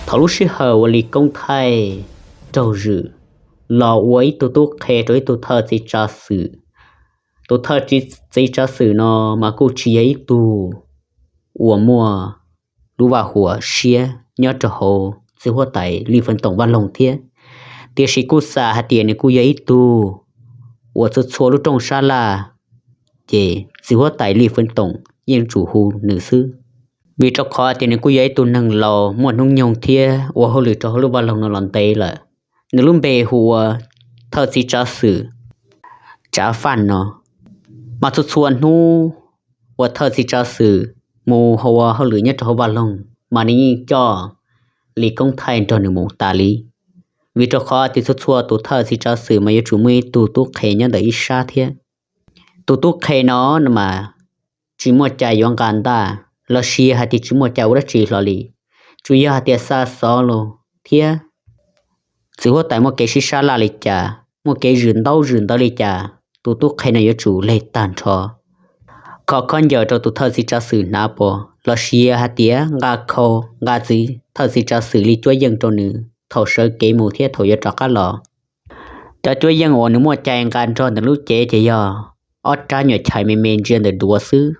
Thaum lub sij hawm uas Lis Koob Thaij raug zwm los ua ib tug tub qhe rau ib tug thawj txiv tsav xwm, tus thawj txiv tsav xwm no mas kuj tsis yog ib tug uas muaj lub vaj huam siab nyob rau hauv txiv huab tais Lis Feej Toom vaj loog thiab, tiam sis kuj xam hais tias nws kuj yog ib tug uas txhua txhua lub rooj sab laj ces txiv huab tais Lis Feej Toom yeej tsum hu nws xwb. Vim rau qhov tias nws kuj yog ib tug neeg laus muaj hnub nyoog thiab ua hauj lwm rau hauv lub vaj loog no los ntev lawm. Nws lub npe hu ua thawj txiv tsav xwm Tsav Faj no. Mas txhua txhua hnub uas thawj txiv tsav xwm mus ua hauj lwm nyob rau hauv vaj loog mas nws yeej coj Lis Koob Thaij nrog nws mus tas li. Vim rau qhov tias txhua txhua tus thawj txiv tsav xwm mas yuav tsum muaj ib tug tub qhe nyob ntawm ib sab thiab. Tus tub qhe no no mas tsis muaj cai yuav nqa ntaj los sis hais tias tsis muaj cai ua dab tsi hlo li, tsuas yog hais tias xa xov los thiab txiv huab tais muaj kev sib sab laj li cas, muaj kev zwm ntaub zwm ntawv li cas, tus tub qhe no yuav tsum leg tag nrho, kho khaub ncaws rau tus thawj txiv tsav xwm hnav pom los sis hais tias nqa khau nqa txiv thawj txiv tsav xwm li cuab yeej rau nws thaum sawv kev mus thiab thaum yuav rov qab los. Cov cuab yeej uas nws muaj cai nqa nrog ntawm lub cev ces yog ob rab nyuam chais me me ntsia ntawm duav xwb.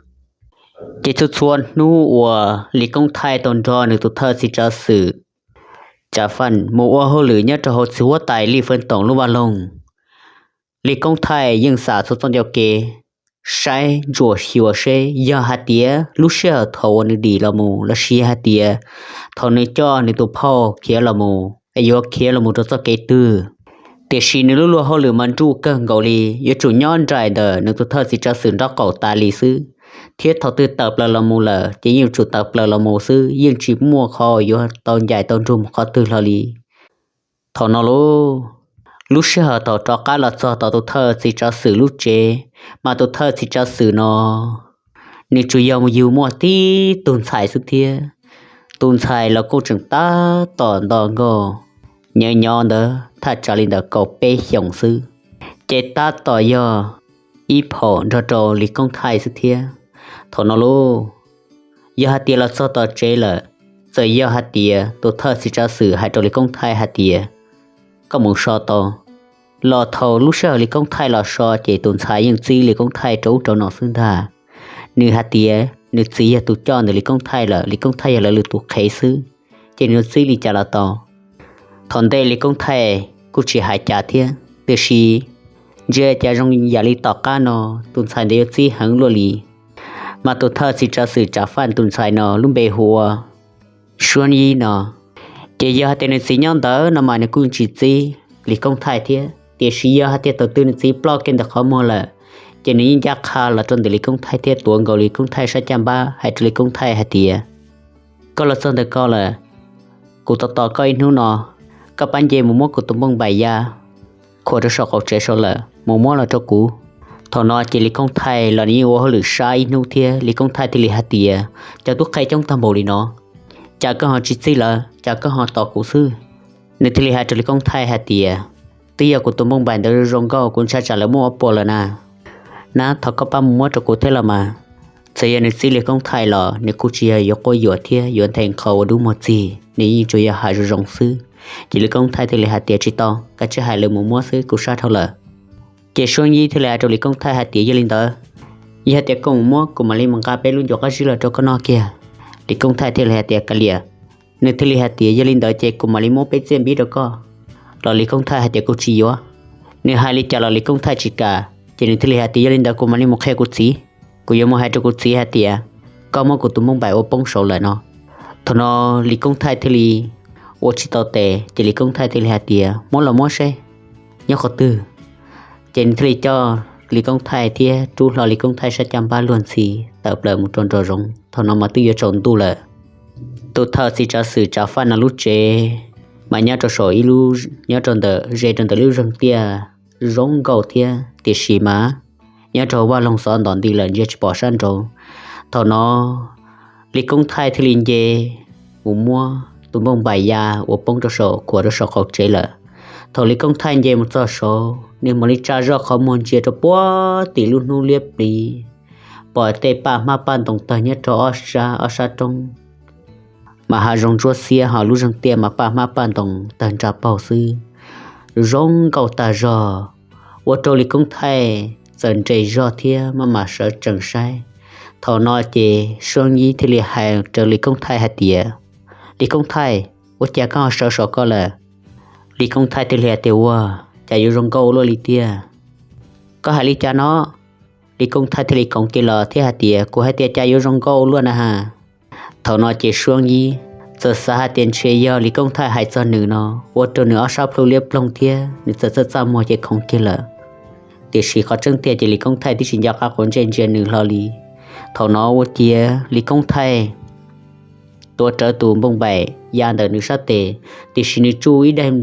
Ces txhua txhua hnub uas Lis Koob Thaij tau nrog nws tus thawj txiv tsav xwm Tsav Faj mus ua hauj lwm nyob rau hauv txiv huab tais Lis Feej Toom lub vaj loog, Lis Koob Thaij yeej xam txhua txoj ncauj kev, saib ntsuam xyuas seb yog hais tias lub sij hawm thaum uas nws dim los mus los sis hais tias thaum nws coj nws tus phauj khiav los mus es yuav khiav los mus rau txoj kev twg. Tiam sis nws lub luag hauj lwm mas nruj kawg nkaus li, yuav tsum nyob nraim ntawm nws tus thawj txiv tsav xwm nraub qaum tas li xwb, thiab thaum twg tawm plaws los mus lawm ces yeej yuav tsum tawm plaws los mus xwb, yeej tsis muaj qhov yuav tau ncaim tau nrug mus qhov twg hlo li. Thaum no lauj, lub sij hawm thaum rov qab los txog tom tus thawj txiv tsav xwm lub tsev, mas tus thawj txiv tsav xwm no nws tsuas yog mus yug muaj tib tug ntxhais xwb thiab. Tus ntxhais los kuj tseem tab tom nto nkauj, nyob nyob ntawd thaj tsam li ntawm kaum peb xyoos xwb, ces tab tom yog ib phaum nrog rau Lis Koob Thaij xwb thiab. Thaum no lauj, yog hais tias los txog tom tsev lawm, txawm yog hais tias tus thawj txiv tsav xwm hais rau Lis Koob Thaij hais tias koj mus so tau, los thaum lub sij hawm Lis Koob Thaij los so ces tus ntxhais yeej txib Lis Koob Thaij rau ub rau no xwb ntag. Nws hais tias nws txiv yog tus coj ntawm Lis Koob Thaij lawm, Lis Koob Thaij yog lawv lwm tus qhev xwb, ces nws txib li cas los tau. Thaum ntej Lis Koob Thaij kuj tsis hais cas thiab, tiam sis ntsia cas zoo yam li tom qab no tus ntxhais ntawd yuav txib heev luaj li. Mas tus thawj txiv tsav xwm Tsav Faj tus ntxhais no lub npe hu ua Suab Yib no, ces yog hais tias nws txiv nyob ntawd no mas nws kuj tsis txib Lis Koob Thaij thiab, tiam sis yog hais tias thaum twg nws txiv ploj kiag ntawm qhov muag lawm, ces nws yeej ncaj qha los rau ntawm Lis Koob Thaij thiab tuav nkaus Lis Koob Thaij sab caj npab hais rau Lis Koob Thaij hais tias, koj los txog ntawm ko lawm, kuv tos tos koj ib hnub no, koj pab nce mus muab kuv tus npauj npaim ya khuam rau saum qaum tsev saud lawm, mus muab los rau kuv. Thaum no ces Lis Koob Thaij los nws yeej ua hauj lwm sab ib hnub thiab, Lis Koob Thaij thiaj li hais tias, cov tub qhe coob tag npaum li no, cas koj ho tsis txib lawv, cas koj ho tos kuv xwb? Nws thiaj li hais rau Lis Koob Thaij hais tias, twb yog kuv tus npauj npaim ntawd zoo nkauj, kuv ntshai tsam lawv muab ua puas lawm na. Nab, thov koj pab mus muab rau kuv thiab los mas. Txawm yog nws txib Lis Koob Thaij los nws kuj tsis yog yuav quab yuam thiab yuav nthe nqho ua dub muag txig, nws yeej tsuas yog hais zoo zoo xwb. Ces Lis Koob Thaij thiaj li hais tias, tsis tau, kav tsij hais, lawv mus muab xwb, kuv sab dhau lawm. Ces Suab Yib thiaj li hais rau Lis Koob Thaij hais tias, yog li ntawd, yog hais tias koj mus muab, kuv mam li mus nqa peb lub ncuav qab zib los rau koj noj kiag. Lis Koob Thaij thiaj li hais tias, kav liam. Nws thiaj li hais tias, yog li ntawd ces kuv mam li muab peb txiaj npib rau koj. Los Lis Koob Thaij hais tias, kuv tsis yuav. Nws hais li cas los Lis Koob Thaij tsis kam, ces nws thiaj li hais tias, yog li ntawd kuv mam li mus qhia kuv txiv. Kuv yuav mus hais rau kuv txiv hais tias, koj muab kuv tus npauj npaim ua poob saud lawm no. Thaum no Lis Koob Thaij thiaj li ua tsis tau tes, ces Lis Koob Thaij thiaj li hais tias, muab los muab seb nyob qhov twg. Ces nws thiaj li coj Lis Koob Thaij thiab rub hlo Lis Koob Thaij sab caj npab luag ntxhi tawm plaws mus rau nraum zoov. Thaum no mas twb yuav tsaus ntuj lawm. Tus thawj txiv tsav xwm Tsav Faj no lub tsev mas nyob rau saum ib lub, nyob rau ntawm, ze rau ntawm lub zeeg tiaj zoo nkauj thiab, tiam sis mas nyob rau vaj loog xov ntos nti lawm ntsia tsis pom sab nraud. Thaum no Lis Koob Thaij thiaj li nce mus muab tus npauj npaim ya uas poob rau saum, khuam rau saum qaum tsev lawm. Thaum Lis Koob Thaij nce mus txog saud, nws mam li tsa zoj qhov muag ntsia rau puag tim lub hnub liab pliv, pom tej paj hmab paj ntoo tawg nyob rau ob sab, ob sab roob. mas hav zoov ntsuab xiab ho lub zeeg tiaj mas paj hmab paj ntoos tawg nra paug xwb, zoo nkauj tag zog, ua rau Lis Koob Thaij txawm nres zog thiab maj mam sawv tsees saib. Thaum no ces Suab Yib thiaj li hais rau Lis Koob Thaij hais tias, Lis Koob Thaij, ua cas koj ho sawv saum ko lawm? Lis Koob Thaij thiaj li hais tias, Ua cas yuav zoo nkauj ua luaj li tiag? Koj hais li cas no? Lis Koob Thaij thiaj li khoov kiag los thiab hais tias, Kuv hais tias cas yuav zoo nkauj ua luaj na ha. Thaum no ces Suab Yib txawm xav hais tias ntshe yog Lis Koob Thaij hais txog nws no ua rau nws ob sab plhu liab ploog thiab nws txawm txaj txaj muag ces khoov kiag lawm. Tiam sis qhov tseeb tiag ces Lis Koob Thaij twb tsis nco qab quav ntsej ntsia nws hlo li. Thaum no ua ciav Lis Koob Thaij tuav rawv tus npoo npaim ya ntawm nws sab tes, tiam sis nws tsuj ib daim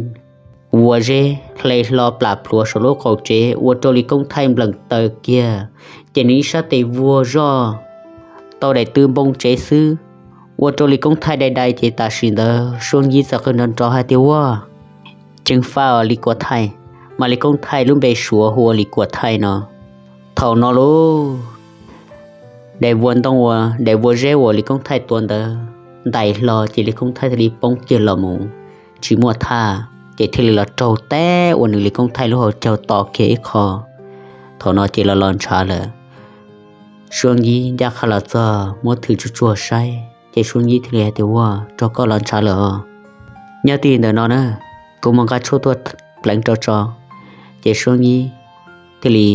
vuas zeb hle hlo plam plhuav saum lub qaum tsev ua rau Lis Koob Thaij npleem taws kiag, ces nws ib sab tes vuag zoj tau daim tw npoo tsev xwb, ua rau Lis Koob Thaij dai dai ces tam sim ntawd Suab Yib txawm qw nrov nrov hais tias, Ua, ceev faj os Lis Kuam Thaij, mas Lis Koob Thaij lub npe Suav hu ua Lis Kuam Thaij no. Thaum no lauj, daim vuas ntoo uas, daim vuas zeb uas Lis Koob Thaij tuav ntawd ntais hlo ces Lis Koob Thaij thiaj li poob kiag los mus tsis muaj thaj, ces thiaj li los raug teb ua nws Lis Koob Thaij lub hauv caug to kiag ib qho. Thaum no ces los los ntshav lawm. Suab Yib ncaj qha los txog muab thwv tsuag tsuag saib ces Suab Yib thiaj li hais tias, Ua, raug koj los ntshav lawm os. Nyob twj ywm ntawm no na, kuv mus nqa tshuaj tuaj pleev rau tso. Ces Suab Yib thiaj li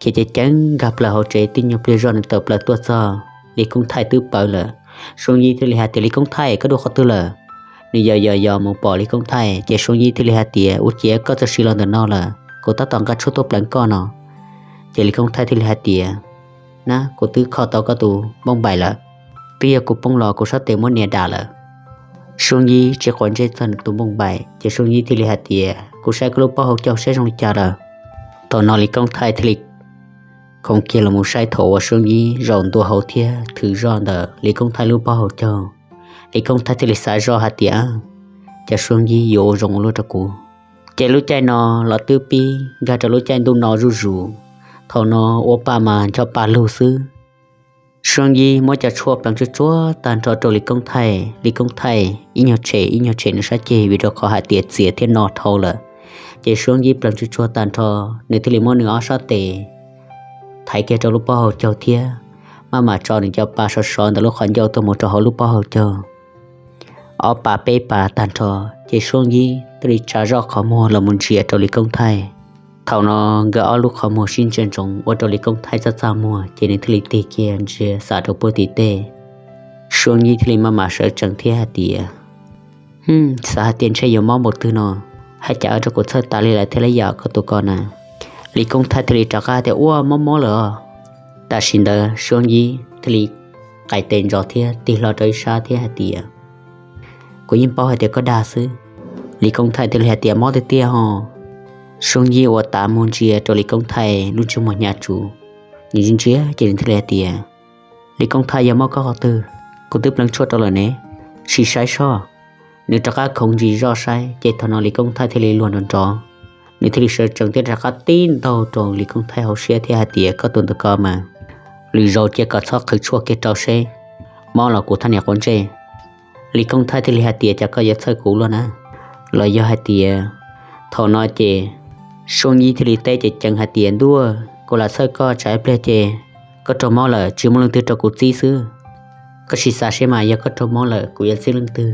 khiav ceev ceev nkag plaws hauv tsev, tib nyuag pliag zoj nws tawm plaws tuaj txog Lis Koob Thaij twb pawv lawm. Suab Yib thiaj li hais tias, Lis Koob Thaij, koj dua qhov twg lawm? Nws yos yos yos mus pom Lis Koob Thaij ces Suab Yib thiaj li hais tias, Ua ciav koj txawm sim los ntawm no lawm, kuv tab tom nqa tshuaj tuaj pleev koj no. Ces Lis Koob Thaij thiaj li hais tias, Na, kuv twb kho tau koj tus npoo npaim lawm, twb yog kuv poob los kuv sab tes muab nias dam lawm. Suab Yib tsis quav ntsej txog nws tus npoo npaim ces Suab Yib thiaj li hais tias, Kuv saib koj lub pob hauv caug saib zoo li cas lawm. Thaum no Lis Koob Thaij thiaj li khoov kiag los mus saib thaum uas Suab Yib zaum ntua hauv thiab thwv zoj ntawm Lis Koob Thaij lub pob hauv caug. Lis Koob Thaij thiaj li xav zoj hais tias, Cas Suab Yib yuav ua zoo ua luaj rau kuv. Ces lub caij no los twb pib nkag rau lub caij ntuj no zuj zus. Thaum no ua pa mas ncho pa lug xwb. Suab Yib muab cov tshuaj pleev tsuag tsuag tag nrho rau Lis Koob Thaij, Lis Koob Thaij ib nyuag tshem ib nyuag tshem nws sab ceg vim rau qhov hais tias txias thiab no dhau lawm. Ces Suab Yib pleev tsuag tsuag tag nrho, nws thiaj li muab nws ob sab tes thaiv kiag rau lub pob hauv caug thiab maj mam tso nws cov pa sov sov ntawm lub qhov ncauj tuaj mus rau hauv lub pob hauv caug. Ob pa peb pa tag nrho, ces Suab Yib thiaj li tsa zoj qhov muag los mus ntsia rau Lis Koob Thaij. Thaum no nkawd ob lub qhov muag sib ntsia ntsoov ua rau Lis Koob Thaij txaj txaj muag, ces nws thiaj li tig kiag ntsia xam rau puag tim tej. Suab Yib thiaj li maj mam sawv tsees thiab hais tias, Hm, xav hais tias ntshe yuav mob npaum twg no, hais cas ua rau kuv txhawj tas li lawm thiab li yam koj tus ko na. Lis Koob Thaij thiaj li rov qab tias, Ua, mob mob lawm os. Tam sim ntawd Suab Yib thiaj li qais tes ntsos thiab tig hlo rau ib sab thiab hais tias, Kuv yeej paub hais tias koj dag xwb. Lis Koob Thaij thiaj li hais tias, Mob tiag tiag ho. Suab Yib ua tav muag ntsia rau Lis Koob Thaij lub ntsej muag hnyav tsuv, nws ntsia ntsia ces nws thiaj li hais tias, Lis Koob Thaij, yog mob koj qhov twg? Kuv twb pleev tshuaj rau lawm ne, sim saib soj. Nws rov qab khoov ntsis zoj saib ces thaum no Lis Koob Thaij thiaj li luag nrov nrov, nws thiaj li sawv tsees thiab rov qab tib ntaug rau Lis Koob Thaij hauv siab thiab hais tias, Koj tus ntawm ko mas, lwm zaus cia kom txhob qhwv tshuaj kiag rau seb, mob los kuv thaj niam quav ntsej. Lis Koob Thaij thiaj li hais tias, Cas koj yuav txhawj kuv luaj na? Los yog hais tias, thaum no ces Suab Yib thiaj li teb ceev ceev hais tias, Ntuj, kuv lam txhawj koj tsam ib pliag ces koj raug mob lawm tsis muaj leej twg rau kuv txib xwb. Koj sim xav seb mas yog koj raug mob lawm kuv yuav txib leej twg?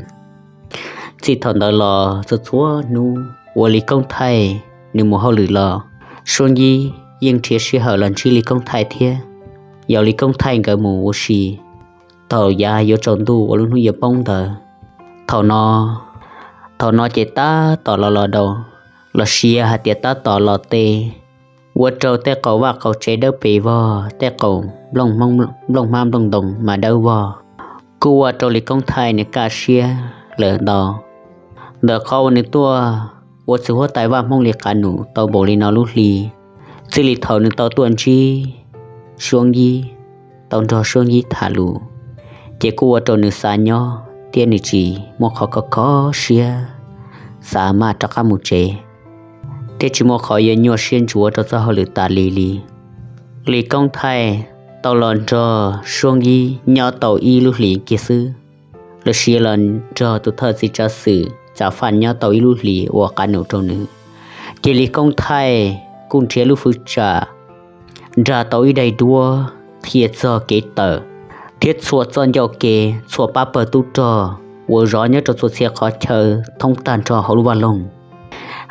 Txij thaum ntawd los txhua txhua hnub uas Lis Koob Thaij nws mus hauj lwm los, Suab Yib yeej nrhiav sij hawm los ntsib Lis Koob Thaij thiab. Yog Lis Koob Thaij nkawd mus ua si thaum yav yuav tsaus ntuj uas lub hnub yuav poob ntawd. Thaum no, thaum no ces tab tom los los daus, los sis hais tias tab tom los tes, ua rau tej qaum vaj qaum tsev dawb pes vog, tej qaum nplooj hmab nplooj ntoo mas dawb vog, kuj ua rau Lis Koob Thaij nws kaj siab lawm ntau. Ntawm qhov uas nws tuaj ua txiv huab tais vaj Hmoob li qab num tau npaum li no lub hli, txij li thaum nws tau tuaj ntsib Suab Yib, tau nrog Suab Yib tham lus, ces kuj ua rau nws xav nyob thiab nws tsis muaj qhov kho kho siab xav maj rov qab mus tsev, thiab tsis muaj qhov yuav nyuaj siab ntsuav rau txoj hauj lwm tas li li. Lis Koob Thaij tau los nrog Suab Yib nyob tau ib lub hlis kiag xwb, los sis los nrog tus thawj txiv tsav xwm Tsav Faj nyob tau ib lub hlis ua qab num rau nws. Ces Lis Koob Thaij kuj nrhiav lub fwv tsam nrag tau ib daim duab qhia txog kev tawm thiab txhua txoj ncauj ke, txhua pab pawg tub rog uas zov nyob rau txhua txhia qhov chaw thoob tag nrho hauv lub vaj loog,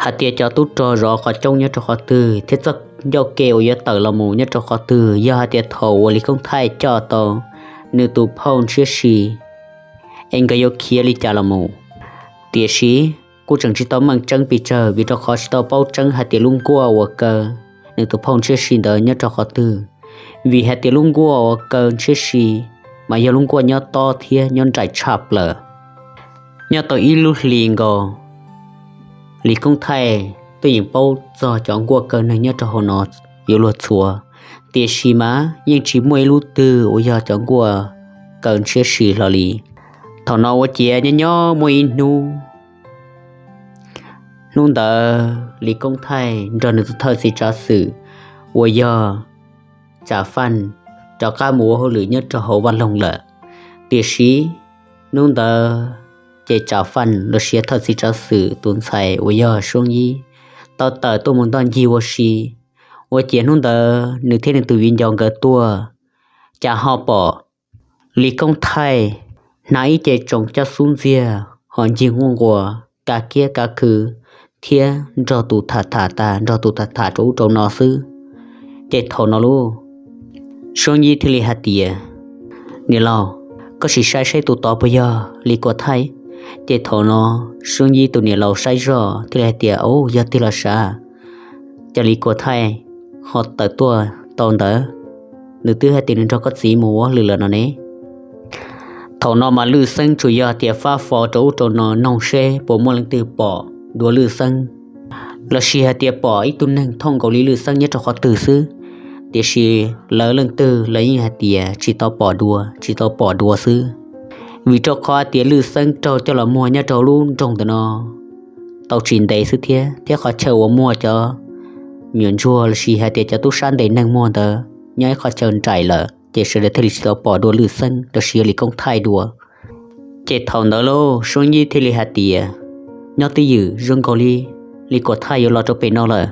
hais tias cov tub rog zov qhov coob nyob rau qhov twg thiab txoj ncauj ke uas yuav tawm los mus nyob rau qhov twg. Yog hais tias thaum uas Lis Koob Thaij coj tau nws tus phauj Ntshiab Si es nkawd yuav khiav li cas los mus. Tiam sis kuj tseem tsis tau meej tseeb pes tsawg, vim rau qhov tsis tau paub tseeb hais tias lub nkuaj uas kaw nws tus phauj Ntshiab Si ntawd nyob rau qhov twg, vim hais tias lub nkuaj uas kaw Ntshiab Si mas yog lub nkuaj nyob tob thiab nyob nraim tshaj plaws. Nyob tau ib lub hlis nkaus, Lis Koob Thaij twb yeej paub txog cov nkuaj kaw neeg nyob rau hauv no yuav luag txhua, tiam sis mas yeej tsis muaj ib lub twg uas yog cov nkuaj kaw Ntshiab Si hlo li. Thaum no ua ciav nyob nyob muaj ib hnub, hnub ntawd Lis Koob Thaij nrog nws tus thawj txiv tsav xwm uas yog Tsav Faj rov qab mus ua hauj lwm nyob rau hauv vaj loog lawm. Tiam sis hnub ntawd ces Tsav Faj los sis thawj txiv tsav xwm tus ntxhais uas yog Suab Yib tau tawm tuaj mus ntoj ncig ua si. Ua ciav hnub ntawd nws thiab nws tus viv ncaus nkawd tuaj, cas ho pom Lis Koob Thaij hnav ib ce tsoos coj xub ntxiag ho ncig nquj nquas kav kiab kav khw thiab nrog tus tham tham tas nrog tus tham tham rau ub rau no xwb. Ces thaum no lauj, Suab Yib thiaj li hais tias, Niam laus, koj sim saib saib tus tod puas yog Lis Kuam Thaij? Ces thaum no Suab Yib tus niam laus saib zoj thiaj li hais tias, Au, yog tiag los sav, cas Lis Kuam Thaij ho tawm tuaj tau ntawd? Nws twb hais tias nws nrog koj txiv mus ua hauj lwm lawm no ne. Thaum no mas Lwj Xeeb tsuas yog tias fab fo rau ub rau no noog seb puas muaj leej twg pom dua Lwj Xeeb, los sis hais tias pom ib tug neeg thooj nkaus li Lwj Xeeb nyob rau qhov twg xwb. Tiam sis lawv leej twg los yeej hais tias tsis tau pom dua, tsis tau pom dua xwb. Vim rau qhov tias Lwj Xeeb raug coj los muag nyob rau lub nroog ntawm no tau tsis ntev xwb thiab, thiab qhov chaw uas muag cov nyuam ntsuag los sis hais tias cov tub sab ntes neeg muag ntawd nyob ib qhov chaw nraim lawm, ces sawv daws thiaj li tsis tau pom dua Lwj Xeeb los sis yog Lis Koob Thaij dua. Ces thaum ntawd lauj, Suab Yib thiaj li hais tias, Nyob twj ywm, zoo nkaus li Lis Kuam Thaij yuav los rau pem no lawm.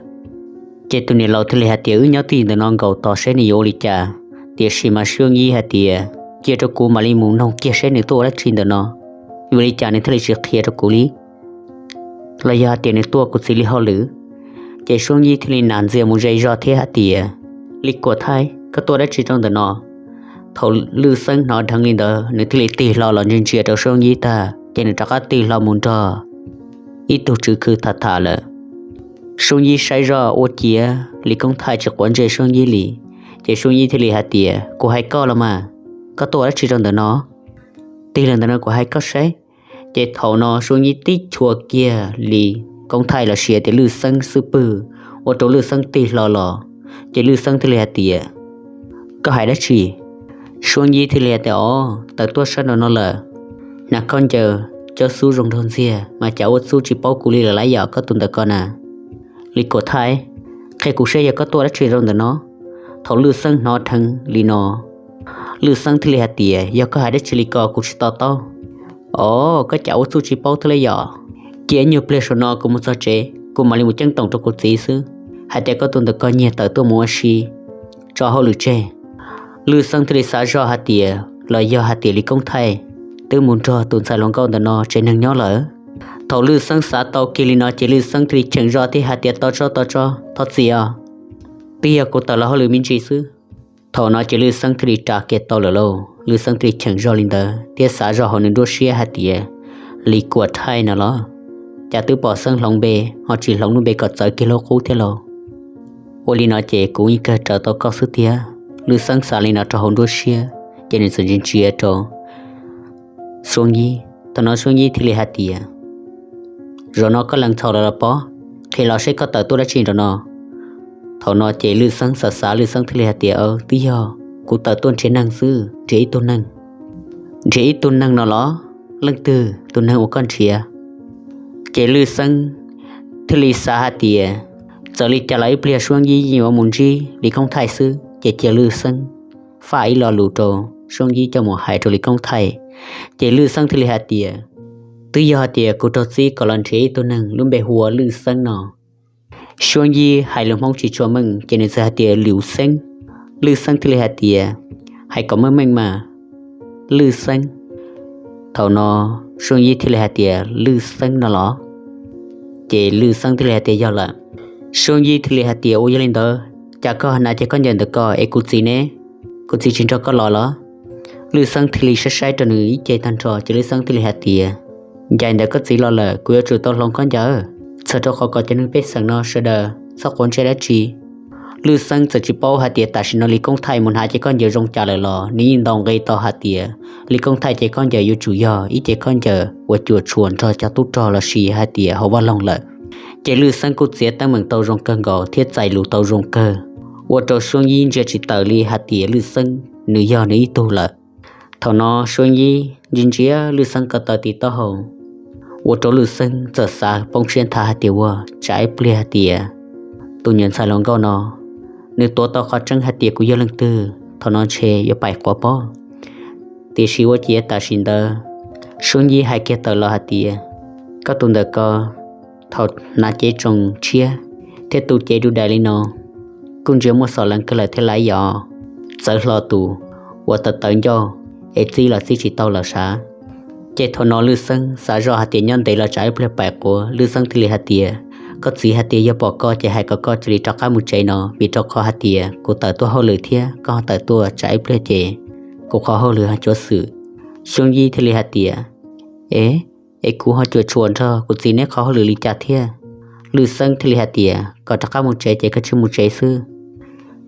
Ces tus niam laus thiaj li hais tias, Wb nyob twj ywm ntawm no nkaus tos seb nws yuav ua li cas. Tiam sis mas Suab Yib hais tias, Cia rau kuv mam li mus noog kiag seb nws tuaj ua dab tsi ntawm no, vim li cas nws thiaj li tsis qhia rau kuv li, los yog hais tias nws tuaj kuv txiv li hauj lwm. Ces Suab Yib thiaj li nas ntxias mus ze zog thiab hais tias, Lis Kuam Thaij, koj tuaj dab tsi rau ntawm no? Thaum Lwj Xeeb hnov dheev li ntawd, nws thiaj li tig hlo los ntsia ntsia rau Suab Yib tag, ces nws rov qab tig hlo mus nrog ib tug tswv khw tham tham lawm. Suab Yib saib zoj ua ciav Lis Koob Thaij tsis quav ntsej Suab Yib li, ces Suab Yib thiaj li hais tias, Kuv hais koj los mas, koj tuaj ua dab tsi rau ntawm no? Tig los ntawm no kuv hais koj saib. Ces thaum no Suab Yib tib chua kiag Lis Koob Thaij los sis tias Lwj Xeeb xub pwg, ua rau Lwj Xeeb tig hlo los. Ces Lwj Xeeb thiaj li hais tias, Koj hais dab tsi? Suab Yib thiaj li hais tias, Os, tawm tuaj sab nraum no lawm, hnav khaub ncaws coj xub zoo nraug ntxiag mas cas ua txuj tsis paub kuv li lawm lauj, yog koj tus ntawm ko na. Lis Kuam Thaij, qhia kuv seb yog koj tuaj dab tsi rau ntawm no? Thaum Lwj Xeeb hnov dheev li no, Lwj Xeeb thiaj li hais tias, Yog koj hais dab tsi li ko kuv tsis to taub. Os, koj cas ua txuj tsis paub thiab lauj, yog cia ib nyuag pliag saum no kuv mus txog tsev kuv mam li mus ceeb toom rau kuv txiv xwb, hais tias koj tus ntawm ko nyiag tawm tuaj mus ua si tso hauj lwm tseg. Lwj Xeeb thiaj li xav zoj hais tias los yog hais tias Lis Koob Thaij twb mus nrog tus ntxhais hluas nkauj ntawm no tsev neeg nyob lawm. Thaum Lwj Xeeb xav tau kiag li no ces Lwj Xeeb thiaj li cheem zoj thiab hais tias, Tos tso, tos tso, thov txim os, twb yog kuv tawm los hauj lwm me ntsis xwb. Thaum no ces Lwj Xeeb thiaj li ras kiag tau lawm lauj. Lwj Xeeb thiaj li cheem zoj li ntawd thiab xav zoj hauv nws nruab siab hais tias, Lis Kuam Thaij no los, cas twb pom xeeb hloov npe ho tsis hloov lub npe kom txawv kiag lub qub thiab lauj. Ua li no ces kuv yeej kawg raws tau koj xwb tiag. Lwj Xeeb xav li no rau hauv nruab siab, ces nws txawm ntsia ntsia rau Suab Yib. Thaum no Suab Yib thiaj li hais tias, Zaum no koj lees txhaum lawm los pob? Qhia los seb koj tawm tuaj dab tsi nram no? Thaum no ces Lwj Xeeb xav xav, Lwj Xeeb thiaj li hais tias, Twb yog kuv tawm tuaj nrhiav neeg xwb, nrhiav ib tug neeg. Nrhiav ib tug neeg no los? Leej twg tus neeg uas koj nrhiav? Ces Lwj Xeeb thiaj li xav hais tias, txawm li cas los ib pliag Suab Yib yeej yuav mus ntsib Lis Koob Thaij xwb, ces cia Lwj Xeeb faj ib lo lus rau Suab Yib coj mus hais rau Lis Koob Thaij. Ces Lwj Xeeb thiaj li hais tias, twb yog hais tias kuv raug txib kom los nrhiav ib tug neeg lub npe hu ua Lwj Xeeb no. Suab Yij hais lus Hmoob tsis tshua meej ces nws txawm hais tias Liu Xeeb. Lwj Xeeb thiaj li hais tias, hais kom meej meej mas, Lwj Xeeb. Thaum no Suab Yij thiaj li hais tias, Lwj Xeeb no los? Ces Lwj Xeeb thiaj li hais tias yog lawm. Suab Yij thiaj li hais tias, ua yog li ntawd cas koj hnav ces koj ncaws ntawm ko es kuv txiv ne? Kuv txiv tsis nrog koj los los? Lwj Xeeb thiaj li saib saib rau nws ib ce tag nrho ces Lwj Xeeb thiaj li hais tias, ncaws ntawm koj txiv los lawm, kuv yuav tsum tau hloov koj ncaws, txhawm rau qhov kom cov neeg pej xeem no sawv daws txhob quav ntsej dab tsi. Lwj Xeeb txawm tsis paub hais tias tam sim no Lis Koob Thaij mus hnav ces koj ncaws zoo cas lawm los nws yeej ntaus nqi tau hais tias Lis Koob Thaij ces koj ncaws yuav tsum yog ib ce koj ncaws uas cuam tshuam nrog cov tub rog los sis hais tias hauv vaj loog lawm. Ces Lwj Xeeb kuj txiav teeb meem tau zoo kawg nkaus thiab txais lus tau zoo kawg, ua rau Suab Yij ntsia tsis tawm li hais tias Lwj Xeeb nws yog nws ib tug lawm. Thaum no Suab Yij ntsia ntsia Lwj Xeeb ko taw tim taub hau, ua rau Lwj Xeeb txawm xav poob siab nthav hais tias ua tsam ib pliag hais tias tus nyuam ntxhais hluas nkauj no nws tuav tau qhov tseeb hais tias kuv yog leej twg, thaum no ntshe yuav pais quav pob. Tiam sis ua ciav tam sim ntawd Suab Yij hais kiag tawm los hais tias, koj tus ntawm ko thaum hnav cev tsoos tshiab thiab tu cev du dais li no kuj ntsia muaj xov leev kawg lawm thiab laiv yos, txawv hlo tus uas tawv tawv ncauj es txib los txib tsis tau lawm sav. Ces thaum no Lwj Xeeb xav zoj hais tias nyob ntev los tsam ib pliag pais quav, Lwj Xeeb thiaj li hais tias, koj txiv hais tias yog pom koj ces hais kom koj cia li rov qab mus tsev no, vim rau qhov hais tias kuv tawm tuaj hauj lwm thiab koj ho tawm tuaj tsam ib pliag ces kuv qhov hauj lwm ho cuav xwm. Suab Yij thiaj li hais tias, e, es kuv ho cuam tshuam nrog kuv txiv neb qhov hauj lwm li cas thiab? Lwj Xeeb thiaj li hais tias kom rov qab mus tsev ces koj tsis mus tsev xwb.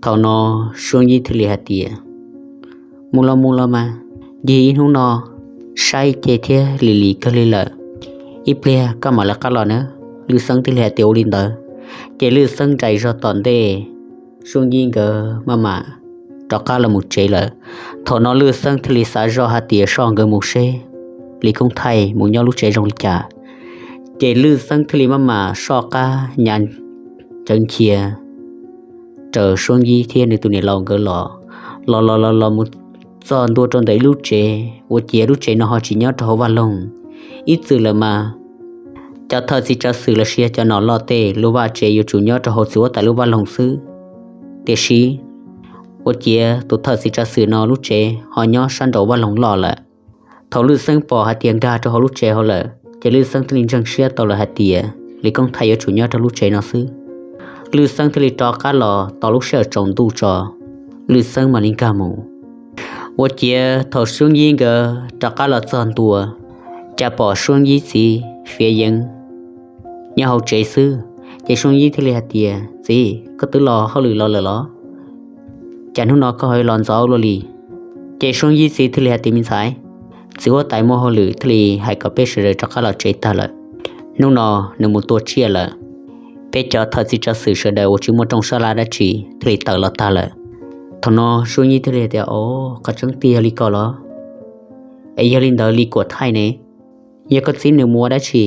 Thaum no Suab Yij thiaj li hais tias, mus los mus los mas, ncig ib hnub no saib ce thiab lim lim kawg li lawm, ib pliag koj mam li qab los na. Lwj Xeeb thiaj li hais tias ua li ntawd. Ces Lwj Xeeb nraim zog tom ntej, Suab Yij nkawd maj mam rov qab los mus tsev lawm. Thaum no Lwj Xeeb thiaj li xav zoj hais tias soj nkawd mus seb Lis Koob Thaij mus nyob lub tsev zoo li cas. Ces Lwj Xeeb thiaj li maj mam soj qab nyav cawv nchia raws Suab Yij thiab nws tus niam laus nkawd los, los los los los mus txog ntua rau ntawm ib lub tsev, ua ciav lub tsev no ho tsis nyob rau hauv vaj loog. Ib txwm lawm mas cov thawj txiv tsav xwm los sis yog cov nom loj tej lub vaj tsev yuav tsum nyob rau hauv txiv huab tais lub vaj loog xwb. Tiam sis ua ciav tus thawj txiv tsav xwm no lub tsev ho nyob sab nraum vaj loog loj lawm. Thaum Lwj Xeeb pom hais tias nkag rau hauv lub tsev hauv lawm ces Lwj Xeeb thiaj li ntseeg siab tau lawm hais tias Lis Koob Thaij yuav tsum nyob rau lub tsev no xwb. Lwj Xeeb thiaj li rov qab los tos lub sij hawm tsaus ntuj tso, Lwj Xeeb mam li nkag mus. Ua ciav thaum Suab Yij nkawd rov qab los txog ntua, cas pom Suab Yij txiv Fiav Yeev nyob hauv tsev xwb. Ces Suab Yij thiaj li hais tias, txiv, koj twb los hauj lwm los lawm los? Cas hnub no koj ho los ntxov luaj li? Ces Suab Yij txiv thiaj li hais tias, me ntxhais, txiv huab tais muaj hauj lwm thiaj li hais kom peb sawv daws rov qab los tsev tag lawm. Hnub no nws mus tua tsiaj lawm, peb cov thawj txiv tsav xwm sawv daws uas tsis muaj rooj sab laj dab tsi thiaj li tawm los tag lawm. Thaum no Suab Yij thiaj li hais tias, o, qhov tseeb tiag yog li ko los? Es yog li ntawd Lis Kuam Thaij ne, yog koj txib nws mus ua dab tsi?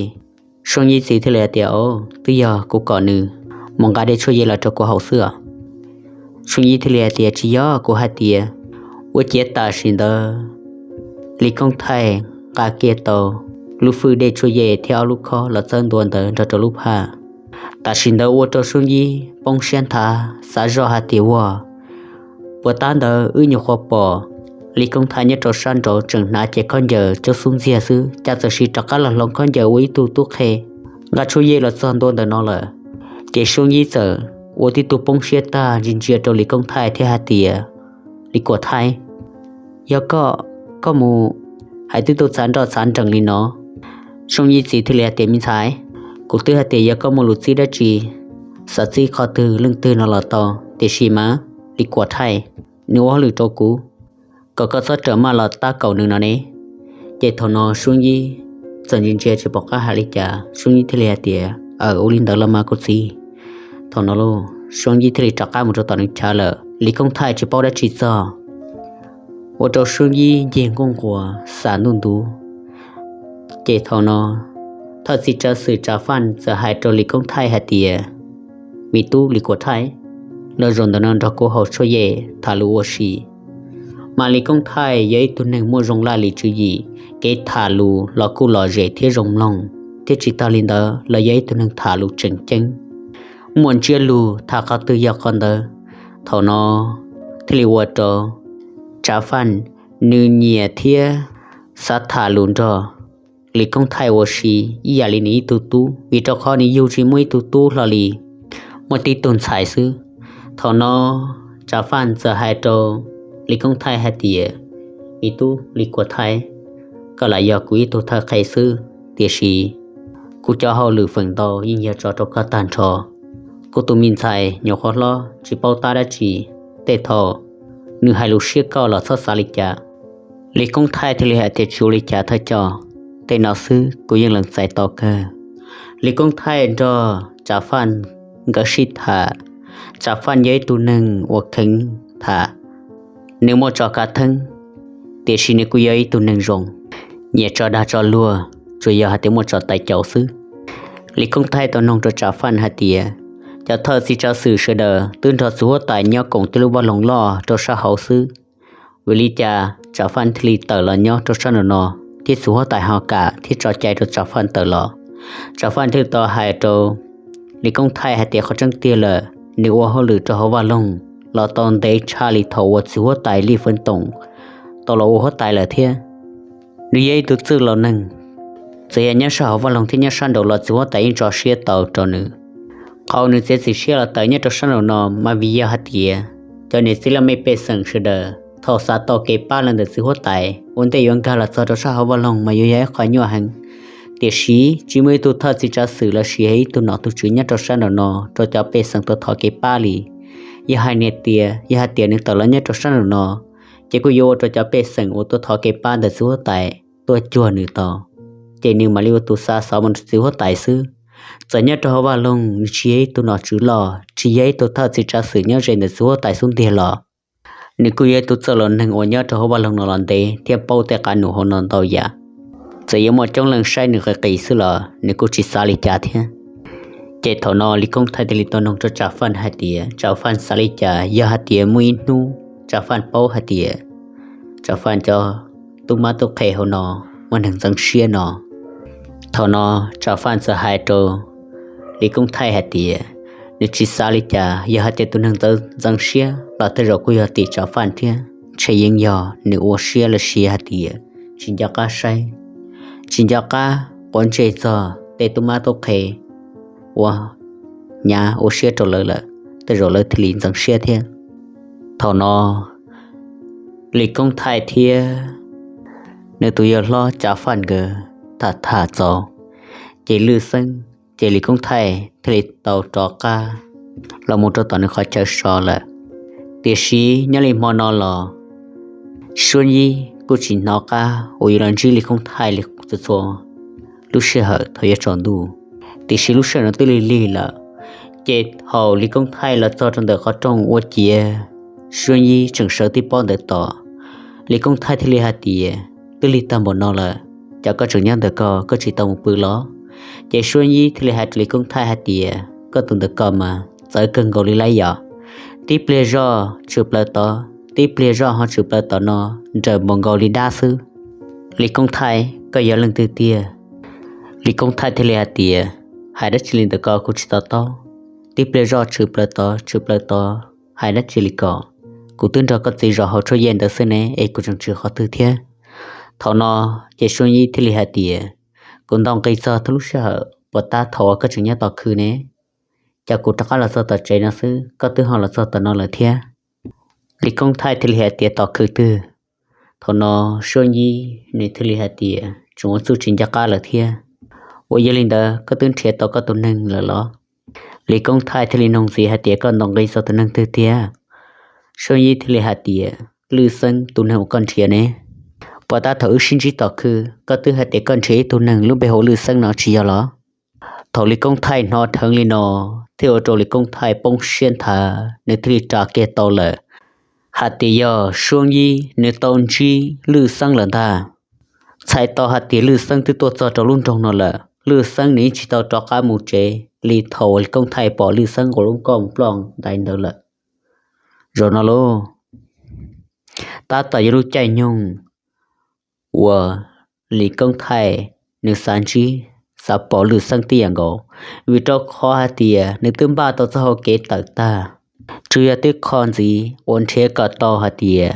Suab Yij txiv thiaj li hais tias, o, twb yog kuv kom nws mus nqa dej tshuaj yej los rau kuv haus xwb os. Suab Yij thiaj li hais tias, tsis yog, kuv hais tias ua ciav tam sim ntawd Lis Koob Thaij nqa kiag tau lub fwj dej tshuaj yej thiab ob lub khob los txawb ntua ntawd nrog rau lub phaj. Tam sim ntawd ua rau Suab Yij poob siab nthav xav zoj hais tias, ua, puas tab ntawd wb nyuam qhuav pom Lis Koob Thaij nyob rau sab nraud tseem hnav cev khaub ncaws coj xub ntxiag xwb, cas txawm sim rov qab los hloov khaub ncaws ua ib tug tub qhe nqa tshuaj yej los txog ntua ntawm no lawm. Ces Suab Yij txawm ua tib tug poob siab tag ntsia ntsia rau Lis Koob Thaij thiab hais tias, Lis Kuam Thaij, yog koj, koj mus hais twb tau txhav nroj txhav nrees li no? Suab Yij txiv thiaj li hais tias, me ntxhais, kuv twb hais tias yog koj muaj lus txib dab tsi, xav txib qhov twg leej twg no los tau, tiam sis mas Lis Kuam Thaij nws ua hauj lwm rau kuv, kom koj txhob rawm maj los tab kaum nws no ne. Ces thaum no Suab Yij txawm ntsia ntsia tsis pom qab hais li cas, Suab Yij thiaj li hais tias, aw, ua li ntawd los mas kuv txiv. Thaum no lauj, Suab Yij thiaj li rov qab mus rau tom nws chav lawm, Lis Koob Thaij tsis paub dab tsi txog, ua rau Suab Yij ncig nkuj nquas xam ntuj ntuv. Ces thaum no thawj txiv tsav xwm Tsav Faj txawm hais rau Lis Koob Thaij hais tias, me tub Lis Kuam Thaij, los zaum ntawm no nrog kuv haus tshuaj yej tham lus ua si. Mas Lis Koob Thaij yog ib tug neeg muaj zoo laj lim tswv yim, kev tham lus los kuj lom zem thiab zoo mloog, thiab tsis tas li ntawd los yog ib tug neeg tham lus tseem ceeb, muaj ntsiab lus, tham qhov twg yog qhov ntawd. Thaum no thiaj li ua rau Tsav Faj nws nyiam thiab xav tham lus nrog Lis Koob Thaij ua si ib yam li nws ib tug tub, vim rau qhov nws yug tsis muaj ib tug tub hlo li, muaj tib tug ntxhais xwb. Thaum no Tsav Faj txawm hais rau Lis Koob Thaij hais tias, Me tub Lis Koob Thaij, koj lam yog kuv ib tug thawj qhe xwb, tiam sis kuv cov hauj lwm feem ntau yeej yog tso rau koj tag nrho. Kuv tus me ntxhais nyuam qhuav hlob tsis paub tab dab tsi, tej thaum nws hais lus siab koj los txhob xav li cas. Lis Koob Thaij thiaj li hais tias, Tsis ua li cas thawj coj, tej no xwb kuv yeej lees txais tau kawg. Lis Koob Thaij nrog Tsav Faj nkawd sib tham. Tsav Faj yog ib tug neeg uas kheev tham, nws muaj tso kav theeb, tiam sis nws kuj yog ib tug neeg zoo, nyiam tso dag tso luag, tsuas yog hais tias muaj tso tais caus xwb. Lis Koob Thaij tau noog rau Tsav Faj hais tias, Cov thawj txiv tsav xwm sawv daws twb nrog txiv huab tais nyob koom tej lub vaj loog loj rau sab hauv xwb, vim li cas Tsav Faj thiaj li tawm los nyob rau sab nraum no, thiab txiv huab tais ho kam thiab tso cai rau Tsav Faj tawm los? Tsav Faj thiaj tau hais rau Lis Koob Thaij hais tias, Qhov tseeb tiag lawm, nws ua hauj lwm rau hauv vaj loog los tau ntev tshaj li thaum uas txiv huab tais Lis Feev Toom tau los ua huab tais lawm thiab. Nws yog ib tug txwj laus neeg, txawm yog nyob sab hauv vaj loog thiab nyob sab nraum los txiv huab tais yeej tso siab tau rau nws. Qhov uas nws txiav txim siab los tawm nyob rau sab nraum no mas vim yog hais tias cov niam txiv laj mej pej xeem sawv daws thaum xav tau kev pab los ntawm txiv huab tais ua ntej yuav nkag los txog rau sab hauv vaj loog mas yuav yog ib qho nyuaj heev. Tiam sis tsis muaj ib tug thawj txiv tsav xwm los sis ib tug nom tug tswv nyob rau sab nraum no rau cov pej xeem tuaj thov kev pab li. Yog hais tias, yog hais tias nws tawm los nyob rau sab nraum no, ces kuj yuav ua rau cov pej xeem uas tuaj thov kev pab ntawm txiv huab tais tuaj cuag nws tau, ces nws mam li ua tus xa xov mus rau txiv huab tais xwb. Txawm nyob rau hauv vaj loog nws tsis yog ib tug nom tswv loj, tsis yog ib tug thawj txiv tsav xwm nyob ze ntawm txiv huab tais xub ntiag los, nws kuj yog ib tug txawj laus neeg uas nyob rau hauv vaj loog no los ntev thiab paub tej qab num hauv no ntau yam. Txawm yuav muaj coob leej saib nws qis qis xwb los nws kuj tsis xav li cas thiab. Ces thaum no Lis Koob Thaij thiaj li tau noog rau Tsav Faj hais tias, Tsav Faj xav li cas yog hais tias muaj ib hnub Tsav Faj paub hais tias Tsav Faj cov tub mab tub qhe hauv no muaj neeg ntxeev siab no? Thaum no Tsav Faj txawm hais rau Lis Koob Thaij hais tias, nws tsis xav li cas, yog hais tias tus neeg ntxeev siab los tej zaum kuj yog tim Tsav Faj thiab, ntshe yeej yog nws ua siab los sis hais tias tsis nco qab saib, tsis nco qab quav ntsej txog tej tub mab tub qhe uas nyav ua siab rau lawv lawm, tej zaum lawv thiaj li ntxeev siab thiab. Thaum no Lis Koob Thaij thiab nws tus yawg hlob Tsav Faj nkawd tham tham txaus, ces Lwj Xeeb, ces Lis Koob Thaij thiaj li tau rov qab los mus rau tom nws qhov chaw so lawm. Tiam sis nyob li hmo no los Suab Yib kuj tsis hnov qab uas yuav los ntsib Lis Koob Thaij li txhua txhua lub sij hawm thaum yuav tsaus ntuj. Tiam sis lub sij hawm no twb lig lig lawm, ces thaum Lis Koob Thaij los txog rau ntawm qhov rooj ua ciav Suab Yib tseem sawv tib pob ntawd tos, Lis Koob Thaij thiaj li hais tias, twb lig tag npaum no lawm, cas koj tseem nyob ntawm ko, koj tsis tau mus pw los? Ces Suab Yib thiaj li hais rau Lis Koob Thaij hais tias, koj tus ntawm ko mas txawv kawg nkaus li lauj yom. Tib pliag zoj tshwm plaws tod, tib pliag zoj ho tshwm plaws tom no, nrawm npaum nkaus li dab xwb. Lis Koob Thaij, koj yog leej twg tiag? Lis Koob Thaij thiaj li hais tias, hais dab tsi li ntawm ko kuv tsis to taub. Tib pliag zoj tshwm plaws tod tshwm plaws tod, hais dab tsi li ko? Kuv twb nrog koj txiv zaum hauv tshuab yej ntawd xwb ne, es kuv tseem tshwm qhov twg thiab? Thaum no ces Suab Yib thiaj li hais tias, kuv ntaus nqi txog thaum lub sij hawm puas tab thaum uas koj tseem nyob tom khw ne, cas kuv rov qab los txog tom tsev no xwb, koj twb ho los txog tom no lawm thiab. Lis Koob Thaij thiaj li hais tias, tom khw twg? Thaum no Suab Yib nws thiaj li hais tias, tseem ua txuj tsis nco qab lawm thiab. Ua yog li ntawd koj twb nrhiav tau koj tus neeg lawm los? Lis Koob Thaij thiaj li nug ntxiv hais tias, koj ntaus nqi txog tus neeg twg tiag? Suab Yib thiaj li hais tias, Lwj Xeeb tus neeg uas koj nrhiav ne. Puas tab thaum wb sib ntsib tom khw koj twb hais tias koj nrhiav ib tug neeg lub npe hu ua Lwj Xeeb no tsis yog los? Thaum Lis Koob Thaij hnov dheev li no, thiaj ua rau Lis Koob Thaij poob siab nthav, nws thiaj li ras kiag tau lawm, hais tias yog Suab Yib nws tau ntsib Lwj Xeeb lawm ntag. Txhais tau hais tias Lwj Xeeb twb tuaj txog rau lub nroog no lawm, Lwj Xeeb nws yeej tsis tau rov qab mus tsev li thaum uas Lis Koob Thaij pom Lwj Xeeb nqus lub nkoj mus ploj ntais ntawd lawm. Zaum no lauj, tab tom yog lub caij nyoog uas Lis Koob Thaij nws xav ntsib, xav pom Lwj Xeeb tib yam nkaus, vim rau qhov hais tias nws twb npaj tau txoj hau kev tawm tag, tsuas yog twb kho ntxiv uas nrhiav kom tau hais tias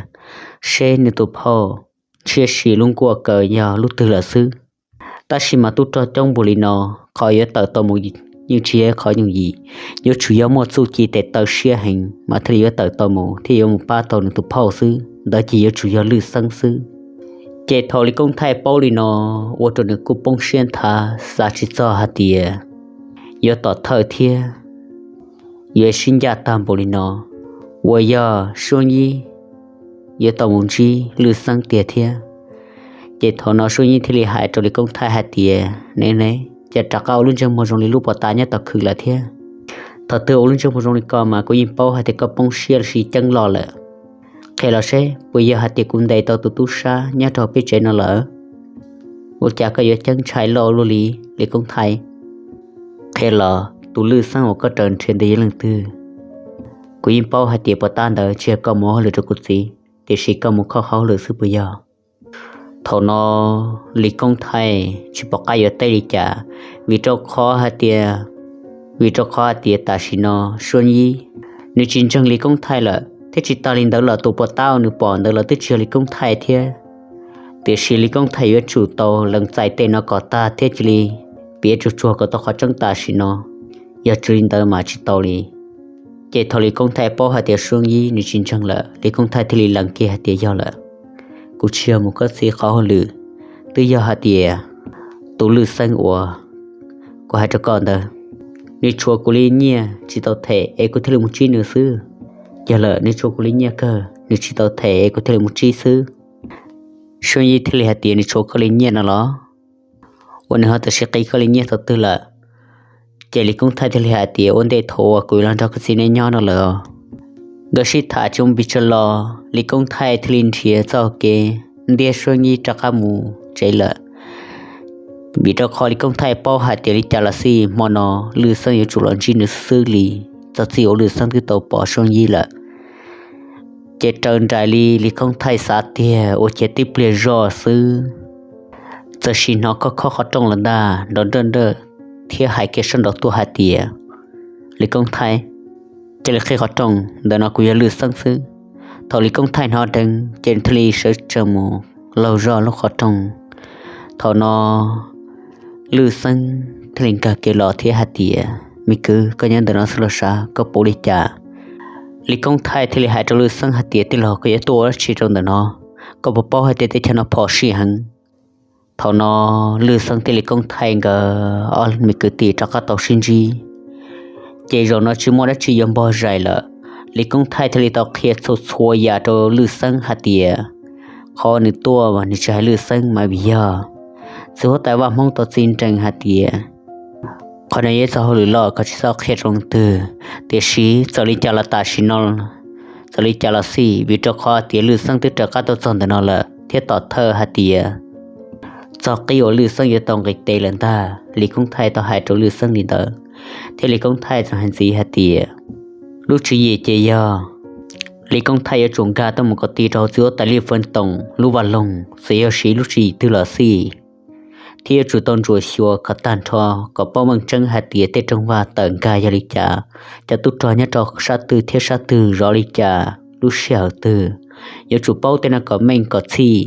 seb nws tus phauj Ntshiab Sim lub nkuaj kaw yog lub twg lawm xwb. Tab sis mas tub rog coob npaum li no, qhov yuav tawm tau mus yeej tsis yog qhov yooj yim, yuav tsum yog muaj txuj ci tes taw siab heev mas thiaj li yuav tawm tau mus thiab yuav mus pab tau nws tus phauj xwb, ntawd ces yuav tsum yog Lwj Xeeb xwb. Ces thaum Lis Koob Thaij paub li no, ua rau nws kuj poob siab nthav, xav tsis txog hais tias yuav tom thawj thiab yuav sib ncaj tag npaum li no, uas yog Suab Yib yuav tau mus ntsib Lwj Xeeb tiag thiab. Ces thaum no Suab Yib thiaj li hais rau Lis Koob Thaij hais tias, Ne ne, cas rov qab ua lub ntsej muag zoo li lub pov tab nyob tom khw lawm thiab? Thaum twg ua lub ntsej muag zoo li ko mas kuv yeej paub hais tias koj poob siab los sis ceeb loj lawm. Qhia los seb puas yog hais tias kuv ntes tau tus tub sab nyob rau peb tsev no lawm? Ua cas koj yuav ceeb ntshai loj luaj li, Lis Koob Thaij? Qhia los tus Lwj Xeeb uas koj raws nrhiav ntawd yog leej twg? Kuv yeej paub hais tias pov tab ntawd tsis yog koj mus ua hauj lwm rau kuv txiv, tiam sis koj mus kho hauj lwm xwb puas yog? Thaum no Lis Koob Thaij tsis pom qab yuav teb li cas, vim rau qhov hais tias, vim rau qhov hais tias tam sim no Suab Yib nws tsis ntseeg Lis Koob Thaij lawm, thiab tsis tas li ntawd los tus pov tab uas nws pom ntawd los twb tsis yog Lis Koob Thaij thiab. Tiam sis Lis Koob Thaij yuav tsum tau lees txais tej no kom tag thiab cia li piav tsuag tsuag kom tau qhov tseeb tam sim no, yog tsis li ntawd mas tsis tau li. Ces thaum Lis Koob Thaij paub hais tias Suab Yib nws tsis ntseeg lawm, Lis Koob Thaij thiaj li lees kiag hais tias, Yog lawm, kuv tsis yog mus kho txiv qhov hauj lwm, twb yog hais tias tus Lwj Xeeb uas kuv hais rau koj ntawd, nws tshuav kuv li nyiaj tsis tau them es kuv thiaj li mus ntsib nws xwb. Yog lawm, nws tshuav kuv li nyiaj kawg, nws tsis tau them es kuv thiaj li mus ntsib xwb. Suab Yib thiaj li hais tias, Nws tshuav koj li nyiaj no los? Uas nws ho tam sim qi koj li nyiaj thaum twg lawm? Ces Lis Koob Thaij thiaj li hais tias, Ua ntej thaum uas kuv los nrog koj txiv nej nyob no lawm. Nkawd sib tham tsis muaj pes tsawg los Lis Koob Thaij thiaj li nrhiav txoj kev ntiab Suab Yib rov qab mus tsev lawm. Vim rau qhov Lis Koob Thaij paub hais tias li cas los xij hmo no Lwj Xeeb yuav tsum los ntsib nws xwb li, txog txij uas Lwj Xeeb twb tau pom Suab Yib lawm. Ces raws nraim li Lis Koob Thaij xav tiag, ua ciav tib pliag zoj xwb, txawm sim hnov khob khob qhov rooj los ntag, nrov nrawj nrawj, thiab hais kiag sab nraud tuaj hais tias, Lis Koob Thaij, cia li qhib qhov rooj, ntawm no kuv yog Lwj Xeeb xwb. Thaum Lis Koob Thaij hnov dheev ces nws thiaj li sawv tsees mus laug zoj lub qhov rooj. Thaum no Lwj Xeeb thiaj li nkag kiag los thiab hais tias, Me kwv, koj nyob ntawm no xwb los sav, koj puas ua li cas? Lis Koob Thaij thiaj li hais rau Lwj Xeeb hais tias, Tij laug, koj yuav tuaj ua dab tsi rau ntawm no? Koj puas paub hais tias teb chaws no phom sij heev? Thaum no Lwj Xeeb thiab Lis Koob Thaij nkawd ob me kwv tij rov qab tau sib ntsib, ces zaum no tsis muaj dab tsi yuav npog zais lawm. Lis Koob Thaij thiaj li tau qhia txhua txhua yam rau Lwj Xeeb hais tias qhov nws tuaj mas nws tsis hais Lwj Xeeb mas vim yog txiv huab tais Vaj Hmoob tau txib nrees hais tias qhov no yog ib txoj hauj lwm loj, koj tsis txhob qhia rau leej twg. Tiam sis txawm li cas los tam sim no, txawm li cas los xij, vim rau qhov tias Lwj Xeeb twb raws qab tuaj txog ntawm no lawm thiab tom thawj hais tias txog qib uas Lwj Xeeb yuav tau nqis tes lawm ntag. Lis Koob Thaij tau hais rau Lwj Xeeb li ntawd, thiab Lis Koob Thaij txawm hais ntxiv hais tias lub tswv yim ces yog Lis Koob Thaij yuav tsum nkag tuaj mus kom ti rau txiv huab tais Lij Feej Toom lub vaj loog, txawm yog siv lub tswv yim twg los xij, thiab yuav tsum tau ntsuam xyuas kom tag nrho, kom paub meej tseeb hais tias tej rooj vag tawm nkag yog li cas, cov tub rog nyob rau sab twg thiab sab twg zov li cas, lub sij hawm twg. Yuav tsum paub tej no kom meej kom txhij,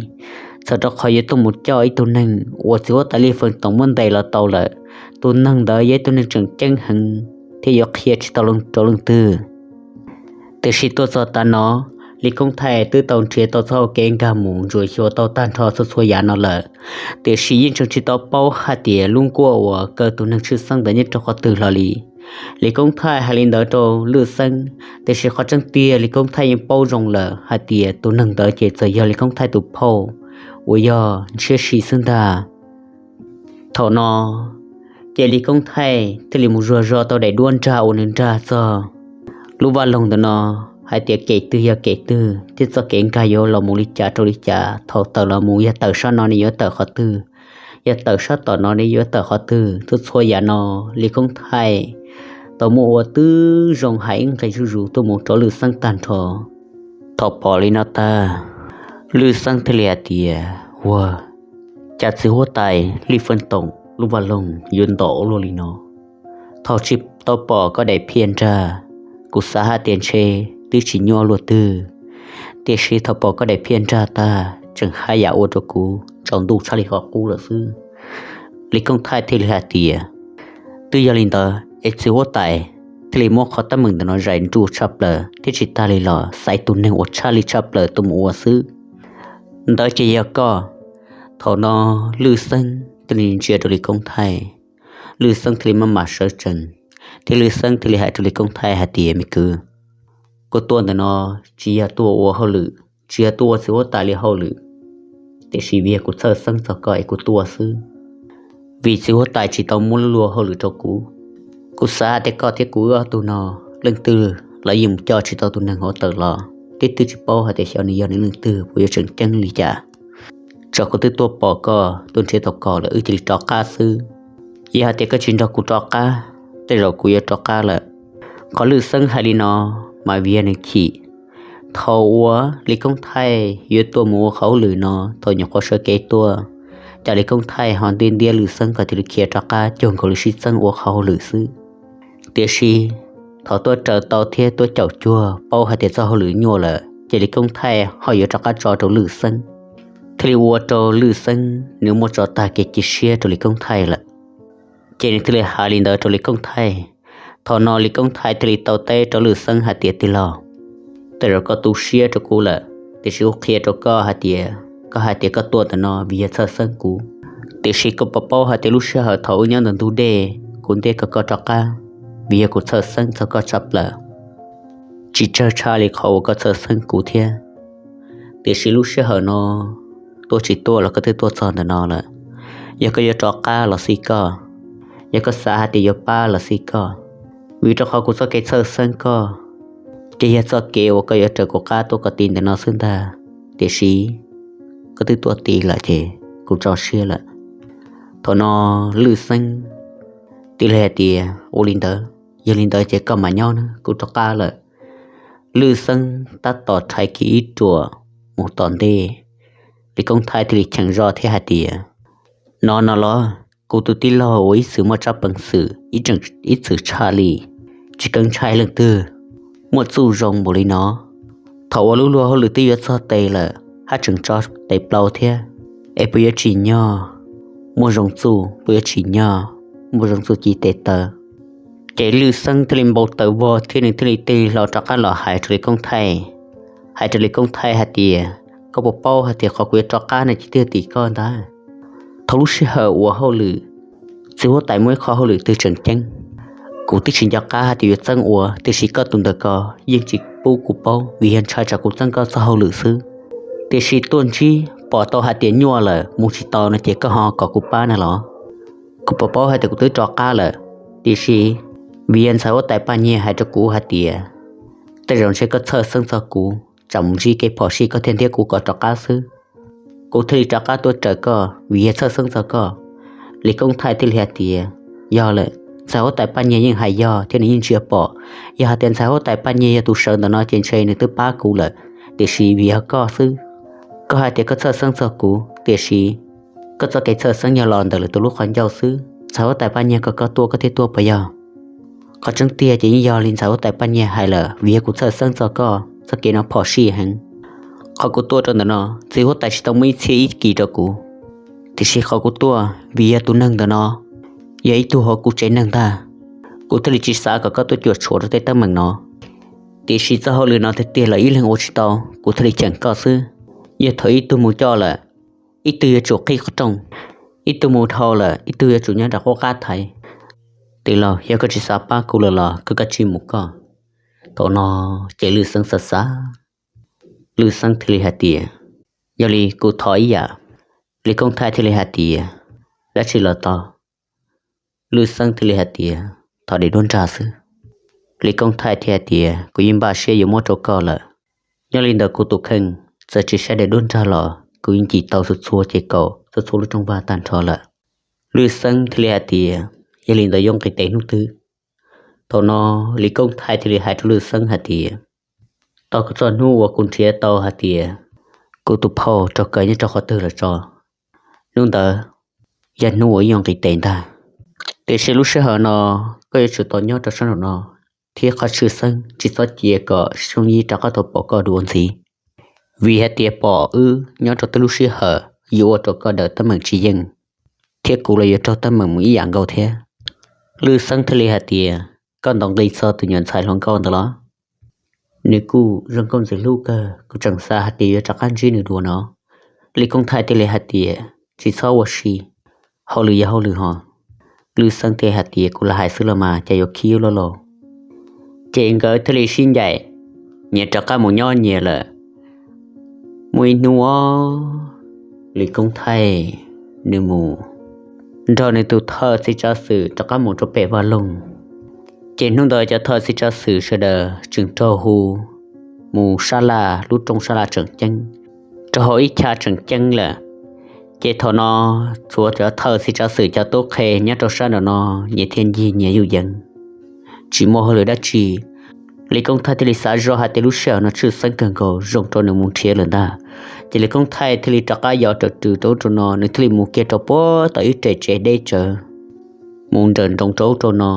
txhawm rau qhov yuav tuaj mus coj ib tug neeg uas txiv huab tais Lij Feej Toom muab ntes los tau lawm. Tus neeg ntawd yog ib tug neeg tseem ceeb heev thiab yuav qhia tsis tau rau leej twg. Tiam sis tuaj txog tav no, Lis Koob Thaij twb tau nrhiav tau txoj hau kev nkag mus ntsuam xyuas tau tag nrho txhua txhua yam no lawm, tiam sis yeej tseem tsis tau paub hais tias lub nkuaj uas kaw tus neeg tshwj xeeb ntawd nyob rau qhov twg hlo li. Lis Koob Thaij hais li ntawd rau Lwj Xeeb, tiam sis qhov tseeb tiag Lis Koob Thaij yeej paub zoo lawm hais tias tus neeg ntawd ces txawm yog Lis Koob Thaij tus phauj uas yog Ntshiab Sim xwb ntag. Thaum no ces Lis Koob Thaij thiaj li mus zuag zog tau daim duab nrag uas nws nrag txog lub vaj loog ntawm no hais tias kem twg yog kem twg thiab txoj kev nkag yuav los mus li cas rau li cas, thaum tawm los mus yog tawm sab no ne yuav tawm qhov twg, yog tawm sab tom no ne yuav tawm qhov twg. Txhua txhua yam no Lis Koob Thaij tau muaj ua twb zoo hais ib nqes zuj zus tuaj mus rau Lwj Xeeb tag nrho. Thaum pom li no tag, Lwj Xeeb thiaj li hais tias, Ua cas txiv huab tais Lwj Feej Toom lub vaj loog yuav ntom ua luaj li no? Thaum tsis tau pom koj daim phiaj nrag, kuv xav hais tias ntshe twb tsis nyuaj luaj twg, tiam sis thaum pom koj daim phiaj nrag tag tseem haj yam ua rau kuv tsaus ntuj tshaj li qhov qub lawm xwb. Lis Koob Thaij thiaj li hais tias, Twb yog li ntawd es txiv huab tais thiaj li muab qhov teeb meem ntawm no zais nruj tshaj plaws thiab tsis tag li los xaiv tus neeg uas tshaj li tshaj plaws tuaj mus ua xwb. Ntawd ces yog koj. Thaum no Lwj Xeeb thiaj li ntsia rau Lis Koob Thaij, Lwj Xeeb thiaj li maj mam sawv tsees, thiab Lwj Xeeb thiaj li hais rau Lis Koob Thaij hais tias, Me kwv, kuv tuaj ntawm no tsis yog tuaj ua hauj lwm, tsis yog tuaj ua txiv huab tais li hauj lwm, tiam sis vim yog kuv txhawj xeeb txog koj es kuv tuaj xwb. Vim txiv huab tais tsis tau muab luag hauj lwm rau kuv, kuv xav hais tias koj thiab kuv wb ob tug no leej twg los yeej mus coj tsis tau tus neeg hauv tawm los, twb twb tsis paub hais tias xyov nws yog nws leej twg puas yuav tseem ceeb li cas. Tso kuv twb tuaj pom koj tuaj nrhiav tau koj lawm wb cia li rov qab xwb. Yog hais tias koj tsis nrog kuv rov qab, tej zaum kuv yuav rov qab lawm. Qhov Lwj Xeeb hais li no mas vim yog nws chim. Thaum uas Lis Koob Thaij yuav tuaj mus ua qhov hauj lwm no, thaum nyuam qhuav sawv kev tuaj, cas Lis Koob Thaij ho ntiab ntiab Lwj Xeeb kom cia li khiav rov qab cuag nkaus li sib txeeb ua qhov hauj lwm xwb. Tiam sis thaum tuaj raws tau thiab tuaj caum cuag paub hais tias txoj hauj lwm nyuaj lawm ces Lis Koob Thaij ho yuav rov qab tso rau Lwj Xeeb, thiaj li ua rau Lwj Xeeb nws muaj tso tag kev cia siab rau Lis Koob Thaij lawm. Ces nws thiaj li hais li ntawd rau Lis Koob Thaij. Thaum no Lis Koob Thaij thiaj li tau teb rau Lwj Xeeb hais tias, Tij laug, tej zaum koj tu siab rau kuv lawm, tiam sis kuv qhia rau koj hais tias, koj hais tias koj tuaj ntawm no vim yog txhawj xeeb kuv, tiam sis koj puas paub hais tias lub sij hawm thaum wb nyob ntawm ntug dej kuv ntiab kom koj rov qab, vim yog kuv txhawj xeeb txog koj tshaj plaws. Tsis tsawg tshaj li qhov uas koj txhawj xeeb kuv thiab, tiam sis lub sij hawm no tuaj tsis tuaj los koj twb tuaj txog ntawm no lawm. Yog koj yuav rov qab los xij koj, yog koj xav hais tias yuav pab los xij koj, vim rau qhov kuv txoj kev txhawj xeeb koj ces yog txoj kev uas koj yuav raws kuv qab tuaj koj tid ntawm no xwb ntag. Tiam sis koj twb tuaj tid lawm ces kuv tso siab lawm. Thaum no Lwj Xeeb thiaj li hais tias, Ua li ntawd, yog li ntawd ces koj mam nyob na, kuv rov qab lawm. Lwj Xeeb tab tom rhais kiag ib ruam mus tom ntej, Lis Koob Thaij thiaj li cheem zoj thiab hais tias, No no los, kuv tus tij laug uas ib txwm muaj tsab peev xwm ib txwm tshaj li, tsis keev ntshai leej twg, muaj txuj zoo npaum li no. Thaum uas lub luag hauj lwm twb yuav txog tes lawm haj tseem tso tes plaws thiab, es puas yuav tsim nyog? Muaj zoo txuj puas yuav tsim nyog? Muaj zoo txuj ci tes taw. Ces Lwj Xeeb thiaj li npau taws vog thiab nws thiaj li tig hlo rov qab los hais rau Lis Koob Thaij, hais rau Lis Koob Thaij hais tias, Koj puas paub hais tias qhov kuv yuav rov qab no ces twb yog tim koj ntag. Thaum lub sij hawm ua hauj lwm, txiv huab tais muaj ib qho hauj lwm twg tseem ceeb, kuv twb tsis nco qab hais tias yuav txeeb ua, tiam sis koj tus ntawm ko yeej tsis pub kuv paub vim yog ntshai tsam kuv txeeb koj txoj hauj lwm xwb. Tiam sis tuaj ntsib pom tau hais tias nyuaj lawm mus tsis tau no ces koj ho kom kuv pab na los? Kuv puas paub hais tias kuv twb rov qab lawm, tiam sis vim yog ntxhais huab tais Paj Nyiag hais rau kuv hais tias tej zaum ntshe koj txhawj xeeb txog kuv, tsam mus ntsib kev phom sij koj thiaj ntiab kuv kom rov qab xwb. Kuv thiaj li rov qab tuaj raws koj vim yog txhawj xeeb txog koj. Lis Koob Thaij thiaj li hais tias, Yog lawm, ntxhais huab tais Paj Nyiag yeej hais yog thiab nws yeej ntsia pom. Yog hais tias ntxhais huab tais Paj Nyiag yog tus sawv ntawm no ces ntshe nws twb pab kuv lawm, tiam sis vim yog koj xwb. Koj hais tias koj txhawj xeeb txog kuv, tiam sis koj txoj kev txhawj xeeb yog los ntawm lwm tus lub qhov ncauj xwb. Ntxhais huab tais Paj Nyiag kom koj tuaj koj thiaj tuaj puas yog? Qhov tseeb tiag ces yeej yog li ntxhais huab tais Paj Nyiag hais lawm, vim yog kuv txhawj xeeb txog koj, txoj kev no phom sij heev. Qhov kuv tuaj rau ntawm no, txiv huab tais tsis tau muaj ib txhiab ib kis rau kuv, tiam sis qhov kuv tuaj vim yog tus neeg ntawm no yog ib tug hauv kuv tsev neeg ntag. Kuv thiaj li tsis xav kom koj tuaj cuam tshuam rau tej teeb meem no, tiam sis txoj hauj lwm no tiag tiag los ib leeg ua tsis tau, kuv thiaj li cheem koj xwb. Yog thaum ib tug mus coj lawm, ib tug yuav tsum qhib qhov rooj, ib tug mus dhau lawm ib tug yuav tsum nyob nram qub qab thaiv. Tij laug, yog koj tsis xav pab kuv lawm los koj kav tsij mus koj. Thaum no ces Lwj Xeeb xav xav, Lwj Xeeb thiaj li hais tias, Yog li kuv thov ib yam. Lis Koob Thaij thiaj li hais tias, Dab tsi los tau? Lwj Xeeb thiaj li hais tias, Thov daim duab nrag xwb. Lis Koob Thaij thiaj hais tias, Kuv yeej npaj siab yuav muab rau koj lawm. Nyob li ntawm kuv tus kheej, txawm tsis saib daim duab nrag los kuv yeej cim tau txhua txhua ces kaum txhua txhua lub rooj vag tag nrho lawm. Lwj Xeeb thiaj li hais tias, Yog li ntawd yuav nqis tes hnub twg? Thaum no Lis Koob Thaij thiaj li hais rau Lwj Xeeb hais tias, Tau koj txoj hnub uas kuv nrhiav tau hais tias kuv tus phauj raug kaw nyob rau qhov twg lawm tso? Hnub ntawd yog hnub uas ib yuav nqis tes ntag. Tiam sis lub sij hawm no koj yuav tsum tau nyob rau sab nraum no thiab qhov tshwj xeeb tsis txhob cia kom Soob Yib rov qab tau pom koj dua ntxiv, vim hais tias pom wb nyob rau tej lub sij hawm yuav ua rau koj daws teeb meem tsis yeej, thiab kuv los yuav raug teeb meem mus ib yam nkaus thiab. Lwj Xeeb thiaj li hais tias, koj ntaus nqi txog tus nyuam ntxhais hluas nkauj ntawd los? Nws kuj zoo nkauj ntxim hlub kawg, kuv tseem xav hais tias yuav rov qab ntsib nws dua no. Lis Koob Thaij thiaj li hais tias, tsis txhob ua si, hauj lwm yog hauj lwm hos. Lwj Xeeb thiaj hais tias, kuv lam hais xwb los mas, cas yuav khib loj los. Ces nkawd thiaj li sib ncaim, nyias rov qab mus nyob nyias lawm. Muaj ib hnub, Lis Koob Thaij nws mus nrog nws tus thawj txiv tsav xwm rov qab mus rau pem vaj loog. Ces hnub ntawd cov thawj txiv tsav xwm sawv daws tseem raug hu mus sab laj, lub rooj sab laj tseem ceeb, rau hauv ib chav tseem ceeb lawm. Ces thaum no txhua cov thawj txiv tsav xwm cov tub qhe nyob rau sab nraum no nyias thiaj ncig nyias yuj yeev, tsis muaj hauj lwm dab tsi. Lis Koob Thaij thiaj li xav zoj hais tias lub sij hawm no tshwj xeeb kawg nkaus, zoo rau nws mus nrhiav lawm ntag. Ces Lis Koob Thaij thiaj li rov qab yos raws rw rau ub rau no, nws thiaj li mus kiag rau puag tom ib rem tsev deb tsawv, mus nrawm nroos rau ub rau no.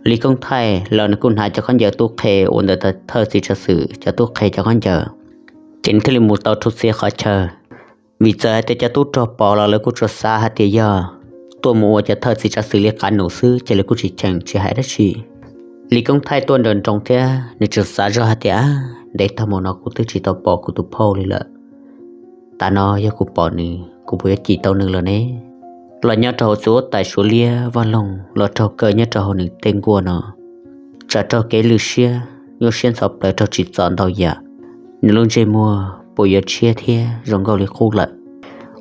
Lis Koob Thaij los nws kuj hnav cov khaub ncaws tub qhe uas ntawm thawj txiv tsav xwm cov tub qhe cov khaub ncaws, ces nws thiaj li mus tau rau txhia qhov chaw. Vim txawm hais tias cov tub rog pom los lawv kuj tsuas xav hais tias yog tuaj mus ua cov thawj txiv tsav xwm li qav num xwb, ces lawv kuj tsis cheem tsis hais dab tsi. Lis Koob Thaij tuaj nrawm nroos thiab nws tseem xav zoj hais tias, ntev tag mus no kuv twb tsis tau pom kuv tus phauj li lawm. Tam no yog kuv pom nws, kuv puas yuav cim tau nws lawm ne? Los nyob rau hauv txwv huab tais Suav liab vaj loog los raug kaw nyob rau hauv nws tej nkuaj no, tsam raug kev lwj siab, nyuaj siab ntxhov plaws raug tsim txom ntau yam, nws lub ntsej muag puas yuav tshiab thiab zoo nkauj li qub lawm.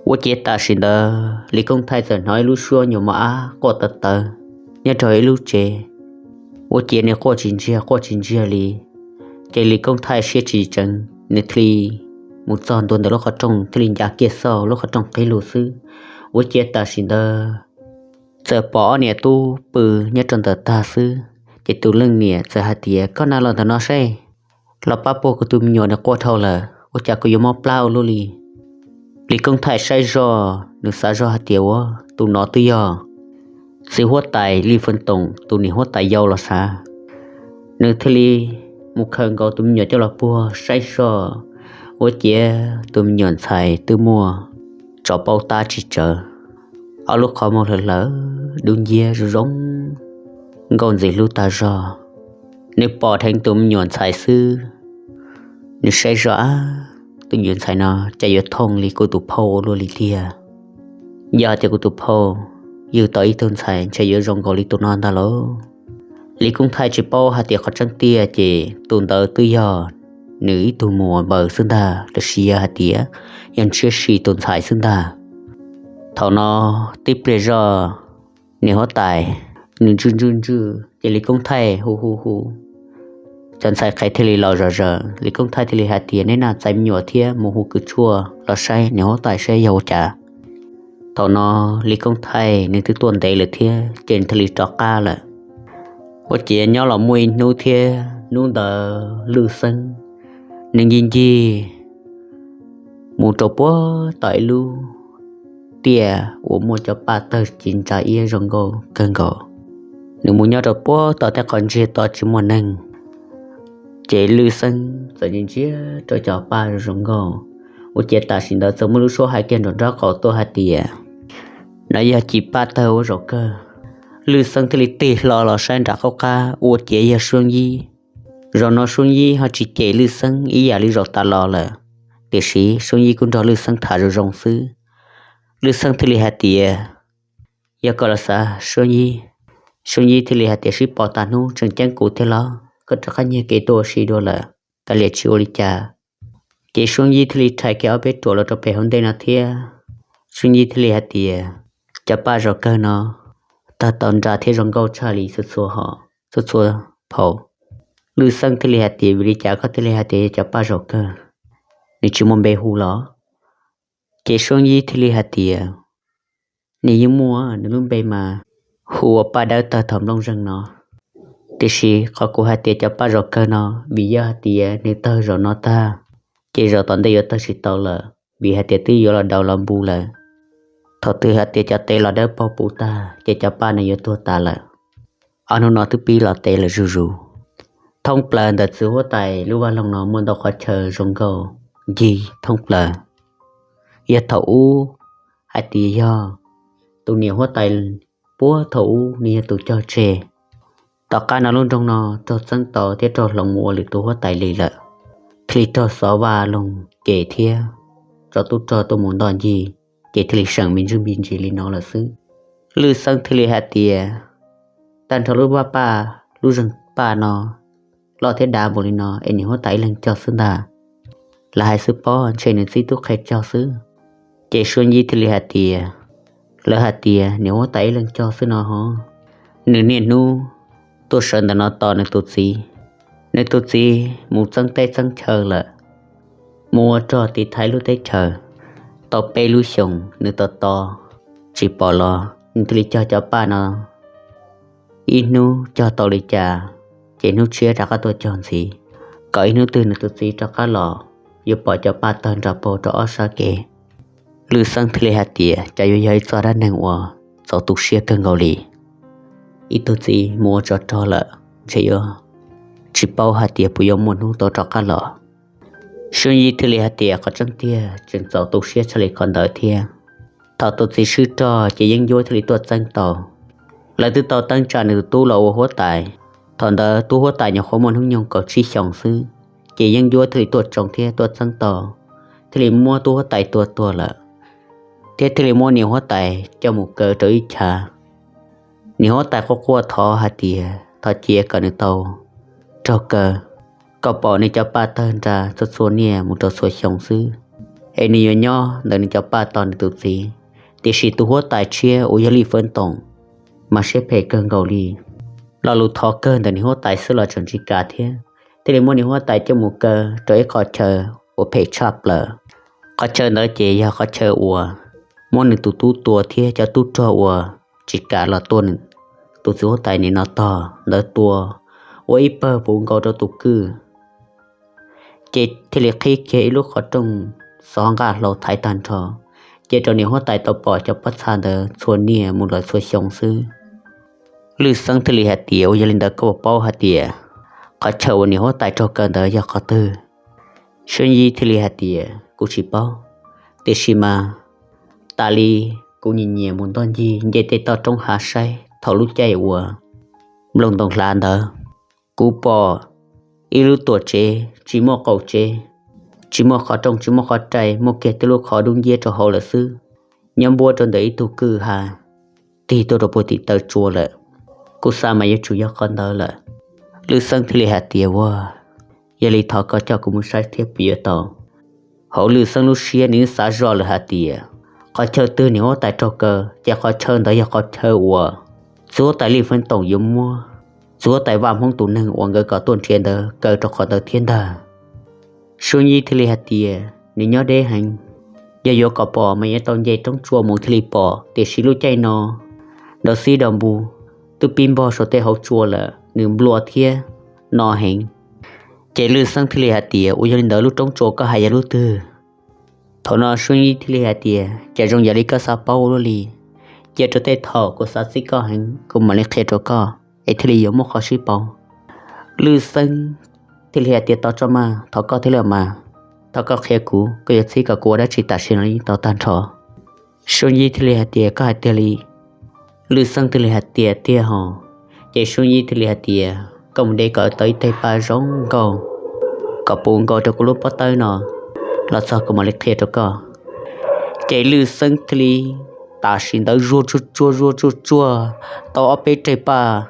Ua ciav tam sim ntawd Lis Koob Thaij txawm hnov ib lub suab nyuam mos ab quaj tawv tawv nyob rau ib lub tsev. Ua ciav nws quaj tsis ntsiag quaj tsis ntsiag li, ces Lis Koob Thaij siab tsis tseev, nws thiaj li mus txog ntua ntawm lub qhov rooj thiaj li ncav kiag xauj lub qhov rooj qhib lug xwb. Ua ciav tam sim ntawd txawm pom ob niam tub pw nyob rau ntawm tag xwb, ces tus leej niam txawm hais tias, koj na los ntawm no seb, los pab puag kuv tus me nyuam nws quaj dhau lawm, ua cas kuv yuav mob plab ua luaj li. Lis Koob Thaij saib zoj nws xav zoj hais tias, ua, tus no twb yog txiv huab tais Lis Feej Toom tus niam huab tais yau los sav. Nws thiaj li mus khaws nkaus tus me nyuam coj los puag saib zoj, ua ciav tus me nyuam ntxhais twb muaj tsov paub tab tsis tsawv, ob lub qhov muag hlawv hlawv dub nciab zoo zoo nkauj ntxim hlub tag zog. Nws pom dheev tus me nyuam ntxhais xwb, nws saib zoj, ab, tus me nyuam ntxhais no cas yuav thooj li kuv tus phauj ua luaj li tiag. Yog hais tias kuv tus phauj yug tau ib tug ntxhais ntshe yuav zoo nkaus li tus no ntag lauj. Lis Koob Thaij tsis paub hais tias qhov tseeb tiag ces tus ntawd twb yog nws ib tug muam npaws xwb ntag, los sis yog hais tias yog ntshiab si tus ntxhais xwb ntag. Thaum no tib pliag zoj, niam huab tais nws ntswj ntswj ntswj ces Lis Koob Thaij hu hu hu, cov ntxhais qhev thiaj li los zom zaws. Lis Koob Thaij thiaj li hais tias, neb naj txais me nyuam thiab mus hu kws tshuaj los saib niam huab tais saib yog ua cas. Thaum no Lis Koob Thaij nws twb tuaj ntev lawm thiab ces nws thiaj li rov qab lawm. Ua ciav nyob los muaj ib hnub thiab, hnub ntawd Lwj Xeeb nws ncig ncig mus rau puag tom ib lub tiaj uas muaj cov paj tawg ci ntsa iab zoo nkauj kawg nkaus. Nws mus nyob rau puag tom tej qhov ntsiag to tsis muaj neeg, ces Lwj Xeeb txawm ntsia ntsia rau cov paj zoo zoo nkauj. Ua ciav tam sim ntawd txawm muaj lub suab hais kiag nraum nraub qaum tuaj hais tias, no yog ci paj tawg ua zaum kawg. Lwj Xeeb thiaj li tig hlo los saib nram qab qab, ua ciav yog Suab Yib. Zaum no Suab Yib ho tsis cem Lwj Xeeb ib yam li zaum tas los lawm, tiam sis Suab Yib kuj nrog Lwj Xeeb tham zoo zoo xwb. Lwj Xeeb thiaj li hais tias, yog koj los xav Suab Yib. Suab Yib thiaj li hais tias, sib pom tag hnub tseem ceeb kuv thiab los, koj rov qab nyiag kev tuaj ua si dua lawm, kav liam tsis ua li cas. Ces Suab Yib thiaj li rhais kiag ob peb ruam los rau pem hauv ntej no thiab. Suab Yib thiaj li hais tias, cov paj zaum kawg no tawg tau nra thiab zoo nkauj tshaj li txhua txhua hom, txhua txhua phau. Lwj Xeeb thiaj li hais tias, vim li cas koj thiaj li hais tias yog cov paj zaum kawg? Nws tsis muaj npe hu los? Ces Suab Yib thiaj li hais tias, nws yeej muaj, nws lub npe mas hu ua paj dawb tawg thaum nplooj zeeg no. Tiam sis qhov kuv hais tias cov paj zaum kawg no, vim yog hais tias nws tawg zaum no tag, ces zaum tom ntej yuav tawg tsis tau lawm, vim hais tias twb yuav los daus los npu lawm. Thaum twg hais tias cov tes los dawb paug puv tag ces cov paj no yuav tuag tas lawm. Ob hnub no twb pib los tes lawm zuj zus. Thoob plaws ntawm txiv huab tais lub vaj loog no muaj ntau qhov chaw zoo nkauj ncig thoob plaws. Yog thaum ub hais tias yog tus niam huab tais puag thaum ub nws yog tus cog tseg. Tom qab no lub nroog no raug txeeb tau thiab raug hloov mus ua lwm tus huab tais li lawm, thiaj li raug xov vaj loog ces thiab tso tub rog tuaj mus ntoj ncig, ces thiaj li seem me ntsis me ntsis li no lawm xwb. Lwj Xeeb thiaj li hais tias, tag nrho lub vaj paj lub zeeg paj no loj thiab dav npaum li no es niam huab tais ib leeg cog xwb ntag. Lawv hais xwb pob, ntshe nws txib tub qhe cog xwb. Ces Suab Yib thiaj li hais tias, lawv hais tias niam huab tais ib leeg cog xwb no ho. Nws niaj hnub tuaj sawv ntawm no tos nws tus txiv. Nws tus txiv mus txeeb teb txeeb chaw lawm, mus ua rog tiv thaiv lub teb chaws. Tau peb lub xyoos nws tos tos tsis pom los, nws thiaj li cog cov paj no. Ib hnub cog tau li cas, ces hnub tshiab rov qab tuaj cog ntxiv, kom ib hnub twg nws tus txiv rov qab los yuav pom cov paj tawg nra paug rau ob sab kev. Lwj Xeeb thiaj li hais tias, cas yuav yog ib txoj dab neeg uas txaus tu siab kawg nkaus li. Ib tug txiv mus ua tsov rog lawm, ntshe yuav tsis paub hais tias puas yuav muaj hnub tau rov qab los. Suab Yib thiaj li hais tias, qhov tseeb tiag tseem txaus tu siab tshaj li qhov ntawd thiab. Thaum tus txiv swb rog ces yeeb ncuab thiaj li tuaj txeeb tau. Lawv twb tau teeb tsa nws tus tub los ua huab tais. Thaum ntawd tub huab tais nyuam qhuav muaj hnub nyoog kaum tsib xyoos xwb, ces yeeb ncuab thiaj li tuaj tsoo thiab tuaj txeeb tau, thiaj li muab tub huab tais tua tuag lawm, thiab thiaj li muab niam huab tais coj mus kaw rau ib chav. Niam huab tais quaj quaj thov hais tias thov cia kom nws tau raug kaw, kom pom nws cov paj tawg nra txhua txhua niaj mus rau txhua xyoo xwb, es nws yuav nyob ntawm nws cov paj tos nws tus txiv. Tiam sis tus huab tais tshiab uas yog Lij Fab Toom mas siab phem kawg nkaus li. Lo lus thov kawg ntawm niam huab tais xwb los tseem tsis kam thiab, thiaj li muab niam huab tais coj mus kaw rau ib qhov chaw uas phem tshaj plaws. Qhov chaw ntawd ces yog qhov chaw uas muab nws tus tub tua thiab cov tub rog uas tsis kam los tua tus txiv huab tais nim no tog ntawd tua ua ib pawg puv nkaus rau tus kwj, ces thiaj li qhib kiag ib lub qhov rooj xov nqaj hlau thaiv tag nrho, ces rau niam huab tais tau pom cov pob txha ntawd txhua niaj mus lawm txhua xyoo xwb. Lwj Xeeb thiaj li hais tias, ua yog li ntawd koj puas paub hais tias qhov chaw uas niam huab tais raug kaw ntawd yog qhov twg? Suab Yib thiaj li hais tias, kuv tsis paub, tiam sis mas tas li kuv nyiam nyiam mus ntoj ncig nce tej toj roob hav saib thaum lub caij uas nplooj ntoo hlav ntawd, kuv pom ib lub tuam tsev tsis muaj qaum tsev, tsis muaj qhov rooj tsis muaj qhov rai, muaj kiag tej lub qhov dub nciab rau hauv lawm xwb, nyob npuab rau ntawm ib tug kwj ha tig tuaj rau puag tim taw tsua lawm. Kuv xav mas yuav tsum yog qhov ntawd lawm. Lwj Xeeb thiaj li hais tias, ua, yog li thov koj coj kuv mus saib thiab puas yuav tau? Hauv Lwj Xeeb lub siab nws xav zoj lawm hais tias, qhov chaw twg niam huab tais raug kaw ces qhov chaw ntawd yog qhov chaw uas txiv huab tais Lij Fab Toom yuav muab txiv huab tais Vaj Hmoob tus neeg uas nkawd kom tuaj nrhiav ntawd kaw rau qhov ntawd thiab ntag. Suab Yib thiaj li hais tias, nws nyob deb heev, yog yuav kom pom mas yuav tau nce roob tsua mus thiaj li pom, tiam sis lub caij no nrov xib do npu, twb pib npog saum tej hauv tsua lawm, nws nplua thiab no heev. Ces Lwj Xeeb thiaj li hais tias, ua yog li ntawd lub roob tsua koj hais yog lub twg? Thaum no Suab Yib thiaj li hais tias, cas zoo yam li koj xav paub ua luaj li. Cia rau tej thaum kuv xav txib koj heev kuv mam li qhia rau koj es thiaj li yuav muaj qhov sib pauv. Lwj Xeeb thiaj li hais tias, tau tso mas, thov koj thiab lawm mas, thov koj qhia kuv, koj yuav txib kom kuv ua dab tsi tam sim no yeej tau tag nrho. Suab Yib thiaj li hais tias, koj hais tiag li? Lwj Xeeb thiaj li hais tias, tiag hos. Ces Suab Yib thiaj li hais tias, koj mus de kom tau ib teg paj zoo nkauj, kom puv nkaus rau kuv lub pob tawb no, los txog kuv mam li qhia rau koj. Ces Lwj Xeeb thiaj li tam sim ntawd zuag tsuag tsuag zuag tsuag tsuag tau ob peb teg paj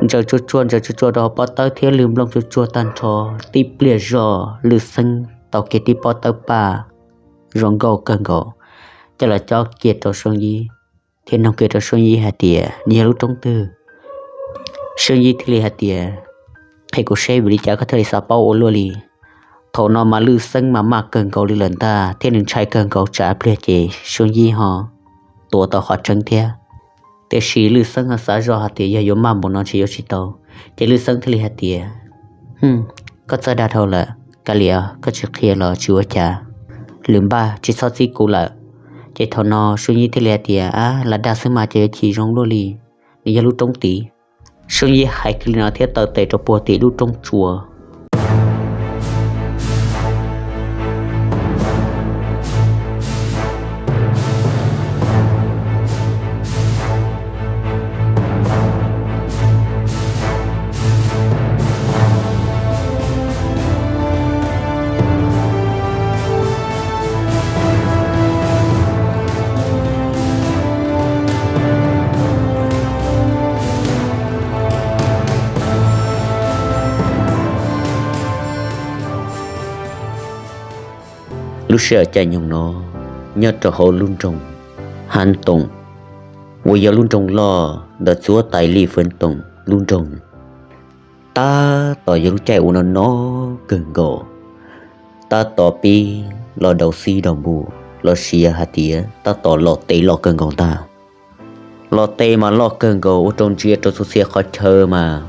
ntsaws tsuag tsuag ntsaws tsuag tsuag rau hauv pob tawb thiab lwg nplooj tsuag tsuag tag nrho. Tib pliag zog Lwj Xeeb tau kiag tib pob tawb paj zoo nkauj kawg nkaus coj los cob kiag rau Suab Yib, thiab noog kiag rau Suab Yib hais tias, nws yog lub roob twg? Suab Yib thiaj li hais tias, qhia kuv seb vim li cas koj thiaj li xav paub ua luaj li. Thaum no mas Lwj Xeeb mas maj kawg nkaus li lawm ntag thiab nws ntshai kawg nkaus tsam pliag ces Suab Yib ho tuav tau qhov tseeb thiab. Tiam sis Lwj Xeeb ho xav zoj hais tias yog yuav maj npaum no ntshe yuav tsis tau. Ces Lwj Xeeb thiaj li hais tias, koj txawj dag dhau lawm, Kav liam, koj tsis qhia los tsis ua cas, lwm npaj tsis txhob txib kuv lawm. Ces thaum no Suab Yib thiaj li hais tias, Ab, lam dag xwb mas ces yuav chim zoo luaj li, nws yog lub roob tid. Suab Yib hais kiag li no thiab taw tes rau puag tim lub roob tsua. Lub sij hawm caij nyoog no, nyob rau hauv lub nroog Hav Toom, uas yog lub nroog loj ntawm txiv huab tais Lis Fwv Toom lub nroog, tab tom yog lub caij uas no no kawg nkaus, tab tom pib los daus xib daus npus los sis yog hais tias tab tom los tes loj kawg nkaus ntag. Los tes mas loj kawg nkaus ua rau ntsia rau txhua txhia qhov chaw mas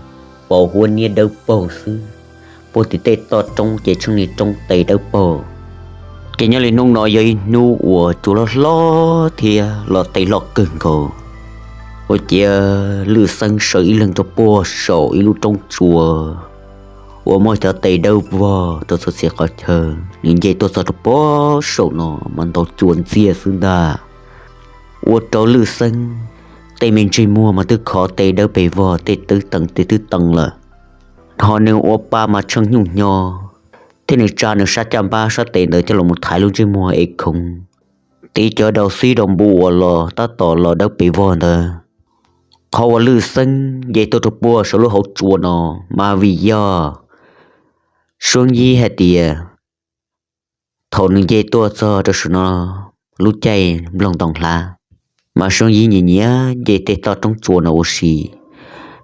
pos huab niab dawb paug xwb. Puag tim tej toj roob ces tsheej niag roob tes dawb paug. Ces nyob li hnub no yog ib hnub uas cua loj hlob thiab los tes loj kawg nkaus. Ua ciav Lwj Xeeb sawv ib leeg rau puag saum ib lub roob tsua uas muaj cov tes dawb vog rau txhua txhia qhov chaw. Nws nce tuaj txog rau puag saum no mas ntaus cua ntxiag xwb ntag. Ua rau Lwj Xeeb tej me ntsej muag mas twb khov tes dawb pes vog, tej twb teev tej twb teev lawm. Ho nws ua pa mas tsheej nyuj hnyo, thiab nws tsa nws sab caj npab sab tes ntawd coj los mus thaiv lub ntsej muag es khoov. Tiv cov daus xib daus npus uas los tab tom los dawb pes vog ntawd. Qhov uas Lwj Xeeb nce tuaj rau puag saum lub hauv tsua no mas vim yog Suab Yib hais tias thaum nws nce tuaj txog rau saum no lub caij nplooj ntoo hlav, mas Suab Yib nyiam nyiam nce tej toj roob tsua no ua si.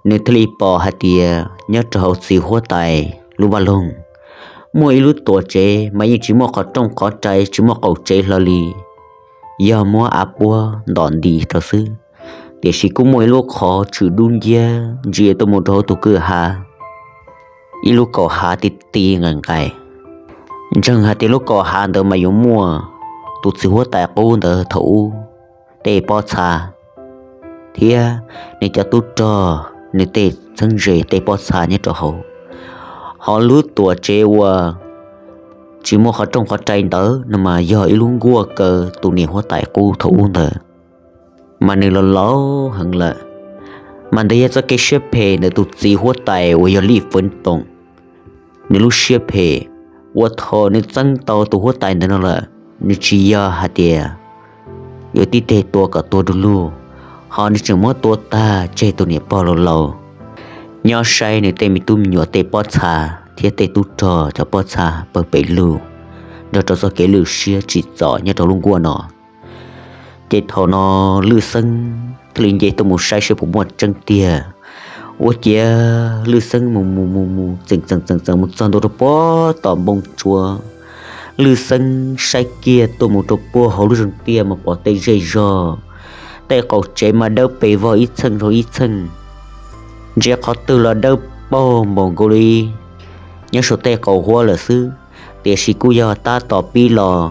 Nws thiaj li pom hais tias nyob rau hauv txiv huab tais lub vaj loog muaj ib lub tuam tsev mas yeej tsis muaj qhov rooj qhov rai, tsis muaj qaum tsev hlo li, yog muab av puab ntom nti rau xwb. Tiam sis kuj muaj ib lub qhov tshwm dub nciab ntsia tuaj mus rau hauv tus kwj ha, ib lub kaum hav ti ti nqaim nqaim. Ntseeg hais tias lub kaum hav ntawd mas yuav muaj tus txiv huab tais qub ntawd thaum ub tej pob txha thiab nws cov tub rog nws tej txheeb ze tej pob txha nyob rau hauv. Ho lub tuam tsev uas tsis muaj qhov rooj qhov rai ntawd no mas yog ib lub nkuaj kaw tus niam huab tais qub thaum ub ntawd, mas nws los laus heev lawm. Mas ntawd yog txoj kev siab phem ntawm tus txiv huab tais uas yog Lij Fwv Toom. Nws lub siab phem ua thaum nws txeeb tau tus huab tais ntawd no lawm, nws tsis yog hais tias yuav tib teg tua kom tuag du lug, ho nws tseem muab tua tag tseg tus niam pog laus laus nyob saib nws tej me tub me nyuam tej pob txha thiab tej tub rog cov pob txha pawg pes lug nrog rau txoj kev lwj siab tsim txom nyob rau lub nkuaj no. Ces thaum no Lwj Xeeb thiaj li nce tuaj mus saib seb puas muaj tseeb tiag. Ua ciav Lwj Xeeb mus mus mus mus txeem txeem txeem txeem mus txog ntua rau puag tom npoo tsua. Lwj Xeeb saib kiag tuaj mus rau puag hauv lub zeeg tiaj mas pom tej zej zog, tej qaum tsev mas dawb pes vog ib txheej rau ib txheej. Ntsia qhov twg los dawb paug npaum nkaus li nyob saum tej qaum huab lawm xwb, tiam sis kuj yog tab tom pib los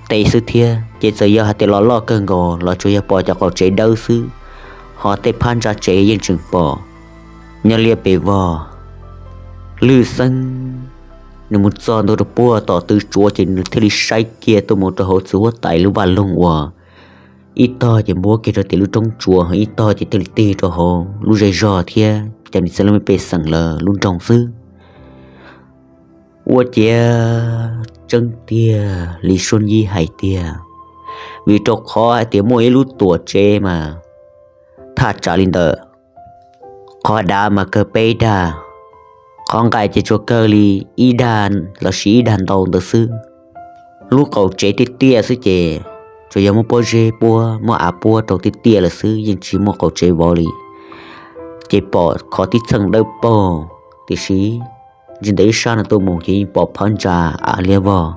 tes xwb thiab. Ces txawm yog hais tias los loj kawg nkaus los tsuas yog pom cov qaum tsev dawb xwb, ho tej phab ntsa tsev yeej tseem pom nyob liab pes vog. Lwj Xeeb nws mus txog ntua rau puag tom tw tsua ces nws thiaj li saib kiag tuaj mus rau hauv txiv huab tais lub vaj loog uas ib tog ces npuab kiag rau tim lub roob tsua, ib tog ces thiaj li tig rau hauv lub zej zog thiab cov niam txiv laj mej pej xeem lawv lub nroog xwb. Ua ciav tseeb tiag li Suab Yib hais tiag, vim rau qhov hais tias muaj ib lub tuam tsev mas thaj tsam li ntawm qhov dav mas kawg peb dag, qhov nqaim ces tsuas kawg li ib dag los sis ib dag ntau ntawd xwb. Lub qaum tsev tiaj tiaj xwb ces tsuas yog muab pob zeb puab muab av puab rau tiaj tiaj lawm xwb, yeej tsis muaj qaum tsev vauv li. Ces pom qhov tib txheej dawb paug, tiam sis ntsia ntawm ib sab no tuaj mus ces yeej pom phab ntsa av liab vog.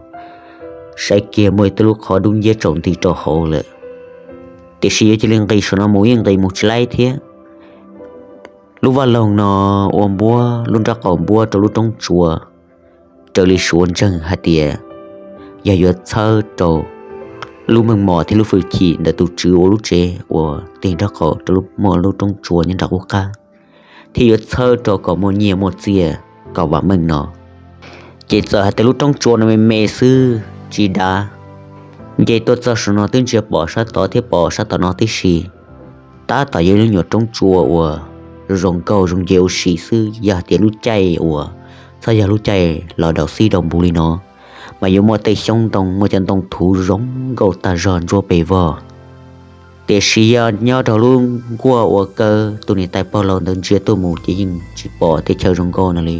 Saib kiag muaj ib tug lub qhov dub nciab tsaus nti rau hauv lawm, tiam sis yuav cia li nqis saum no mus yeej nqis mus tsis laib thiab. Lub vaj loog no ua npuab lub nrab qaum npuab rau lub roob tsua, raws li suav ntseeg hais tias yog yuav txhawb rau lub meej mom thiab lub hwj chim ntawm tus tswv ua lub tsev uas tig nraub qaum rau lub muaj lub roob tsua nyob nram qub qab, thiab yuav txhawb rau kom muaj nyiaj muaj txiaj kom vam meej no. Ces txawm hais tias lub roob tsua no me me xwb tsis dav, nce tuaj txog saum no twb ntsia pom sab tod thiab pom sab tom no tib si. Tab tom yog lub nyuam roob tsua uas zoo nkauj zoo nce ua si xwb, yog hais tias lub caij uas txhob yog lub caij los daus xib daus npus li no, mas yuav muaj tej xyoob ntoo, muaj cov ntoo thuv zoo nkauj tag zog ntsuab pes vog. Tiam sis yog nyob rau lub nkuaj uas kaw tus niam tais pog laus ntawd ntsia tuaj mus ces yeej tsis pom tej chaw zoo nkauj no li,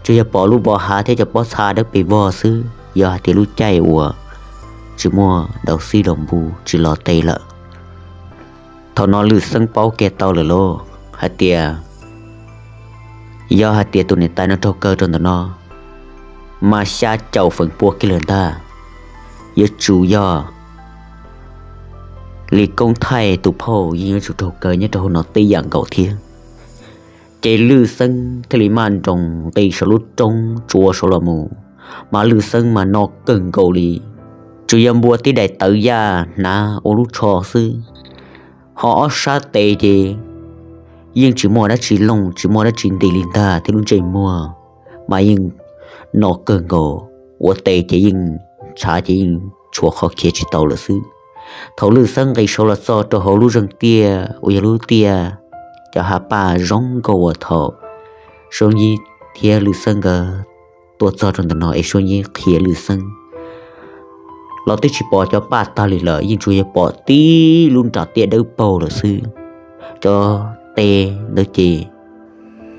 tsuas yog pom lub vos hav thiab cov pob txha dawb pes vog xwb, yog hais tias lub caij uas tsis muaj daus xib daus npus tsis los tes lawm. Thaum no Lwj Xeeb paub kiag tau lawm lauj hais tias yog hais tias tus niam tais no raug kaw rau ntawm no mas xya caum feem pua kiag lawm ntag. Yuav tsum yog Lis Koob Thaij tus phauj yeej yuav tsum raug kaw nyob rau hauv no tib yam nkaus thiab. Ces Lwj Xeeb thiaj li maj nroos nqis saum lub roob tsua saud los mus, mas Lwj Xeeb mas no kawg nkaus li, tsuas yog npua tib daim tawv yaj hnav ua lub tsho xwb, ho ob sab tes ces yeej tsis muaj dab tsi looj tsis muaj dab tsi nti li ntag thiab lub ntsej muag mas yeej no kawg nkaus, ua tes ces yeej ntshav ces yeej tshuav qhov khiav tsis tau lawm xwb. Thaum Lwj Xeeb nqis saud los txog rau hauv lub zeeg tiaj uas yog lub tiaj cov hav paj zoo nkauj uas thaum Suab Yib thiab Lwj Xeeb nkawd tuaj txog rau ntawm no es Suab Yib qhia Lwj Xeeb los twb tsis pom cov paj tag li lawm, yeej tsuas yog pom tib lub nram tiaj dawb paug lawm xwb. Cov teb ntawd ces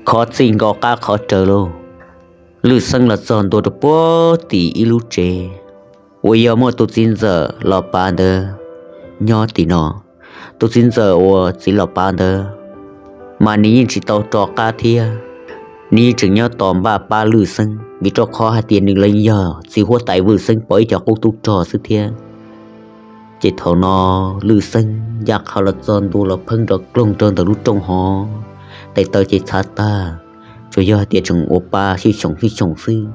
khov txij nkaus qab qhov raws lauj. Lwj Xeeb los txog ntua rau puag tim ib lub tsev uas yog muaj tus txiv ntxawm Los Pav ntawd nyob tim no. Tus txiv ntxawm uas txiv Los Pav ntawd mas nws yeej tsis tau rov qab thiab, nws yeej tseem nyob tos npaj pab Lwj Xeeb, vim rau qhov hais tias nws los yog txiv huab tais Lwj Xeeb pom ib co qub tub rog xwb thiab. Ces thaum no Lwj Xeeb ncaj qha los txog ntua los pheej nrov kloog rau ntawm lub rooj hov, tes taw ces txhav tag, tsuas yog hais tias tseem ua pa xyuj xyoos xyuj xyoos xwb.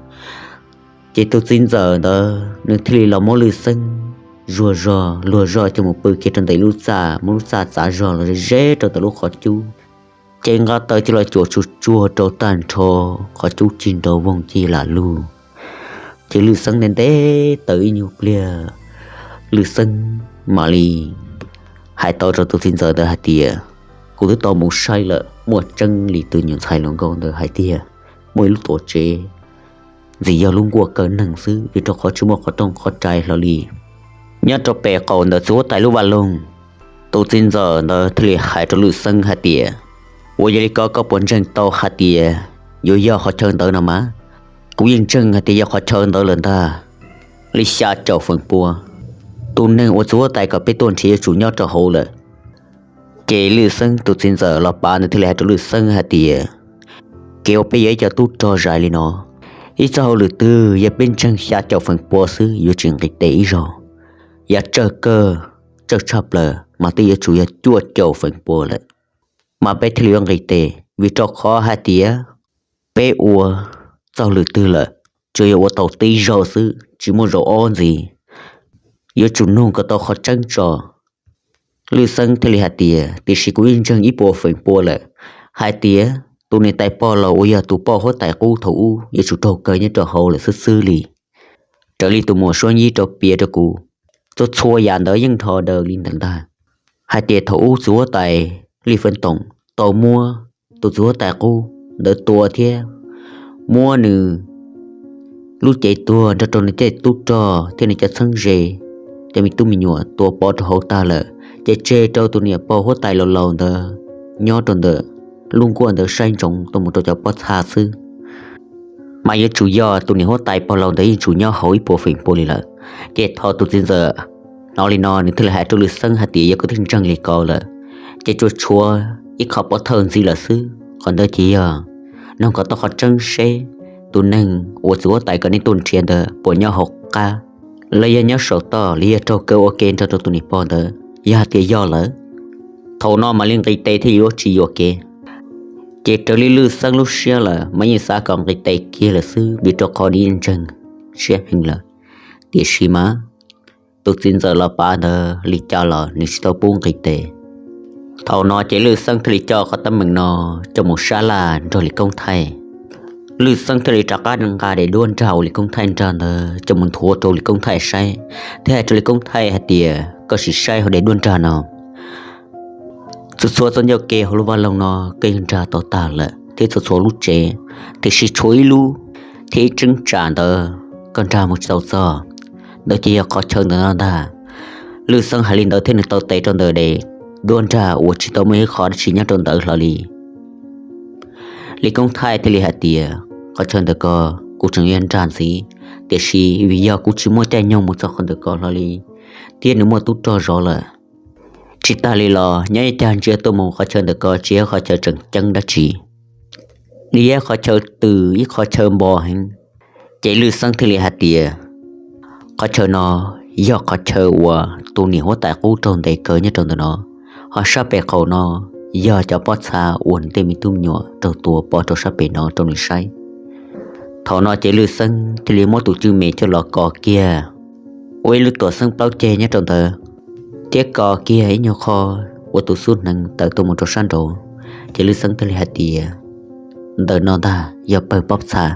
Ces tus txiv ntxawm ntawd nws thiaj li los muab Lwj Xeeb zuag zog luag zog coj mus pw kiag rau ntawm ib lub txaj, muab lub txaj txav zog los ze ze rau ntawm lub qhov cub. Ces nqa taws coj los cuam tsuag tsuag rau tag nrho, qhov cub cig nrov voog cig lam lug. Ces Lwj Xeeb nte nte taws ib nyuag pliag, Lwj Xeeb mam li hais tau rau tus txiv ntxawm ntawd hais tias, kuv twb tau mus saib lawm, muaj tseeb li tus nyuam ntxhais hluas nkauj ntawd hais tiag, muaj ib lub tuam tsev ntxim yog lub nkuaj kaw neeg xwb, vim rau qhov tsis muaj qhov rooj qhov rai hlo li. Nyob rau pem qaum ntawm txiv huab tais lub vaj loog, tus txiv ntxawm ntawd thiaj li hais rau Lwj Xeeb hais tias, ua yog li ko koj puas ntseeg tau hais tias yuav yog qhov chaw ntawd no mas? Kuv yeej ntseeg hais tias yog qhov chaw ntawd lawm ntag, li xya caum feem pua. Tus neeg uas txiv huab tais kom peb tuaj nrhiav yuav tsum nyob rau hauv lawm. Ces Lwj Xeeb tus txiv ntxawm Los Pav ntawd thiaj li hais rau Lwj Xeeb hais tias, kev uas peb yog ib co tub rog zais li no, ib txoj hauj lwm twg yog peb ntseeg xya caum feem pua xwb yuav tsis nqis tes ib zaug. Yog tsawg kawg, tsawg tshaj plaws mas twb yuav tsum yog cuaj caum feem pua lawm, mas peb thiaj li yuav nqis tes, vim rau qhov hais tias peb ua txoj hauj lwm twg lawm, tsuas yog ua tau tib zaug xwb, tsis muaj zaum ob ntxiv. Yuav tsum nug kom tau qhov tseeb tso. Lwj Xeeb thiaj li hais tias, tiam sis kuv yeej ntseeg ib puas feem pua lawm hais tias tus niam tais pog laus uas yog tus poj huab tais qub thaum ub yuav tsum raug kaw nyob rau hauv lawm xwb xwb li. Raws li tus muam Suab Yib rau piav rau kuv, txhua txhua yam ntawd yeej nrho daws li ntawd ntag. Hais tias thaum ub txiv huab tais Lij Feeb Toom tau muab tus txiv huab tais qub ntawd tua thiab muab nws lub cev tuag nrog rau nws tej tub rog thiab nws cov txheeb ze, cov me tub me nyuam tua pov rau hauv tag lawm, ces tseg rau tus niam pog huab tais laus laus ntawd nyob rau ntawm lub nkuaj ntawd saib ntsoov tuaj mus rau cov pob txha xwb. Mas yuav tsum yog tus niam huab tais pog laus ntawd yeej tsum nyob hauv ib puas feem pua li lawm. Ces thaum tus txiv ntxawm hnov li no nws thiaj li hais rau Lwj Xeeb hais tias, yog koj twb ntseeg li ko lawm, ces tsuas tshuav ib qho pov thawj ntxiv lawm xwb, qhov ntawd ces yog nug kom tau qhov tseeb seb tus neeg uas txiv huab tais kom nej tuaj nrhiav ntawd puas nyob hauv qab, los yog nyob saum toj, los yog raug kaw ua ke nrog rau tus niam pog ntawd. Yog hais tias yog lawm, thaum no mam li nqis tes thiab yuav tsis yuam kev. Ces raws li Lwj Xeeb lub siab lawm mas yeej xav kom nqis tes kiag lawm xwb, vim rau qhov nws yeej ntseeg siab heev lawm. Tiam sis mas tus txiv ntxawm los pav ntawd li cas los nws tsis tau pub nqis tes. Thaum no ces Lwj Xeeb thiaj li coj qhov teeb meem no coj mus sab laj nrog Lis Koob Thaij. Lwj Xeeb thiaj li rov qab nqa daim duab nrag uas Lis Koob Thaij nrag ntawd coj mus nthuav rau Lis Koob Thaij saib, thiab hais rau Lis Koob Thaij hais tias, koj sim saib hauv daim duab nrag no, txhua txhua txoj ncauj ke hauv lub vaj loog no koj yeej nrag tau tag lawm, thiab txhua txhua lub tsev, tiam sis tshuav ib lub thiab ib cheeb tsam ntawd koj nrag mus tsis tau txog. Ntawd ces yog qhov chaw ntawm no ntag. Lwj Xeeb hais li ntawd thiab nws taw tes rau ntawm daim duab nrag uas tsis tau muaj ib qho dab tsi nyob rau ntawd hlo li. Lis Koob Thaij thiaj li hais tias, qhov chaw ntawm ko kuv tseem yuav nrag ntxiv, tiam sis vim yog kuv tsis muaj caij nyoog mus txog qhov ntawm ko hlo li, thiab nws muaj tub rog zov lawm. Tsis tas li los nyob ib cag ntsia tuaj mus qhov chaw ntawm ko tsis yog qhov chaw tseem ceeb dab tsi, nws yog qhov chaw twm, ib qhov chaw npo heev. Ces Lwj Xeeb thiaj li hais tias, qhov chaw no yog qhov chaw uas tus niam huab tais qub raug ntes kaw nyob rau ntawm no, ho sab pem qaum no yog cov pob txha uas nws tej me tub me nyuam raug tua pov rau sab pem no rau nws saib. Thaum no ces Lwj Xeeb thiaj li muab tus cwj mem coj los kos kiag, ua ib lub tuam xeeb plaub ceg nyob rau ntawd, thiab kos kiag ib nyuag qho ua tus xub hneev tawm tuaj mus rau sab nraud. Ces Lwj Xeeb thiaj li hais tias, ntawm no ntag yog pawg pob txha.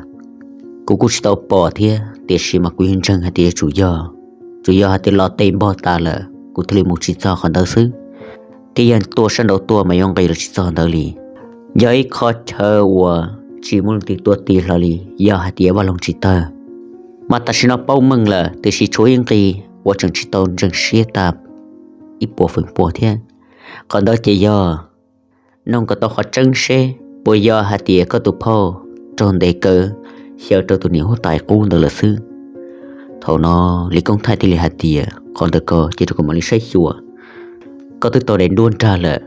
Kuv kuj tsis tau pom thiab, tiam sis mas kuv yeej ntseeg hais tias yuav tsum yog, tsuas yog hais tias los tes npog tas lawm kuv thiaj li mus tsis txog qhov ntawd xwb, thiab yog tuaj sab nraud tuaj mas yuav nqis los tsis txog ntawd li. Yog ib qho chaw uas tsis muaj leej twg tuaj ti hlo li, yog hais tias vaj loog tsis tawg. Mas tam sim no paub meej lawm, tiam sis tshuav ib nqi uas tseem tsis tau ntseeg siab tag ib puas feem pua thiab. Qhov ntawd ces yog, noog kom tau qhov tseeb seb puas yog hais tias koj tus phauj raug ntes kaw xyaw rau tus niam huab tais qub ntawd lawm xwb. Thaum no Lis Koob Thaij thiaj li hais tias, qhov ntawd ko ces rau kuv mam li saib xyuas. Koj twb tau daim duab nrag lawm,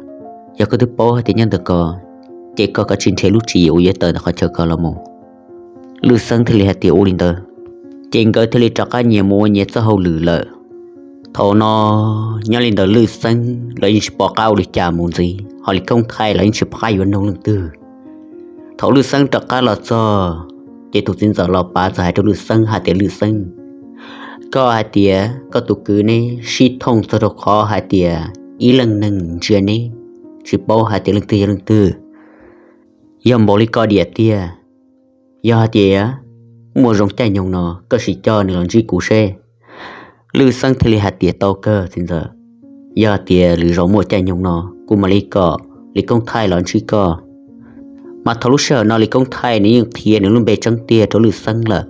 yog koj twb paub hais tias nyob ntawm ko, ces koj kav tsij nrhiav lub tswv yim uas yuav tawm ntawm qhov chaw ko los mus. Lwj Xeeb thiaj li hais tias, ua li ntawd ces nkawd thiaj li rov qab nyias mus ua nyias txoj hauj lwm lawm. Thaum no nyob li ntawm Lwj Xeeb los yeej tsis pom qab ua li cas mus ntxiv, ho Lis Koob Thaij los yeej tsis pom qab yuav noog leej twg. Thaum Lwj Xeeb rov qab los txog, ces tus txiv ntxawm los pav txawm hais rau Lwj Xeeb hais tias, Lwj Xeeb, koj hais tias koj tus kwv neb sib thooj txog rau qhov hais tias ib leej neeg ntsia neb, tsis paub hais tias leej twg yog leej twg. Yog npaum li koj diam tiag, yog hais tias muaj zoo caij nyoog no koj sim coj nws los ntsib kuv seb. Lwj Xeeb thiaj li hais tias, tau kawg txiv ntxawm, yog tias lwm zaus muaj caij nyoog no kuv mam li kom Lis Koob Thaij los ntsib koj. Mas thaum lub sij hawm no Lis Koob Thaij nws yeej qhia nws lub npe tseeb tiag rau Lwj Xeeb lawm.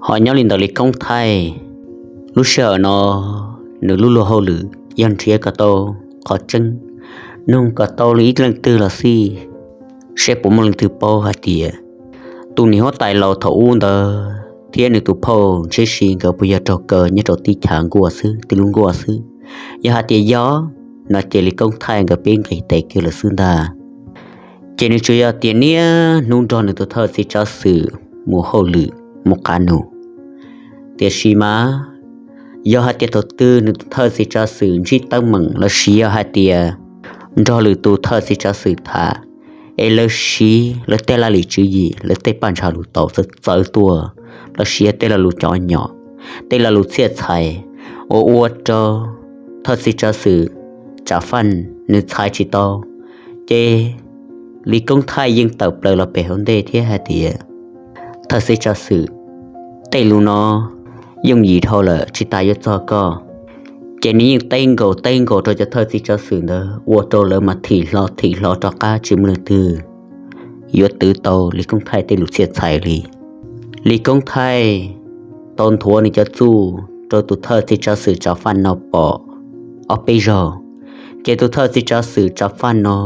Ho nyob li ntawm Lis Koob Thaij, lub sij hawm no nws lub luag hauj lwm yog nrhiav kom tau qhov tseeb, noog kom tau li ib leej twg los xij, seb puas muaj leej twg paub hais tias tus niam huab tais laus thaum ub ntawd thiab nws tus phauj ntsib si nkawd puas yog raug kaw nyob rau teb chaws nkuaj xwb, tib lub nkuaj xwb. Yog hais tias yog no ces Lis Koob Thaij nkawd pib nqis tes kiag lawm xwb ntag. Ces nws tsuas yog tias niaj hnub nrog nws tus thawj txiv tsav xwm mus hauj lwm, mus qav num. Tiam sis mas yog hais tias thaum twg nws tus thawj txiv tsav xwm ntsib teeb meem los sis yog hais tias nrog lwm tus thawj txiv tsav xwm tham, es lawv siv lawv tej laj lim tswv yim, lawv tej paj ntsha lus taus txawv txawv tuaj, los sis tej lo lus cov nyom, tej lo lus txhiaj txhais uas ua rau thawj txiv tsav xwm Tsav Faj nws txhais tsis tau, ces Lis Koob Thaij yeej tawm plaws los pem hauv ntej thiab hais tias, thawj txiv tsav xwm, tej lus no yooj yim dhau lawm, tsis tas yuav txog koj. Ces nws yeej teb nkaus teb nkaus rau cov thawj txiv tsav xwm ntawd ua rau lawv mas thim hlo thim hlo rov qab tsis muaj leej twg yuav twv tau Lis Koob Thaij tej lus txhiaj txhais li. Lis Koob Thaij tau nthuav nws cov txuj rau tus thawj txiv tsav xwm Tsav Faj no pom ob peb zaug, ces tus thawj txiv tsav xwm Tsav Faj no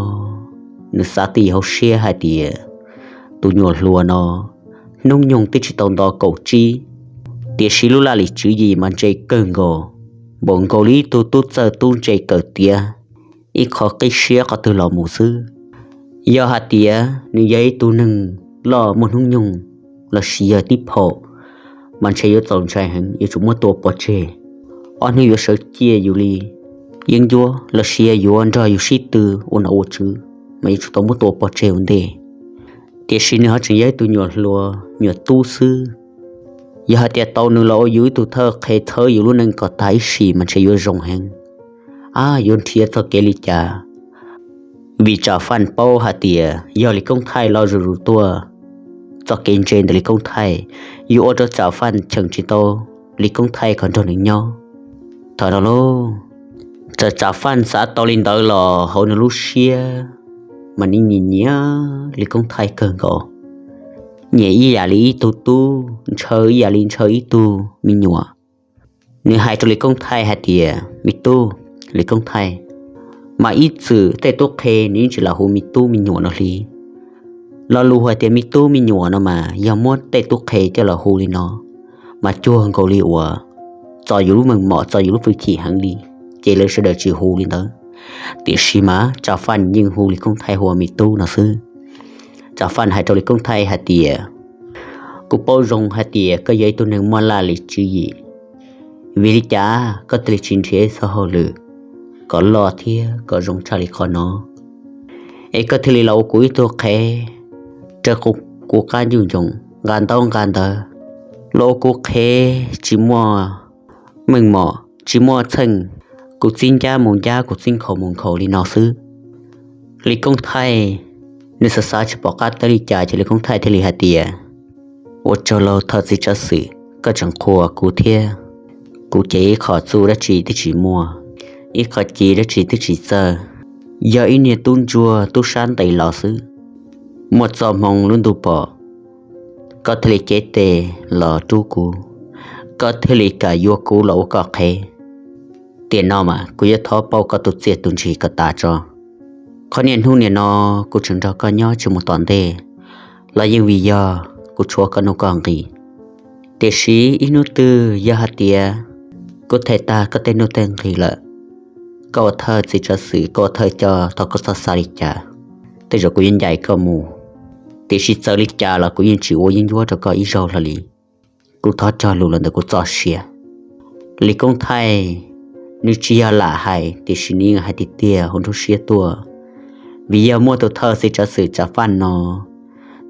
nws xav tib hauv siab hais tias, tus nyuam hluas no hnub nyoog twb tsis tau nto kaum tsib, tiam sis lub laj lim tswv yim mas ntse kawg nkaus, npaum nkaus li ib tug tub txawj tub ntse kawm tiav ib qho qib siab qhov twg los mus xwb. Yog hais tias nws yog ib tug neeg loj muaj hnub nyoog los sis yog tib phaum, mas ntshe yuav txaus ntshai heev, yuav tsum muab tua pov tseg, ob hnub yuav sawv ciaj yus li yeeb ncuab los sis yuav nrog yus sib tw ua nom ua tswv mas yuav tsum tau muab tua pov tseg ua ntej. Tiam sis nws ho tseem yog ib tug nyuam hluas nyuam tub xwb. Yog hais tias tau nws los ua yus ib tug thawj qhev txhawb yus lub neej kom tag ib sim mas ntshe yuav zoo heev. Ab, yuav nrhiav txoj kev li cas? Vim Tsav Faj paub hais tias yog Lis Koob Thaij los zuj zus tuaj, txoj kev ntse ntawm Lis Koob Thaij yuav ua rau Tsav Faj cheem tsis tau Lis Koob Thaij kom nrog nws nyob. Thaum no lauj, txawm Tsav Faj xav tau li ntawd los hauv nws lub siab mas nws nyiam nyiam Lis Koob Thaij kawg nkaus, nyiam ib yam li ib tug tub, ntshaw ib yam li ntshaw ib tug me nyuam. Nws hais rau Lis Koob Thaij hais tias, me tub, Lis Koob Thaij, mas ib txwm tej tub qhe nws yeej tsis lam hu me tub me nyuam no li. Lo lus hais tias me tub me nyuam no mas yog muab tej tub qhe coj los hu li no mas cuag nkaus li uas txo yus lub meej mom, txo yus lub hwj chim heev li, ces lawv sawv daws tsis hu li ntawd. Tiam sis mas Tsav Faj yeej hu Lis Koob Thaij hu ua me tub no xwb. Tsav Faj hais rau Lis Koob Thaij hais tias, kuv paub zoo hais tias koj yog ib tug neeg muaj laj lim tswv yim, vim li cas koj thiaj li tsis nrhiav ib txoj hauj lwm kom loj thiab kom zoo tshaj li qhov no, es koj thiaj li los ua kuv ib tug qhev raws kuv qab ncuj ncoos, nqa ntaub nqa ntawv, los ua kuv qhev tsis muaj meej mom, tsis muaj txheej, kuv txib ncab mus ncab, kuv txib nkhaus mus nkhaus li no xwb. Lis Koob Thaij nws xav xav tsis pom qab teb li cas ces Lis Koob Thaij thiaj li hais tias, ua tsaug lauj thawj txiv Tsav Xwm, koj tseem qhuas kuv thiab. Kuv ces ib qho txuj dab tsi twb tsis muaj, ib qho ci dab tsi twb tsis txawj, yog ib niag tub ntsuag tub sab ntev los xwb. Muaj txoj hmoo lub ntuj pom, koj thiaj li cev tes los rub kuv, koj thiaj li kam yuav kuv los ua koj qhev. Tiam no mas kuv yuav thov pauj koj tus txiaj tus ntsig kom tas tso. Qhov niaj hnub niaj no kuv tseem nrog koj nyob tsis mus tom ntej los yeej vim yog kuv tshuav koj nuj koj nqis. Tiam sis ib hnub twg yog hais tias kuv them tag koj tej nuj tej nqis lawm, koj ua thawj txiv Tsav Xwm, koj ua thawj coj, thov koj txhob xav li cas, tej zaum kuv yuav ncaim koj mus. Tiam sis txawm li cas los kuv yeej tsis ua yeeb ncuab rau koj ib zaug hlo li. Kuv thov cog lus los ntawm kuv txoj sia. Lis Koob Thaij nws tsis yog lam hais, tiam sis nws yeej hais tiag tiag hauv nruab siab tuaj, vim yog muaj tus thawj txiv Tsav Xwm Tsav Faj no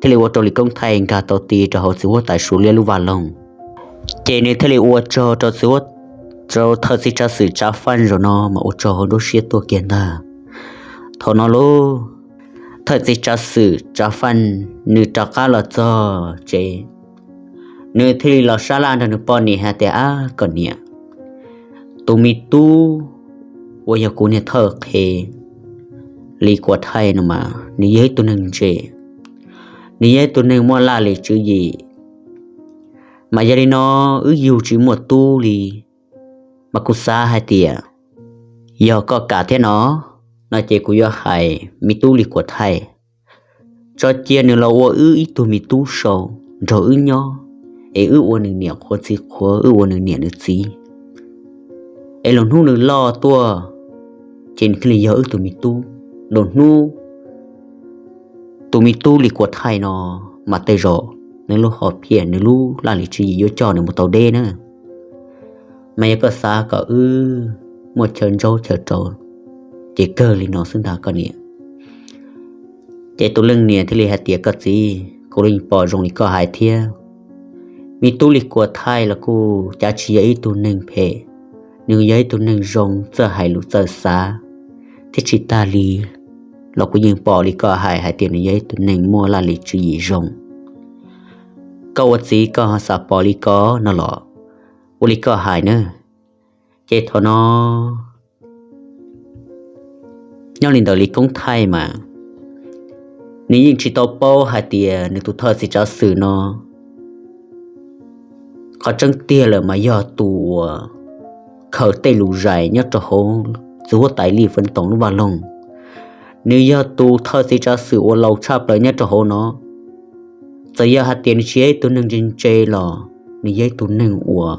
thiaj li ua rau Lis Koob Thaij nkag tau ti rau hauv txiv huab tais Suav Liab lub vaj loog. Ces nws thiaj li ua tsaug rau txiv huab, rau thawj txiv Tsav Xwm Tsav Faj zaum no mas ua tsaug hauv nruab siab tuaj kiag ntag. Thaum no lauj, thawj txiv Tsav Xwm Tsav Faj nws rov qab los txog tsev, nws thiaj li los sab laj nrog nws poj niam hais tias, ab, koj niam, tus me tub uas yog kuv niag thawj qhev Lis Kuam Thaij no mas nws yog ib tug neeg ntse, nws yog ib tug neeg muaj laj lim tswv yim, mas yog li no wb yug tsis muaj tub li, mas kuv xav hais tias yog koj kam thiab no, no ces kuv yuav hais me tub Lis Kuam Thaij tso cia nws los ua wb ib tug me tub sau nrog wb nyob, es wb ua nws niam qhuav txiv qhuav, wb ua nws niam nws txiv, es lwm hnub nws loj tuaj ces nws thiaj li yog wb tus me tub. Lwm hnub tus me tub Lis Kuam Thaij no mas tej zaum nws lub hom phiaj, nws lub laj lim tswv yim yuav coj nws mus tau deb na. Mas yog koj xav kom wb muaj chaw ntsaub chaw rau, ces kawg li no xwb ntag koj niam. Ces tus leej niam thiaj li hais tias, koj txiv, kuv yeej pom zoo li koj hais thiab. Me tub Lis Kuam Thaij los kuj cav tsis yog ib tug neeg phem, nws yog ib tug neeg zoo txawj hais lus txawj xav, thiab tsis tag li los kuv yeej pom li koj hais hais tias nws yog ib tug neeg muaj laj lim tswv yim zoo. Koj ua txiv koj ho xav pom li ko no los ua li koj hais na. Ces thaum no nyob li ntawm Lis Koob Thaij mas nws yeej tsis tau paub hais tias nws tus thawj txiv Tsav Xwm no qhov tseeb tiag lawm mas yog tus uas khaws tej lus zais nyob rau hauv txiv huab tais Lis Feeb Toom lub vaj loog. Nws yog tus thawj txiv Tsav Xwm uas laus tshaj plaws nyob rau hauv no. Txawm yog hais tias nws tsis yog ib tug neeg ntse ntse los nws yog ib tug neeg uas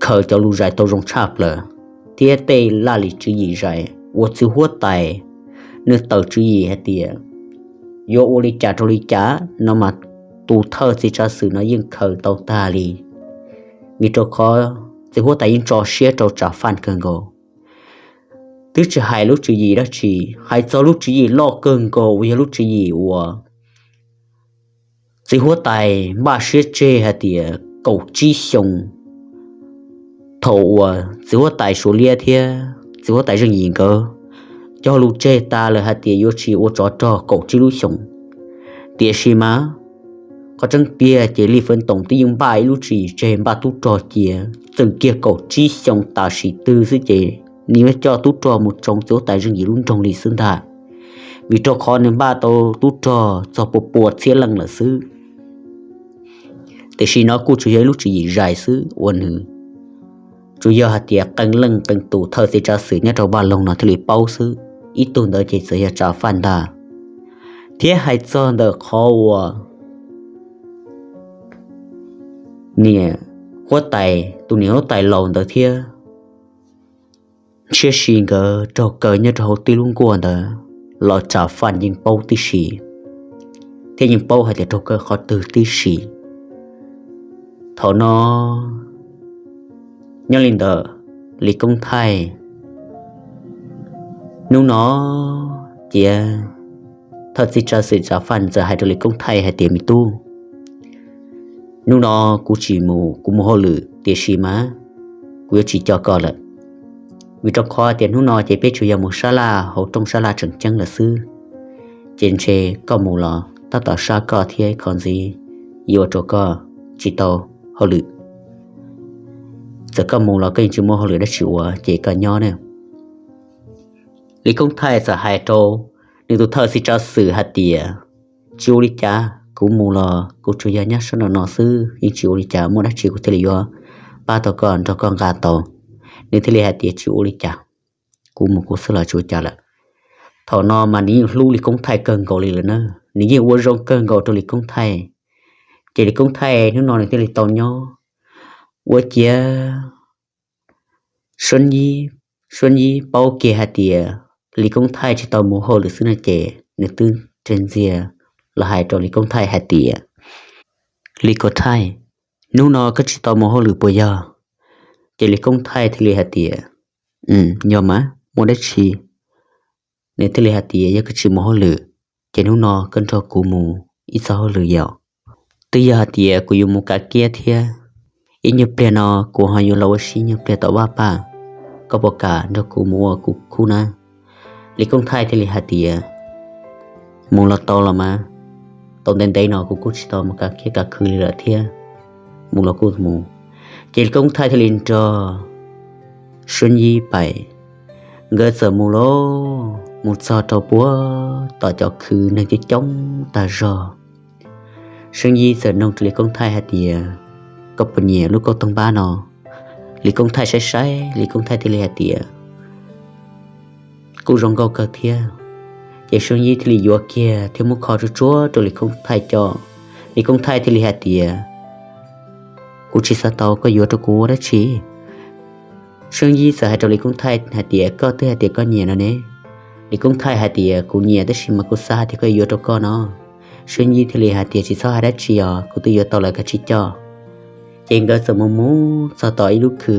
khaws cov lus zais tau zoo tshaj plaws, thiab tej laj lim tswv yim zais uas txiv huab tais nws tawm tswv yim hais tias yuav ua li cas rau li cas no mas tus thawj txiv Tsav Xwm no yeej khaws tau tag li. Vim rau qhov txiv huab tais yeej tso siab rau Tsav Faj kawg nkaus. Twb tsis hais lub tswv yim dab tsi, hais txog lub tswv yim loj kawg nkaus uas yog lub tswv yim uas txiv huab tais npaj siab tseg hais tias kaum tsib xyoos, thaum uas txiv huab tais Suav Liab thiab txiv huab tais Zeej Yim nkawd cog lus tseg tas lawm hais tias yuav tsis ua tsov rog kaum tsib lub xyoos. Tiam sis mas qhov tseeb tiag ces Lis Feev Toom twb yeej npaj ib lub tswv yim tseg npaj tub rog cia txwm kiag kaum tsib xyoos tam sim twg xwb ces nws yuav coj tub rog mus tsoo txiv huab tais Zeej Yim lub nroog li xwb ntag, vim rau qhov nws npaj tau tub rog txog pua pua txhiab leej lawm xwb. Tiam sis no kuj tsuas yog ib lub tswv yim zais xwb uas nws tsuas yog hais tias qee leej qee tus thawj txiv tsav xwm nyob rau vaj loog no thiaj li paub xwb, ib tug ntawd ces txawm yog Tsav Faj ntag. Thiab hais txog ntawm qhov uas niam huab tais, tus niam huab tais laus ntawd thiab Ntshiab Si nkawd raug kaw nyob rau hauv tib lub nkuaj ntawd los Tsav Faj yeej paub tib si, thiab yeej paub hais tias raug kaw qhov twg tib si. Thaum no nyob li ntawd, Lis Koob Thaij hnub no cia thawj txiv tsav xwm Tsav Faj txawm hais rau Lis Koob Thaij hais tias, me tub, hnub no kuv tsis mus, kuv mus hauj lwm, tiam sis mas kuv yuav tsis coj koj lawm, vim rau qhov tias hnub no ces peb tsuas yog mus sab laj hauv rooj sab laj tseem ceeb lawm xwb. Ces ntshe koj mus los tab tom sab koj thiab, qhov ntxiv yuav ua rau koj tsis tau hauj lwm. Txawm koj mus los koj yeej tsis muaj hauj lwm dab tsi ua, ces koj nyob na. Lis Koob Thaij txawm hais rau nws tus thawj txiv tsav xwm hais tias, tsis ua li cas, kuv mus los kuv tsuas yog nyob sab nraum no xwb, yeej tsis ua li cas, muaj dab tsi kuv thiaj li yuav pab tau koj, nrog koj nqa tau. Nws thiaj li hais tias, tsis ua li cas, kuv mus kuv xwb los tsis ua cas lawm. Thaum no mas nws yeej hlub Lis Koob Thaij kawg nkaus li lawm na, nws yeej ua zoo kawg nkaus rau Lis Koob Thaij. Ces Lis Koob Thaij hnub no nws thiaj li tau nyob ua ciav Suab Yib, Suab Yib paub kiag hais tias Lis Koob Thaij tsis tau mus hauj lwm xwb no ces nws twb ntsia ntxias los hais rau Lis Koob Thaij hais tias, Lis Koob Thaij, hnub no koj tsis tau mus hauj lwm puas yog? Ces Lis Koob Thaij thiaj li hais tias, yog mas, muaj dab tsi? Nws thiaj li hais tias, yog koj tsis mus hauj lwm, ces hnub no koj nrog kuv mus ib txoj hauj lwm yom. Twb yog hais tias kuv yuav mus kav kiab thiab, ib nyuag pliag no kuv ho yuav los ua si nyuag pliag tom vaj paj, koj puas kam nrog kuv mus ua kuv khub na? Lis Koob Thaij thiaj li hais tias, mus los tau los mas, tau ntev ntev no kuv kuj tsis tau mus kav kiab kav khw li lawm thiab, mus los kuj mus. Ces Lis Koob Thaij thiaj li nrog Suab Yib pais. Nkawd txawm mus lauj, mus txog rau puag tom cov khw neeg coob coob tag zog. Suab Yib txawm nug rau Lis Koob Thaij hais tias, koj puas nyiam lub kauj toog npab no? Lis Koob Thaij saib saib, Lis Koob Thaij thiaj li hais tias, kuj zoo nkauj kawg thiab. Ces Suab Yib thiaj li yuav kiag thiab muab kho tsuag tsuag rau Lis Koob Thaij coj. Lis Koob Thaij thiaj li hais tias, kuv tsis xav tau, koj yuav rau kuv ua dab tsi? Suab Yib txawm hais rau Lis Koob Thaij hais tias, koj twb hais tias koj nyiam no ne. Lis Koob Thaij hais tias, kuv nyiam tab sis mas kuv xav hais tias koj yuav rau koj no. Suab Yib thiaj li hais tias, tsis txhob hais dab tsi os, kuv twb yuav tau lawm, kav tsij coj. Ces nkawd txawm mus mus txog tom ib lub khw.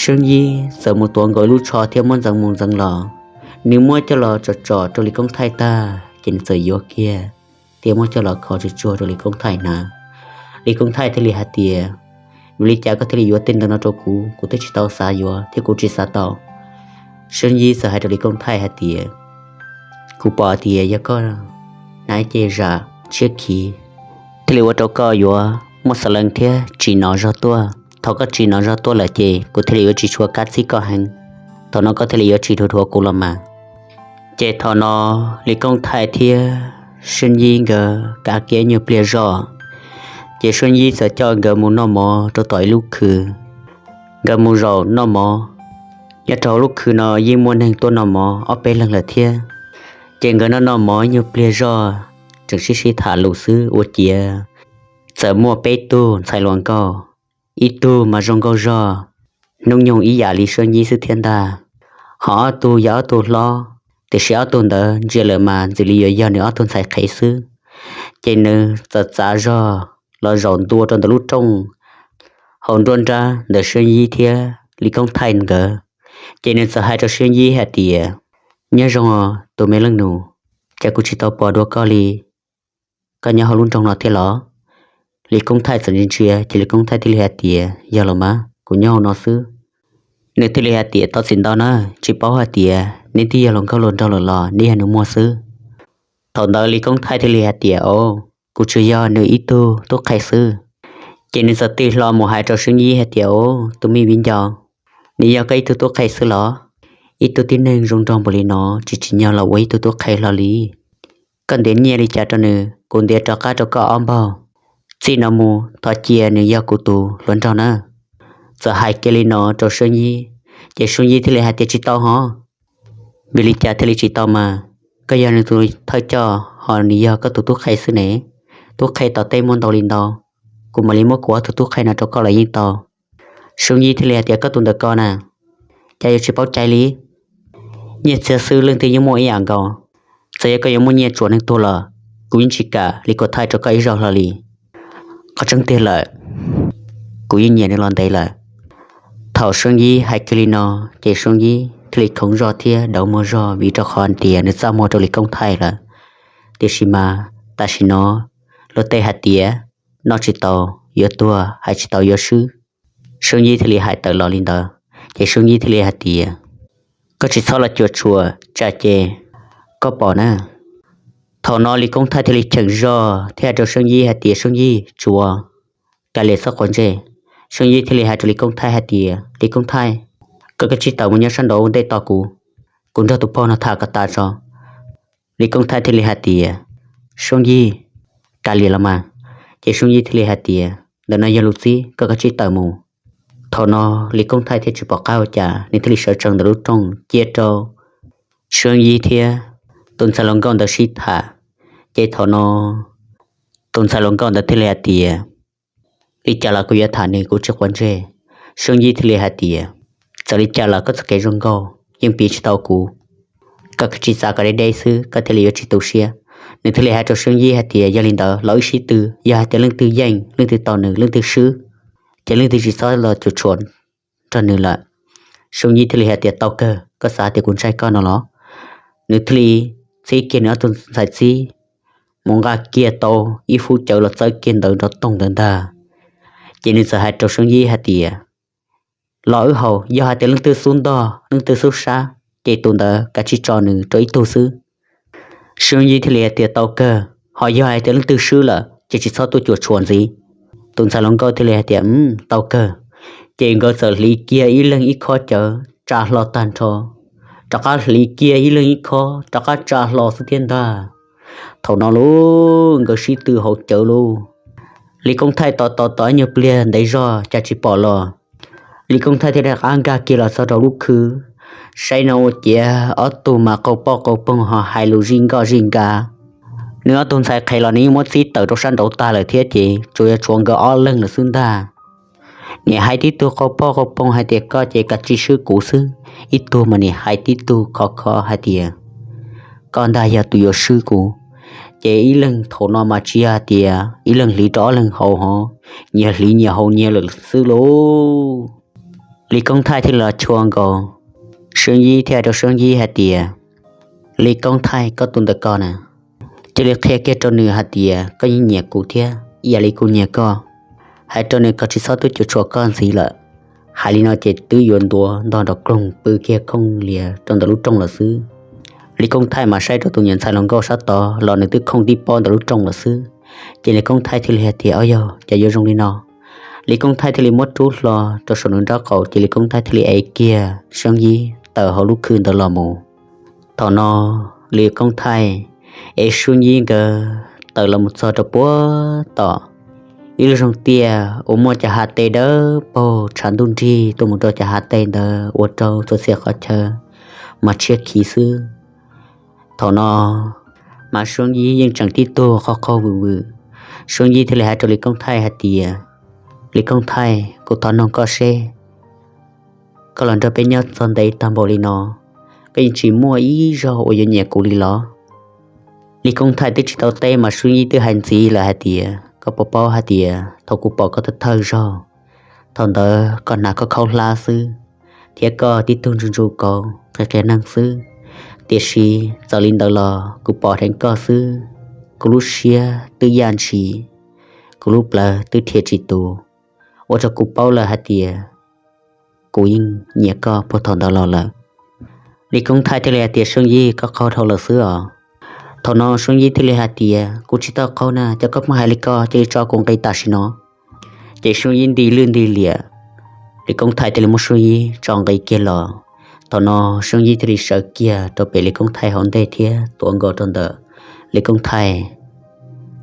Suab Yib txawm mus tuav nkaus ib lub tsho thiab muab ntxeev mus ntxeev los. Nws muab coj los tsom tsom rau Lis Koob Thaij tag ces nws txawm yuav kiag thiab muab coj los kho tsuag tsuag rau Lis Koob Thaij hnav. Lis Koob Thaij thiaj li hais tias, vim li cas koj thiaj li yuav tej ntawd no rau kuv? Kuv twb tsis tau xav yuav thiab kuv tsis xav tau. Suab Yib txawm hais rau Lis Koob Thaij hais tias, kuv pom tias yog koj hnav ib ce zam tshiab khiv thiaj li ua rau koj yuav muaj xav lees thiab tsim no zog tuaj. Thaum koj tsim no zog tuaj lawm ces kuv thiaj li yuav tsis tshua kab txib koj heev. Thaum no koj thiaj li yuav tsis dhuav dhuav kuv los mas. Ces thaum no Lis Koob Thaij thiab Suab Yib nkawd kav kiab nyuag pliag zog, ces Suab Yib txawm coj nkawd mus noj mov rau tom ib lub khw. Nkawd mus zaum noj mov, nyob rau hauv lub khw no yeej muaj neeg tuaj noj mov ob peb leeg lawm thiab. Ces nkawd noj noj mov ib nyuag pliag zog, tseem sib sib tham lus xwb ua ciav txawm muaj peb tug ntxhais hluas nkauj, ib tug mas zoo nkauj zog, hnub nyoog ib yam li Suab Yib xwb thiab ntag. Ho ob tug yog ob tug hlob, tiam sis ob tug ntawd ntsia lawm mas ntxim li yuav yog nws ob tug ntxhais qhev xwb. Ces nws txawm txav zog los zaum ntua rau ntawm lub rooj hauv nruab nrab ntawm Suab Yib thiab Lis Koob Thaij nkawd. Ces nws txawm hais rau Seeb Yib hais tias, nyob zoo tus me leej nus, cas kuv tsis tau pom dua koj li, koj nyob hauv lub nroog no thiab los? Lis Koob Thaij txawm ntsia ntsia ces Lis Koob Thaij thiaj li hais tias, yog los mas, kuv nyob hauv no xwb. Nws thiaj li hais tias, thov txim ntau na, tsis paub hais tias neb twb yog hluas nkauj hluas nraug lawm los neb yog nws muag xwb. Thaum ntawd Lis Koob Thaij thiaj li hais tias, o, kuv tsuas yog nws ib tug tub qhe xwb. Ces nws txawm tig hlo mus hais rau Seeb Yib hais tias, o, tus me viv ncaus, nws yog koj ib tug tub qhe xwb los? Ib tug tib neeg zoo nraug npaum li no tsis tsim nyog los ua ib tug tub qhe hlo li. Koj ntiav nyiaj li cas rau nws, kuv ntiav rov qab rau koj ob npaug. Txij no mus thov cia nws yog kuv tus hluas nraug na. Txawm hais kiag li no rau Seeb Yib, ces Seeb Yib thiaj li hais tias, tsis tau hov. Vim li cas thiaj li tsis tau mas? Koj yog nws tus thawj coj ho nws yog koj tus tub qhe xwb ne. Tub qhe tom tej muaj ntau li ntau, kuv mam li muab kuv ob tug tub qhe no rau koj los yeej tau. Seeb Yib thiaj li hais tias, koj tus ntawm ko na, cas yuav tsis paub cai li? Nyiaj txiag xwb leej twg yeej muaj ib yam nkaus. Txawm yog koj yuav muaj nyiaj tsuas neeg tuag los kuv yeej tsis kam li kuv thaij rau koj ib zaug hlo li. Qhov tseeb tiag lawm, kuv yeej nyiam nws los ntev lawm. Thaum Seeb Yib hais kiag li no, ces Seeb Yib thiaj li khoov zog thiab dauv muag zog vim rau qhov tias nws txaj muag rau Lis Koob Thaij lawm. Tiam sis mas tam sim no luag tej hais tias, noj tsis tau yuav tuag, hais tsis tau yuav swb. Seeb Yib thiaj li hais tawm los li ntawd, ces Seeb Yib thiaj li hais tias, koj tsis txhob los cuam tshuam tsam ces koj pom na. Thaum no Lis Koob Thaij thiaj li cheem zog thiab hais rau Seeb Yib hais tias, Seeb Yib, tsuav, kav liam txhob quav ntsej. Seeb Yib thiaj li hais rau Lis Koob Thaij hais tias, Lis Koob Thaij, koj kav tsij tawm mus nyob sab nraud ua ntej tos kuv, kuv nrog tus pog no tham kom tas tso. Lis Koob Thaij thiaj li hais tias, Seeb Yib, kav liam los mas. Ces Seeb Yib thiaj li hais tias, ntawm no yog lus txib, koj kav tsij tawm mus. Thaum no Lis Koob Thaij thiaj tsis pom qab ua cas, nws thiaj li sawv tsees ntawm lub rooj cia rau Seeb Yib thiab tus ntxhais hluas nkauj ntawd sib tham. Ces thaum no tus ntxhais hluas nkauj ntawd thiaj li hais tias, li cas los kuv yuav tham nws, kuv tsis quav ntsej. Seeb Yib thiaj li hais tias, txawm li cas los koj txoj kev zoo nkauj yeej piv tsis tau kuv. Koj kav tsij txav kom deb deb xwb koj thiaj li yuav tsis tu siab. Nws thiaj li hais rau Seeb Yib hais tias, yog li ntawd los wb sib tw, yog hais tias leej twg yeej, leej twg tau nws, leej twg swb, ces leej twg tsis txhob los cuam tshuam nrog nws lawm. Seeb Yib thiaj li hais tias, tau kawg, koj xav tias kuv ntshai koj no los? Nws thiaj li txib kiag nws ob tug ntxhais txib mus nqa kiag tau ib fub cawv los txawb kiag ntawd nrov toog ntawd ntag. Ces nws txawm hais rau Seeb Yib hais tias, los wb haus, yog hais tias leej twg xub ntog, leej twg xub sab, ces tus ntawd kav tsij tso nws rau ib tug xwb. Seeb Yib thiaj li hais tias, tau kawg, ho yog hais tias leej twg swb lawm ces tsis txhob tuaj cuam tshuam ntxiv. Tus ntxhais hluas nkauj thiaj li hais tias, tau kawg. Ces nkawd txawm hliv kiag ib leeg ib khob cawv tsa hlo tag nrho, rov qab hliv kiag ib leeg ib khob rov qab tsa hlo xwb thiab ntag. Thaum no lauj, nkawd sib tw haus cawv lauj. Lis Koob Thaij tos tos tos ib nyuag pliag ntev zog cas tsis pom los. Lis Koob Thaij thiaj rov qab nkag kiag los txog rau lub khw, saib no ua ciav ob tug mas qaug poj qaug poog ho hais lus zij nkoj zij nka. Nws ob tug ntxhais qhev los nws yeej muab txib tawm rau sab nraud tag lawm thiab ces tsuas yog tshuav nkawd ob leeg lawm xwb ntag. Niam hais tib tug qaug poj qaug poog hais tias, koj ces kav tsij swb kuv xwb. Ib tug mas niam hais tib tug khov kho hais tias, koj ntag yog tus yuav swb kuv. Ces ib leeg thaum no mas tsis yog hais tias ib leeg hliv rau ob leeg haus hov, nyias hliv nyias haus nyias lawm xwb lauj. Lis Koob Thaij thiaj los chua nkaus Seeb Yib thiab hais rau Seeb Yib hais tias, Lis Koob Thaij, koj tus ntawm ko na, cia li qhia kiag rau nws hais tias koj yeej nyiam kuv thiab ib yam li kuv nyiam koj. Hais rau nws kom tsis txhob tuaj cuam tshuam koj ntxiv lawm. Hais li no ces twb yuav ntuav ntog nrov kloog pw kiag khooj lias rau ntawm lub rooj lawm xwb. Lis Koob Thaij mas saib rau tus niam ntxhais hluas nkauj sab tod los nws twb khooj tib pob ntawm lub rooj lawm xwb. Ces Lis Koob Thaij thiaj li hais tias, o yog cas yuav zoo li no? Lis Koob Thaij thiaj li muab rub hlo rau saum nws nraub qaum ces Lis Koob Thaij thiaj li ev kiag Seeb Yib tawm hauv lub khw ntawd los mus. Thaum no Lis Koob Thaij ev Seeb Yib nkawd tawm los mus txog rau puag tom ib lub zoog tiaj uas muaj cov hav teb dawb paug tshav ntuj nrig tuaj mus rau cov hav teb ntawd ua rau txhua txhia qhov chaw mas tshiab khiv xwb. Thaum no mas Seeb Yib yeej tseem tib tug qaug qaug vwm vwm. Seeb Yib thiaj li hais rau Lis Koob Thaij hais tias, Lis Koob Thaij, kuv thov noog koj seb, koj los nrog peb nyob txog ntev tag npaum li no, koj yeej tsis muaj ib zaug uas yuav nyiam kuv li los? Lis Koob Thaij twb tsis tau teb mas Seeb Yib twb hais ntxiv lawm hais tias, koj puas paub hais tias thaum kuv pom koj thawj thawj zaug, thaum ntawd koj hnav koj khaub hlab xwb, thiab koj tib tug ntsuj ntsuj kauv qhia qhia neeg xwb. Tiam sis txawm li ntawd los kuv pom dheev koj xwb, kuv lub siab twb yaj ntshis, kuv lub plawv twb dhia tsis tus, ua rau kuv paub lawm hais tias kuv yeej nyiam koj puag thaum ntawd los lawm. Lis Koob Thaij thiaj li hais tias, Soob Yij, koj qaug dhau lawm xwb os. Thaum no Soob Yij thiaj li hais tias, Kuv tsis tau qaug na, cov koj pheej hais li ko cia li tso kuv nqis tam sim no. Ces Soob Yij nti lwj nti liam, Lis Koob Thaij thiaj li muab Soob Yij tso nqis kiag los. Thaum no Soob Yij thiaj li sawv kiag rau pem Lis Koob Thaij hauv ntej thiab tuav nkaus rau ntawm Lis Koob Thaij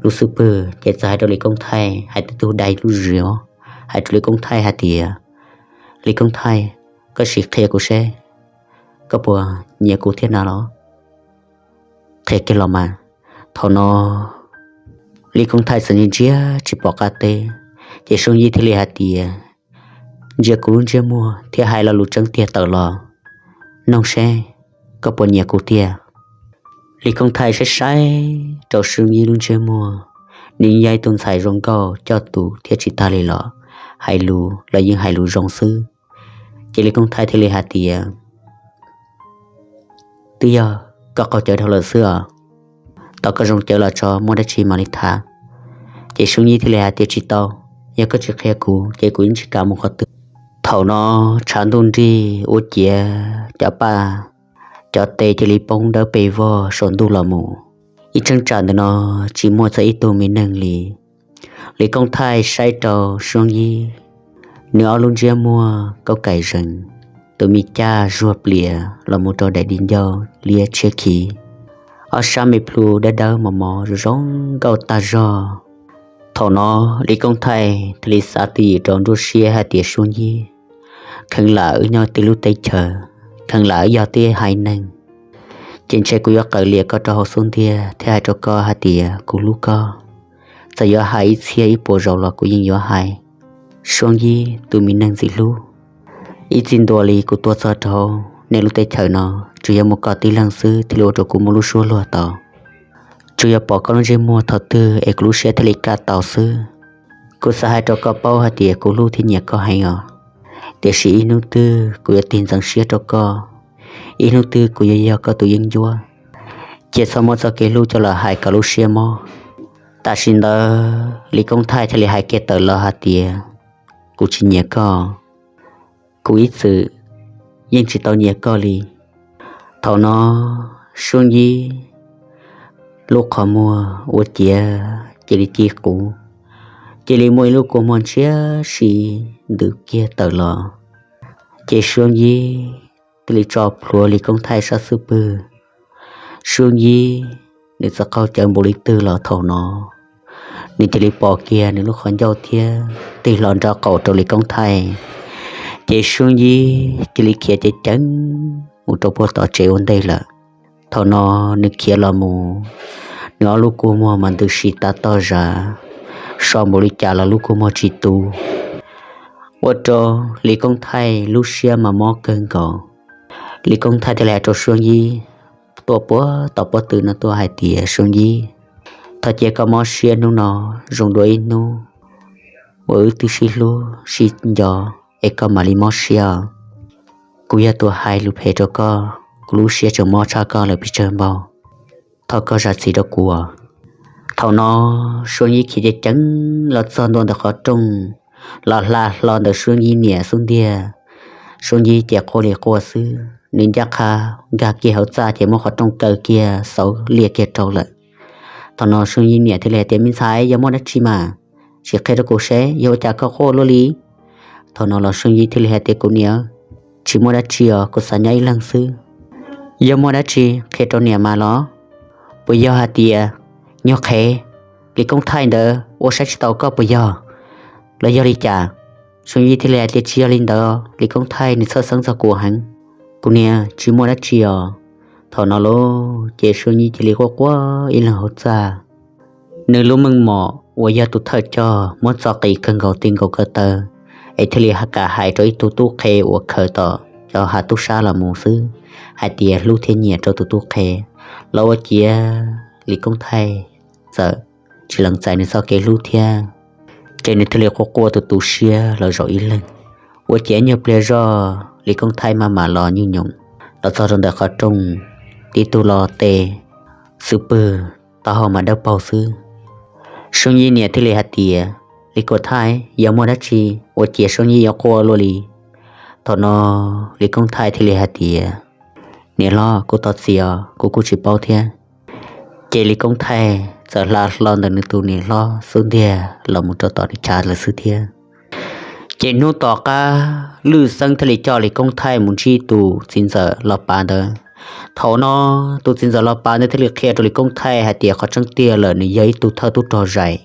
lub xub pwg, ces txawm hais rau Lis Koob Thaij hais tib tug dai lub zis, hais rau Lis Koob Thaij hais tias, Lis Koob Thaij, koj sim qhia kuv seb koj puas nyiam kuv thiab na los? Qhia kiag los mas. Thaum no Lis Koob Thaij txawm ntsia ntsia tsis pom qab teb, ces Soob Yij thiaj li hais tias, Ntsia kuv lub ntsiab muag thiab hais lo lus tseeb tiag tawm los, noog seb koj puas nyiam kuv tiag. Lis Koob Thaij saib saib rau Soob Yij lub ntsiab muag, nws yog ib tug ntxhais zoo nkauj coj tus thiab tsis tag li los hais lus los yeej hais lus zoo xwb. Ces Lis Koob Thaij thiaj li hais tias, Twb yog koj qaug cawv dhau lawm xwb os. Tau koj zoo cawv los tso, muaj dab tsi mam li tham. Ces Soob Yij thiaj li hais tias, Tsis tau, yog koj tsis qhia kuv ces kuv yeej tsis kam mus qhov twg. Thaum no tshav ntuj nrig ua ciav cov paj cov tes cia li poob dawb pes vog saum ntuj los mus. Ib cheeb tsam ntawm no tsis muaj txog ib tug me neeg li. Lis Koob Thaij saib rau Soob Yij, nws ob lub ntsiab muag kaub kais zees, tus me caj zuag plias los mus rau daim di ncauj liab tshiab khiv, ob sab me plhu dawb dawb mos mos zoo zoo nkauj tag zog. Thaum no Lis Koob Thaij thiaj li xav twj ywm rau nruab siab hais tias, Soob Yij, kheev lam wb nyob tib lub teb chaws, kheev lam wb yog tib haiv neeg, ces ntshe kuv yuav qawm liam koj rau hauv xub ntiag thiab hais rau koj hais tias kuv hlub koj. Txawm yuav hais ib txhiab ib puas zaus los kuv yeej yuav hais. Soob Yij, tus me neeg ntxim hlub, ib txij ntua li kuv tuaj txog rau nej lub teb chaws no, tsuas yog muaj koj tib leeg xwb thiaj li ua rau kuv muaj lub suab luag tau. Tsuas yog pom koj lub ntsej muag thaum twg es kuv lub siab thiaj li kaj tau xwb. Kuv xav hais rau koj paub hais tias kuv hlub thiab nyiam koj heev os, tiam sis ib hnub twg kuv yuav tig ntxeev siab rau koj, ib hnub twg kuv yuav yog koj tus yeeb ncuab. Cia txhob muab txoj kev hlub coj los hais kom lub siab mob. Tam sim ntawd Lis Koob Thaij thiaj li hais kiag tawm los hais tias, Kuv tsis nyiam koj, kuv ib txwm yeej tsis tau nyiam koj li. Thaum no Soob Yij lub qhov muag ua ciav cia li ci quv, cia li muaj ib lub kua muag ntshiab si ntws kiag tawm los. Ces Soob Yij thiaj li tso plhuav Lis Koob Thaij sab xub pwg. Soob Yij nws txawm qaug cawv npaum li twg los thaum no nws cia li pom kiag nws lub qhov ncauj thiab tig hlo nraub qaum rau Lis Koob Thaij. Ces Soob Yij cia li khiav ceev ceev mus rau puag tom tsev ua ntej lawm. Thaum no nws khiav los mus, nws ob lub kua muag mas ntws si tas tog zam, so npaum li cas los lub kua muag tsis tu, ua rau Lis Koob Thaij lub siab mas mob kawg nkaus. Lis Koob Thaij thiaj li hais rau Soob Yij, tuaj puag tom pob tw no tuaj hais tias, Soob Yij, thov cia koj mob siab hnub no zoo dua ib hnub uas wb twb sib hlub sib nco es koj mam li mob siab. Kuv yog tus hais lus phem rau koj, kuv lub siab tseem mob tshaj koj lawm pes tsawg npaug. Thov koj zam txim rau kuv. Thaum no Soob Yij khiav ceev ceev los txog ntua ntawm qhov rooj, los hla hlo ntawm Soob Yij niam xub ntiag. Soob Yij ces quaj li quaj xwb, nws ncaj qha nkag kiag hauv txaj ces muab qhov rooj kaw kiag xauv liaj kiag rau lawm. Thaum no Soob Yij niam thiaj li hais tias, Me ntxhais, yog muaj dab tsi mas sim qhia rau kuv seb yog ua cas koj quaj luaj li. Thaum no los Soob Yij thiaj li hais tias, Kuv niam, tsis muaj dab tsi os, kuv xav nyob ib leeg xwb. Yog muaj dab tsi qhia rau niam mas los. Puas yog hais tias nyuag qhev Lis Koob Thaij ntawd ua saib tsis taus koj puas yog, los yog li cas? Soob Yij thiaj li hais tias, Tsis yog li ntawd, Lis Koob Thaij nws txhawj xeeb txog kuv heev. Kuv niam, tsis muaj dab tsi os. Thaum no lauj ces Soob Yij cia li quaj quaj ib leeg hauv txaj. Nws lub meej mom uas yog tus thawj coj muab txo qis kawg nkaus ti nkaus ko taw, es thiaj li kam hais rau ib tug tub qhe uas khaws tom cov hav tub sab los mus xwb, hais tias hlub thiab nyiam rau tus tub qhe, los ua ciav Lis Koob Thaij txawm tsis lees txais nws txoj kev hlub thiab. Ces nws thiaj li quaj quaj tu tu siab los zaum ib leeg. Ua ciav nyuag pliag zoj Lis Koob Thaib maj mam los nyuj nyoos los txog rau ntawm qhov rooj, tib tug los tes xwb pwg, taub hau mas dawb paug xwb. Soo Yig niam thiaj li hais tias, Lis Koob Thaib, yog muaj dab tsi ua cas Soo Yig yuav quaj luaj li? Thaum no Lis Koob Thaib thiaj li hais tias, Niam hlob, kuv thov txim os, kuv kuj tsis paub thiab. Ces Lis Koob Thaib txawm hla hlo ntawm nws tus niam hlob xub ntiag los mus rau tom nws chav lawm xwb thiab. Ces hnub tom qab Lwj Xeeb thiaj li coj Lis Koob Thaib mus ntsib tus txiv ntxawm Los Pav ntawd. Thaum no tus txiv ntxawm Los Pav ntawd thiaj li qhia rau Lis Koob Thaib hais tias qhov tseeb tiag lawm nws yog ib tug thawj tub rog zais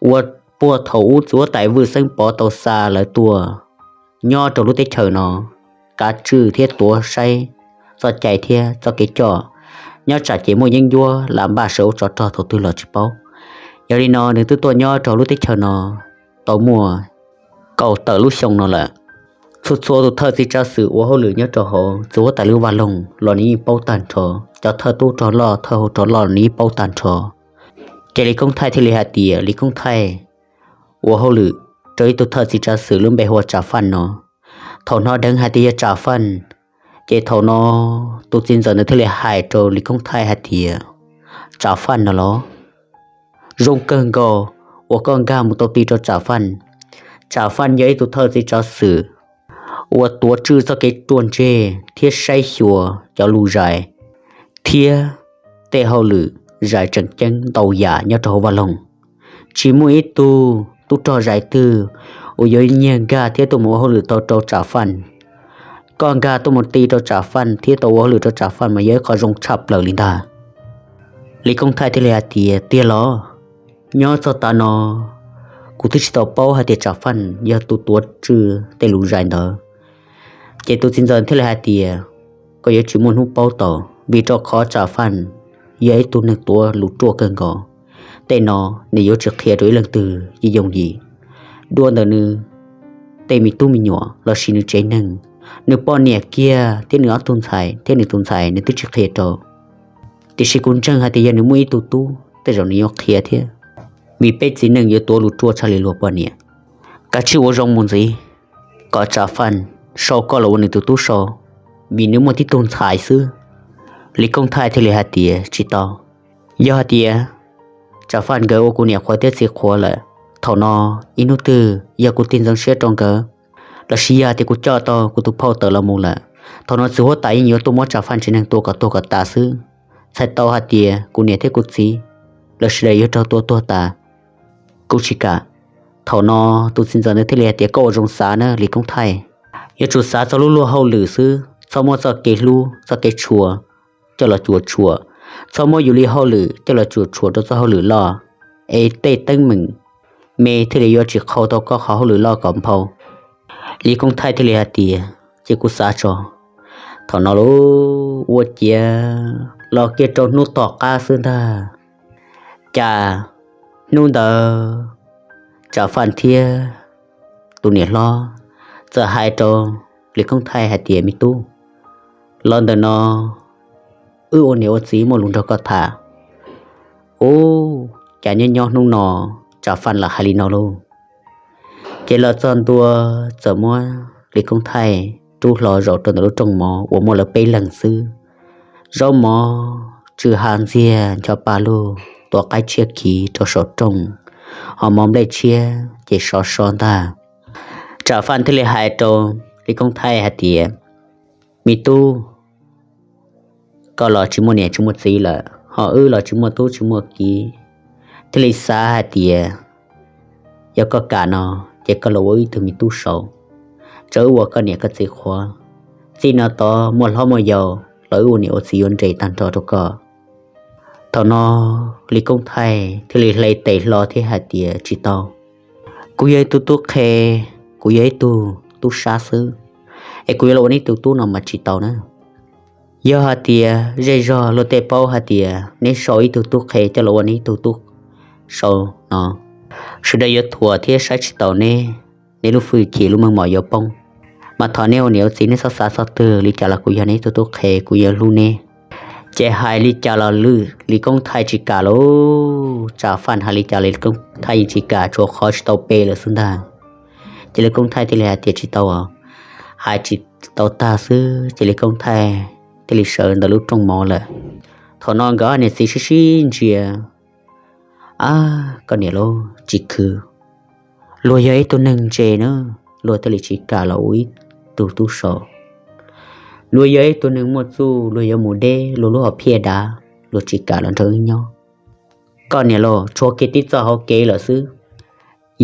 uas puag thaum ub txiv huab tais Vwj Xeeb Pov tau xa lawv tuaj nyob rau lub teb chaws no kav tswj thiab tuav saib txoj cai thiab txoj kev coj. Nyob tsam ces muaj yeeb ncuab lam npaj sawv ua tsov rog thaum twg los tsis paub. Yog li no nws twb tuaj nyob rau lub teb chaws no tau muaj kaum tawm lub xyoo no lawm. Txhua txhua tus thawj txiv tsav xwm ua hauj lwm nyob rau hauv txiv huab tais lub vaj loog los nws yeej paub tag nrho, cov thawj tub rog loj thawj hauv rog loj nws yeej paub tag nrho. Ces Lis Koob Thaib thiaj li hais tias Lis Koob Thaib ua hauj lwm rau ib tug thawj txiv tsav xwm lub npe hu ua Tsam Faj no. Thaum hnov dheev hais tias yog Tsam Faj, ces thaum no tus txiv ntxawm ntawd thiaj li hais rau Lis Koob Thaib hais tias, Tsam Faj no los zoo kawg nkaus uas koj nkag mus tau ti rau Tsam Faj. Tsam Faj yog ib tug thawj txiv tsav xwm uas tuav tswj txoj kev ruaj ntseg thiab saib xyuas cov lus zais thiab tej hauj lwm zais tseem ceeb ntau yam nyob rau hauv vaj loog. Tsis muaj ib tug tub rog zais twg uas yuav nyiag nkag thiab tuaj mus ua hauj lwm tau rau Tsam Faj. Koj nkag tuaj mus ti rau Tsam Faj thiab tau ua hauj lwm rau Tsam Faj mas yog ib qho zoo tshaj plaws li ntag. Lis Koob Thaib thiaj li hais tias, Tiag los? Nyob txog tav no kuv twb tsis tau paub hais tias Tsam Faj yog tus tuav tswj tej lus zais ntawd. Ces tus txiv ntxawm thiaj li hais tias, Koj yuav tsis muaj hnub paub tau, vim rau qhov Tsam Faj yog ib tug neeg tuav lus ruaj kawg nkaus. Tej no nws yuav tsis qhia rau ib leej twg yooj yim. Dua ntawm nws tej me tub me nyuam lossis nws tsev neeg, nws poj niam kiag thiab nws ob tug ntxhais thiab nws tus ntxhais nws twb tsis qhia rau. Tiam sis kuv ntseeg hais tias yog nws muaj ib tug tub tej zaum nws yuav qhia thiab, vim peb txiv neej yuav tuav lus ruaj tshaj li luag poj niam. Kav tsij ua zoo mus ntxiv, kom Tsam Faj sau koj los ua nws tus tub sau, vim nws muaj tib tug ntxhais xwb. Lis Koob Thaib thiaj li hais tias, Tsis tau. Yog hais tias Tsam Faj nkawd ua kuv niam qhuav thiab txiv qhuav lawm, thaum no ib hnub twg yog kuv tig ntxeev siab rau nkawd, lossis yog hais tias kuv coj tau kuv tus phauj tawm los mus lawm, thaum no txiv huab tais yeej yuav tuaj muab Tsam Faj tsev neeg tua kom tuag kom tas xwb. Txhais tau hais tias kuv niam thiab kuv txiv lawv sawv daws yuav raug tua tuag tas. Kuv tsis kam. Thaum no tus txiv ntxawm ntawd thiaj li hais tias, Koj ua zoo xav na Lis Koob Thaib, yuav tsum xav txog lub luag hauj lwm xwb, txhob muab txoj kev hlub txoj kev tshua coj los cuam tshuam, txhob muab yus li hauj lwm coj los cuam tshuam rau txoj hauj lwm loj, es tej teeb meem me thiaj li yuav tsis qhau tau koj qhov hauj lwm loj kom nphau. Lis Koob Thaib thiaj li hais tias, Ces kuv xav tso. Thaum no lauj, ua ciav los kiag rau hnub tom qab xwb ntag, cas hnub ntawd Tsam Faj thiab tus niam hlob txawm hais rau Lis Koob Thaib hais tias, Me tub, los ntawm no wb ua niam ua txiv muaj lus nrog koj tham. Ub, cas nyob nyob hnub no Tsam Faj lam hais li no lauj. Ces los txog ntua, txawm muab Lis Koob Thaij rub hlo zaum rau ntawm lub rooj mov uas muaj lawv peb leeg xwb. Zaub mov tsw ha ntxiag ncho pa lug, tua qaib tshiab khiv rau saum rooj, ho mov nplej tshiab ces sov so ntag. Tsam Faj thiaj li hais rau Lis Koob Thaij hais tias, Me tub, koj los tsis muaj niam tsis muaj txiv lawm, ho wb los tsis muaj tub tsis muaj kiv, thiaj li xav hais tias yog koj kam no, ces koj los ua wb ib tug me tub saud, tso wb ua koj niam koj txiv qhuav. Txij no tod muaj hlob muaj yau los wb ua niam ua txiv yuav nres tag nrho rau koj. Thaum no Lis Koob Thaij thiaj li hle tes hlo thiab hais tias, Tsis tau, kuv yog ib tug tub qhe, kuv yog ib tug tub sab xwb, es kuv yuav los ua neb tus tub no mas tsis tau na. Yog hais tias zej zog luag tej paub hais tias neb sau ib tug tub qhe coj los ua neb ib tug tub sau no, sawv daws yuav thuam thiab saib tsis taus neb, neb lub hwj chim lub meej mom yuav poob. Mas thov neb ua niam ua txiv neb txhob xav txog twg, li cas los kuv yog neb ib tug tub qhe, kuv yuav hlub neb. Ces hais li cas los Lis Koob Thaij tsis kam lauj, Tsam Faj hais li cas los Lis Koob Thaij yeej tsis kam, tsuas qhov tsis tau pe lawm xwb ntag. Ces Lis Koob Thaij thiaj li hais tias, Tsis tau os, Hais tsis tau tag xwb ces Lis Koob Thaij thiaj li sawv ntawm lub rooj mov lawm. Thaum no nkawd ob niam txiv sib sib ntsia, Ab, koj niam lauj, tsis khwv. Luag yog ib tug neeg ntse na, luag thiaj li tsis kam los ua ib tug tub so. Luag yog ib tug neeg muaj txuj, luag yuav mus deb, luag lub hom phiaj dav, luag tsis kam los nrog wb nyob. Koj niam lauj, tshuav kiag tib txoj hauv kev lawm xwb.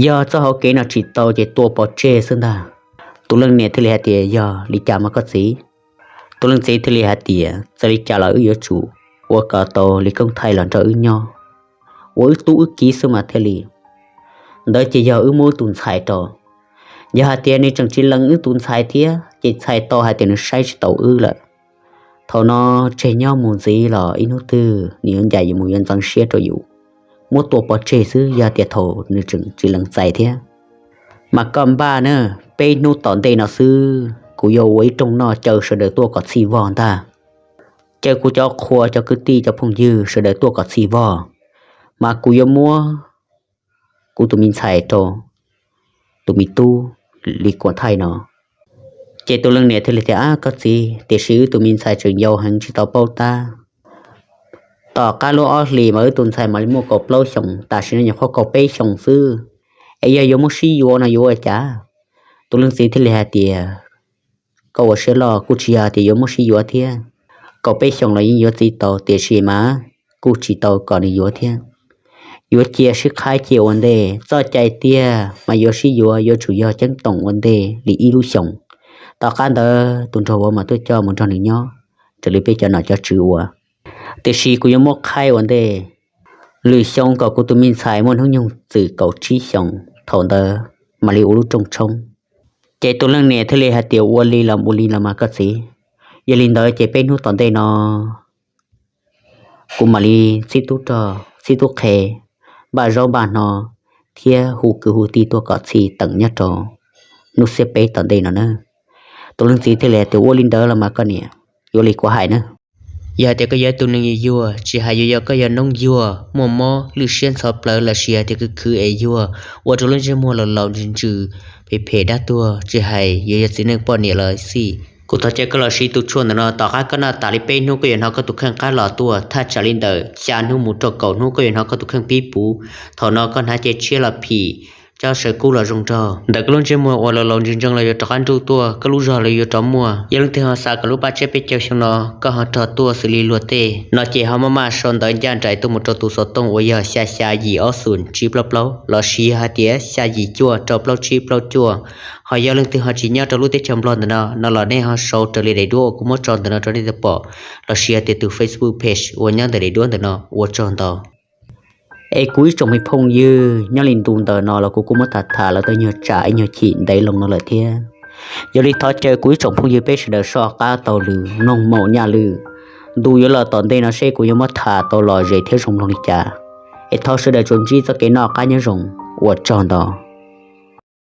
Yog txoj hauv kev no tsis tau ces tua pov tseg xwb ntag. Tus leej niam thiaj li hais tias, Yog li cas mas koj txiv? Tus leej txiv thiaj li hais tias, Txawm li cas los wb yuav tsum ua kom tau Lis Koob Thaij los nrog wb nyob, ua wb tub wb kiv xwb mas thiaj li. Ntawd ces yog wb muab wb tus ntxhais rau. Yog hais tias nws tseem tsis lees wb tus ntxhais thiab ces txhais tau hais tias nws saib tsis taus wb lawm. Thaum no tseg nyob mus ntxiv los ib hnub twg nws yuav ncaim yus mus yuav ntxeev siab rau yus. Muab tua pov tseg xwb yog tias thaum nws tseem tsis lees txais thiab. Mas koj npaj na, peb hnub tom ntej no xwb kuv yuav ua ib rooj noj caw sawv daws tuaj kom txhij vog ntag. Caw kuv cov qhua, cov kwv tij, cov phooj ywg sawv daws tuaj kom txhij vog, mas kuv yuav muab kuv tus me ntxhais rau tus me tub Lis Koob Thaij no. Ces tus leej niam thiaj li tias, Ab, koj txiv, tiam sis wb tus me ntxhais tseem yau heev tsis tau paub tab. Tom qab lub ob hlis mas wb tus ntxhais mam li muaj kaum plaub xyoos, tam sim no nyuam qhuav kaum peb xyoos xwb. Es yog yuav muab sib yuav no yuav ua cas? Tus leej txiv thiaj li hais tias, Koj ua siab loj, kuj tsis yog tias yuav muab sib yuav thiab. Kaum peb xyoos los yeej yuav txiv tau, tiam sis mas kuj tsis tau kom nws yuav thiab. Yuav cia sib qhaib cia ua ntej, txoj cai tiag mas yuav sib yuav yuav tsum yog ceeb toom ua ntej li ib lub xyoos. Tom qab ntawd tus nraug vauv mas tuaj coj mus nrog nws nyob raws li peb cov nom cov tswv ua. Tiam sis kuv yuav muab qhaib ua ntej lwm xyoo kom kuv tus me ntxhais muaj hnub nyoog txwm kaum tsib xyoos, thaum ntawd mam li ua lub rooj tshoob. Ces tus leej niam thiaj li hais tias, Ua li los ua li los mas koj txiv. Yog li ntawd ces peb hnub tom ntej no kuv mam li txib tub rog txib tub qhe, npaj zaub npaj hno thiab hu kwv hu tij tuaj kom txhij teem nyob rau hnub xiab peb tom ntej no na. Tus leej txiv thiaj li hais tias, Ua li ntawd los mas koj niam, ua li kuv hais na. Yog hais tias koj yog ib tug neeg yuag yuag, tsis hais yuav yog koj yog noob yuag muaj mob lwj siab ntxhov plawv lossis yog tias khwv khwv es yuag, ua rau lub ntsej muag laus laus ntsws ntsws, phem phem dab tuag, tsis hais yuav yog txiv neej poj niam los xij, kuv thov caw koj los siv tus tshuaj ntawm no. Tom qab koj noj tas li peb hnub koj yuav hnov koj tus kheej qab los tuaj, thaj tsam li ntawm xya hnub mus rau kaum hnub koj yuav hnov koj tus kheej pib puv. Thaum no koj hnav cev tshiab los phim, coj saw kub los zoo nraug, ntawm koj lub ntsej muag uas laus laus ntsws ntsees los yuav rov qab nruj tuaj, koj lub zog los yuav rov muaj. Yog leej twg ho xav kom lub paj tshiab peb caug xyoo no koj ho rog tuaj xws li luag tej no ces ho maj maj sau ntawv ncaj nraim tuaj mus rau tus xov tooj uas yog xya xya yim ob xoom tsib plaub plaub lossis yog hais tias xya yim cuaj rau plaub tsib plaub cuaj. Ho yog leej twg ho tsis nyob rau lub teb chaws Nplog ntawm no no los nej ho sau raws li daim duab uas kuv muab tso ntawm no rau nej tau pom, lossis yog tias tus Facebook page uas nyob ntawm daim duab ntawm no. Ua tsaug ntau. Es kuv ib tsoom me phooj ywg, nyob li ntu ntawm no los kuv kuj muab tham tham los tau nyuag tsam ib nyuag chim ntev loo no lawm thiab. Yog li thov caw kuv ib tsoom phooj ywg peb sawv daws soj qab taug lw mloog maum nyaj lw. Ntu yuav los tom ntej no seb kuv yuav muab tham tau lom zem thiab zoo mloog li cas. Es thov sawv daws tsuas ntsib txoj kev noj qab nyob zoo. Ua tsaug ntau.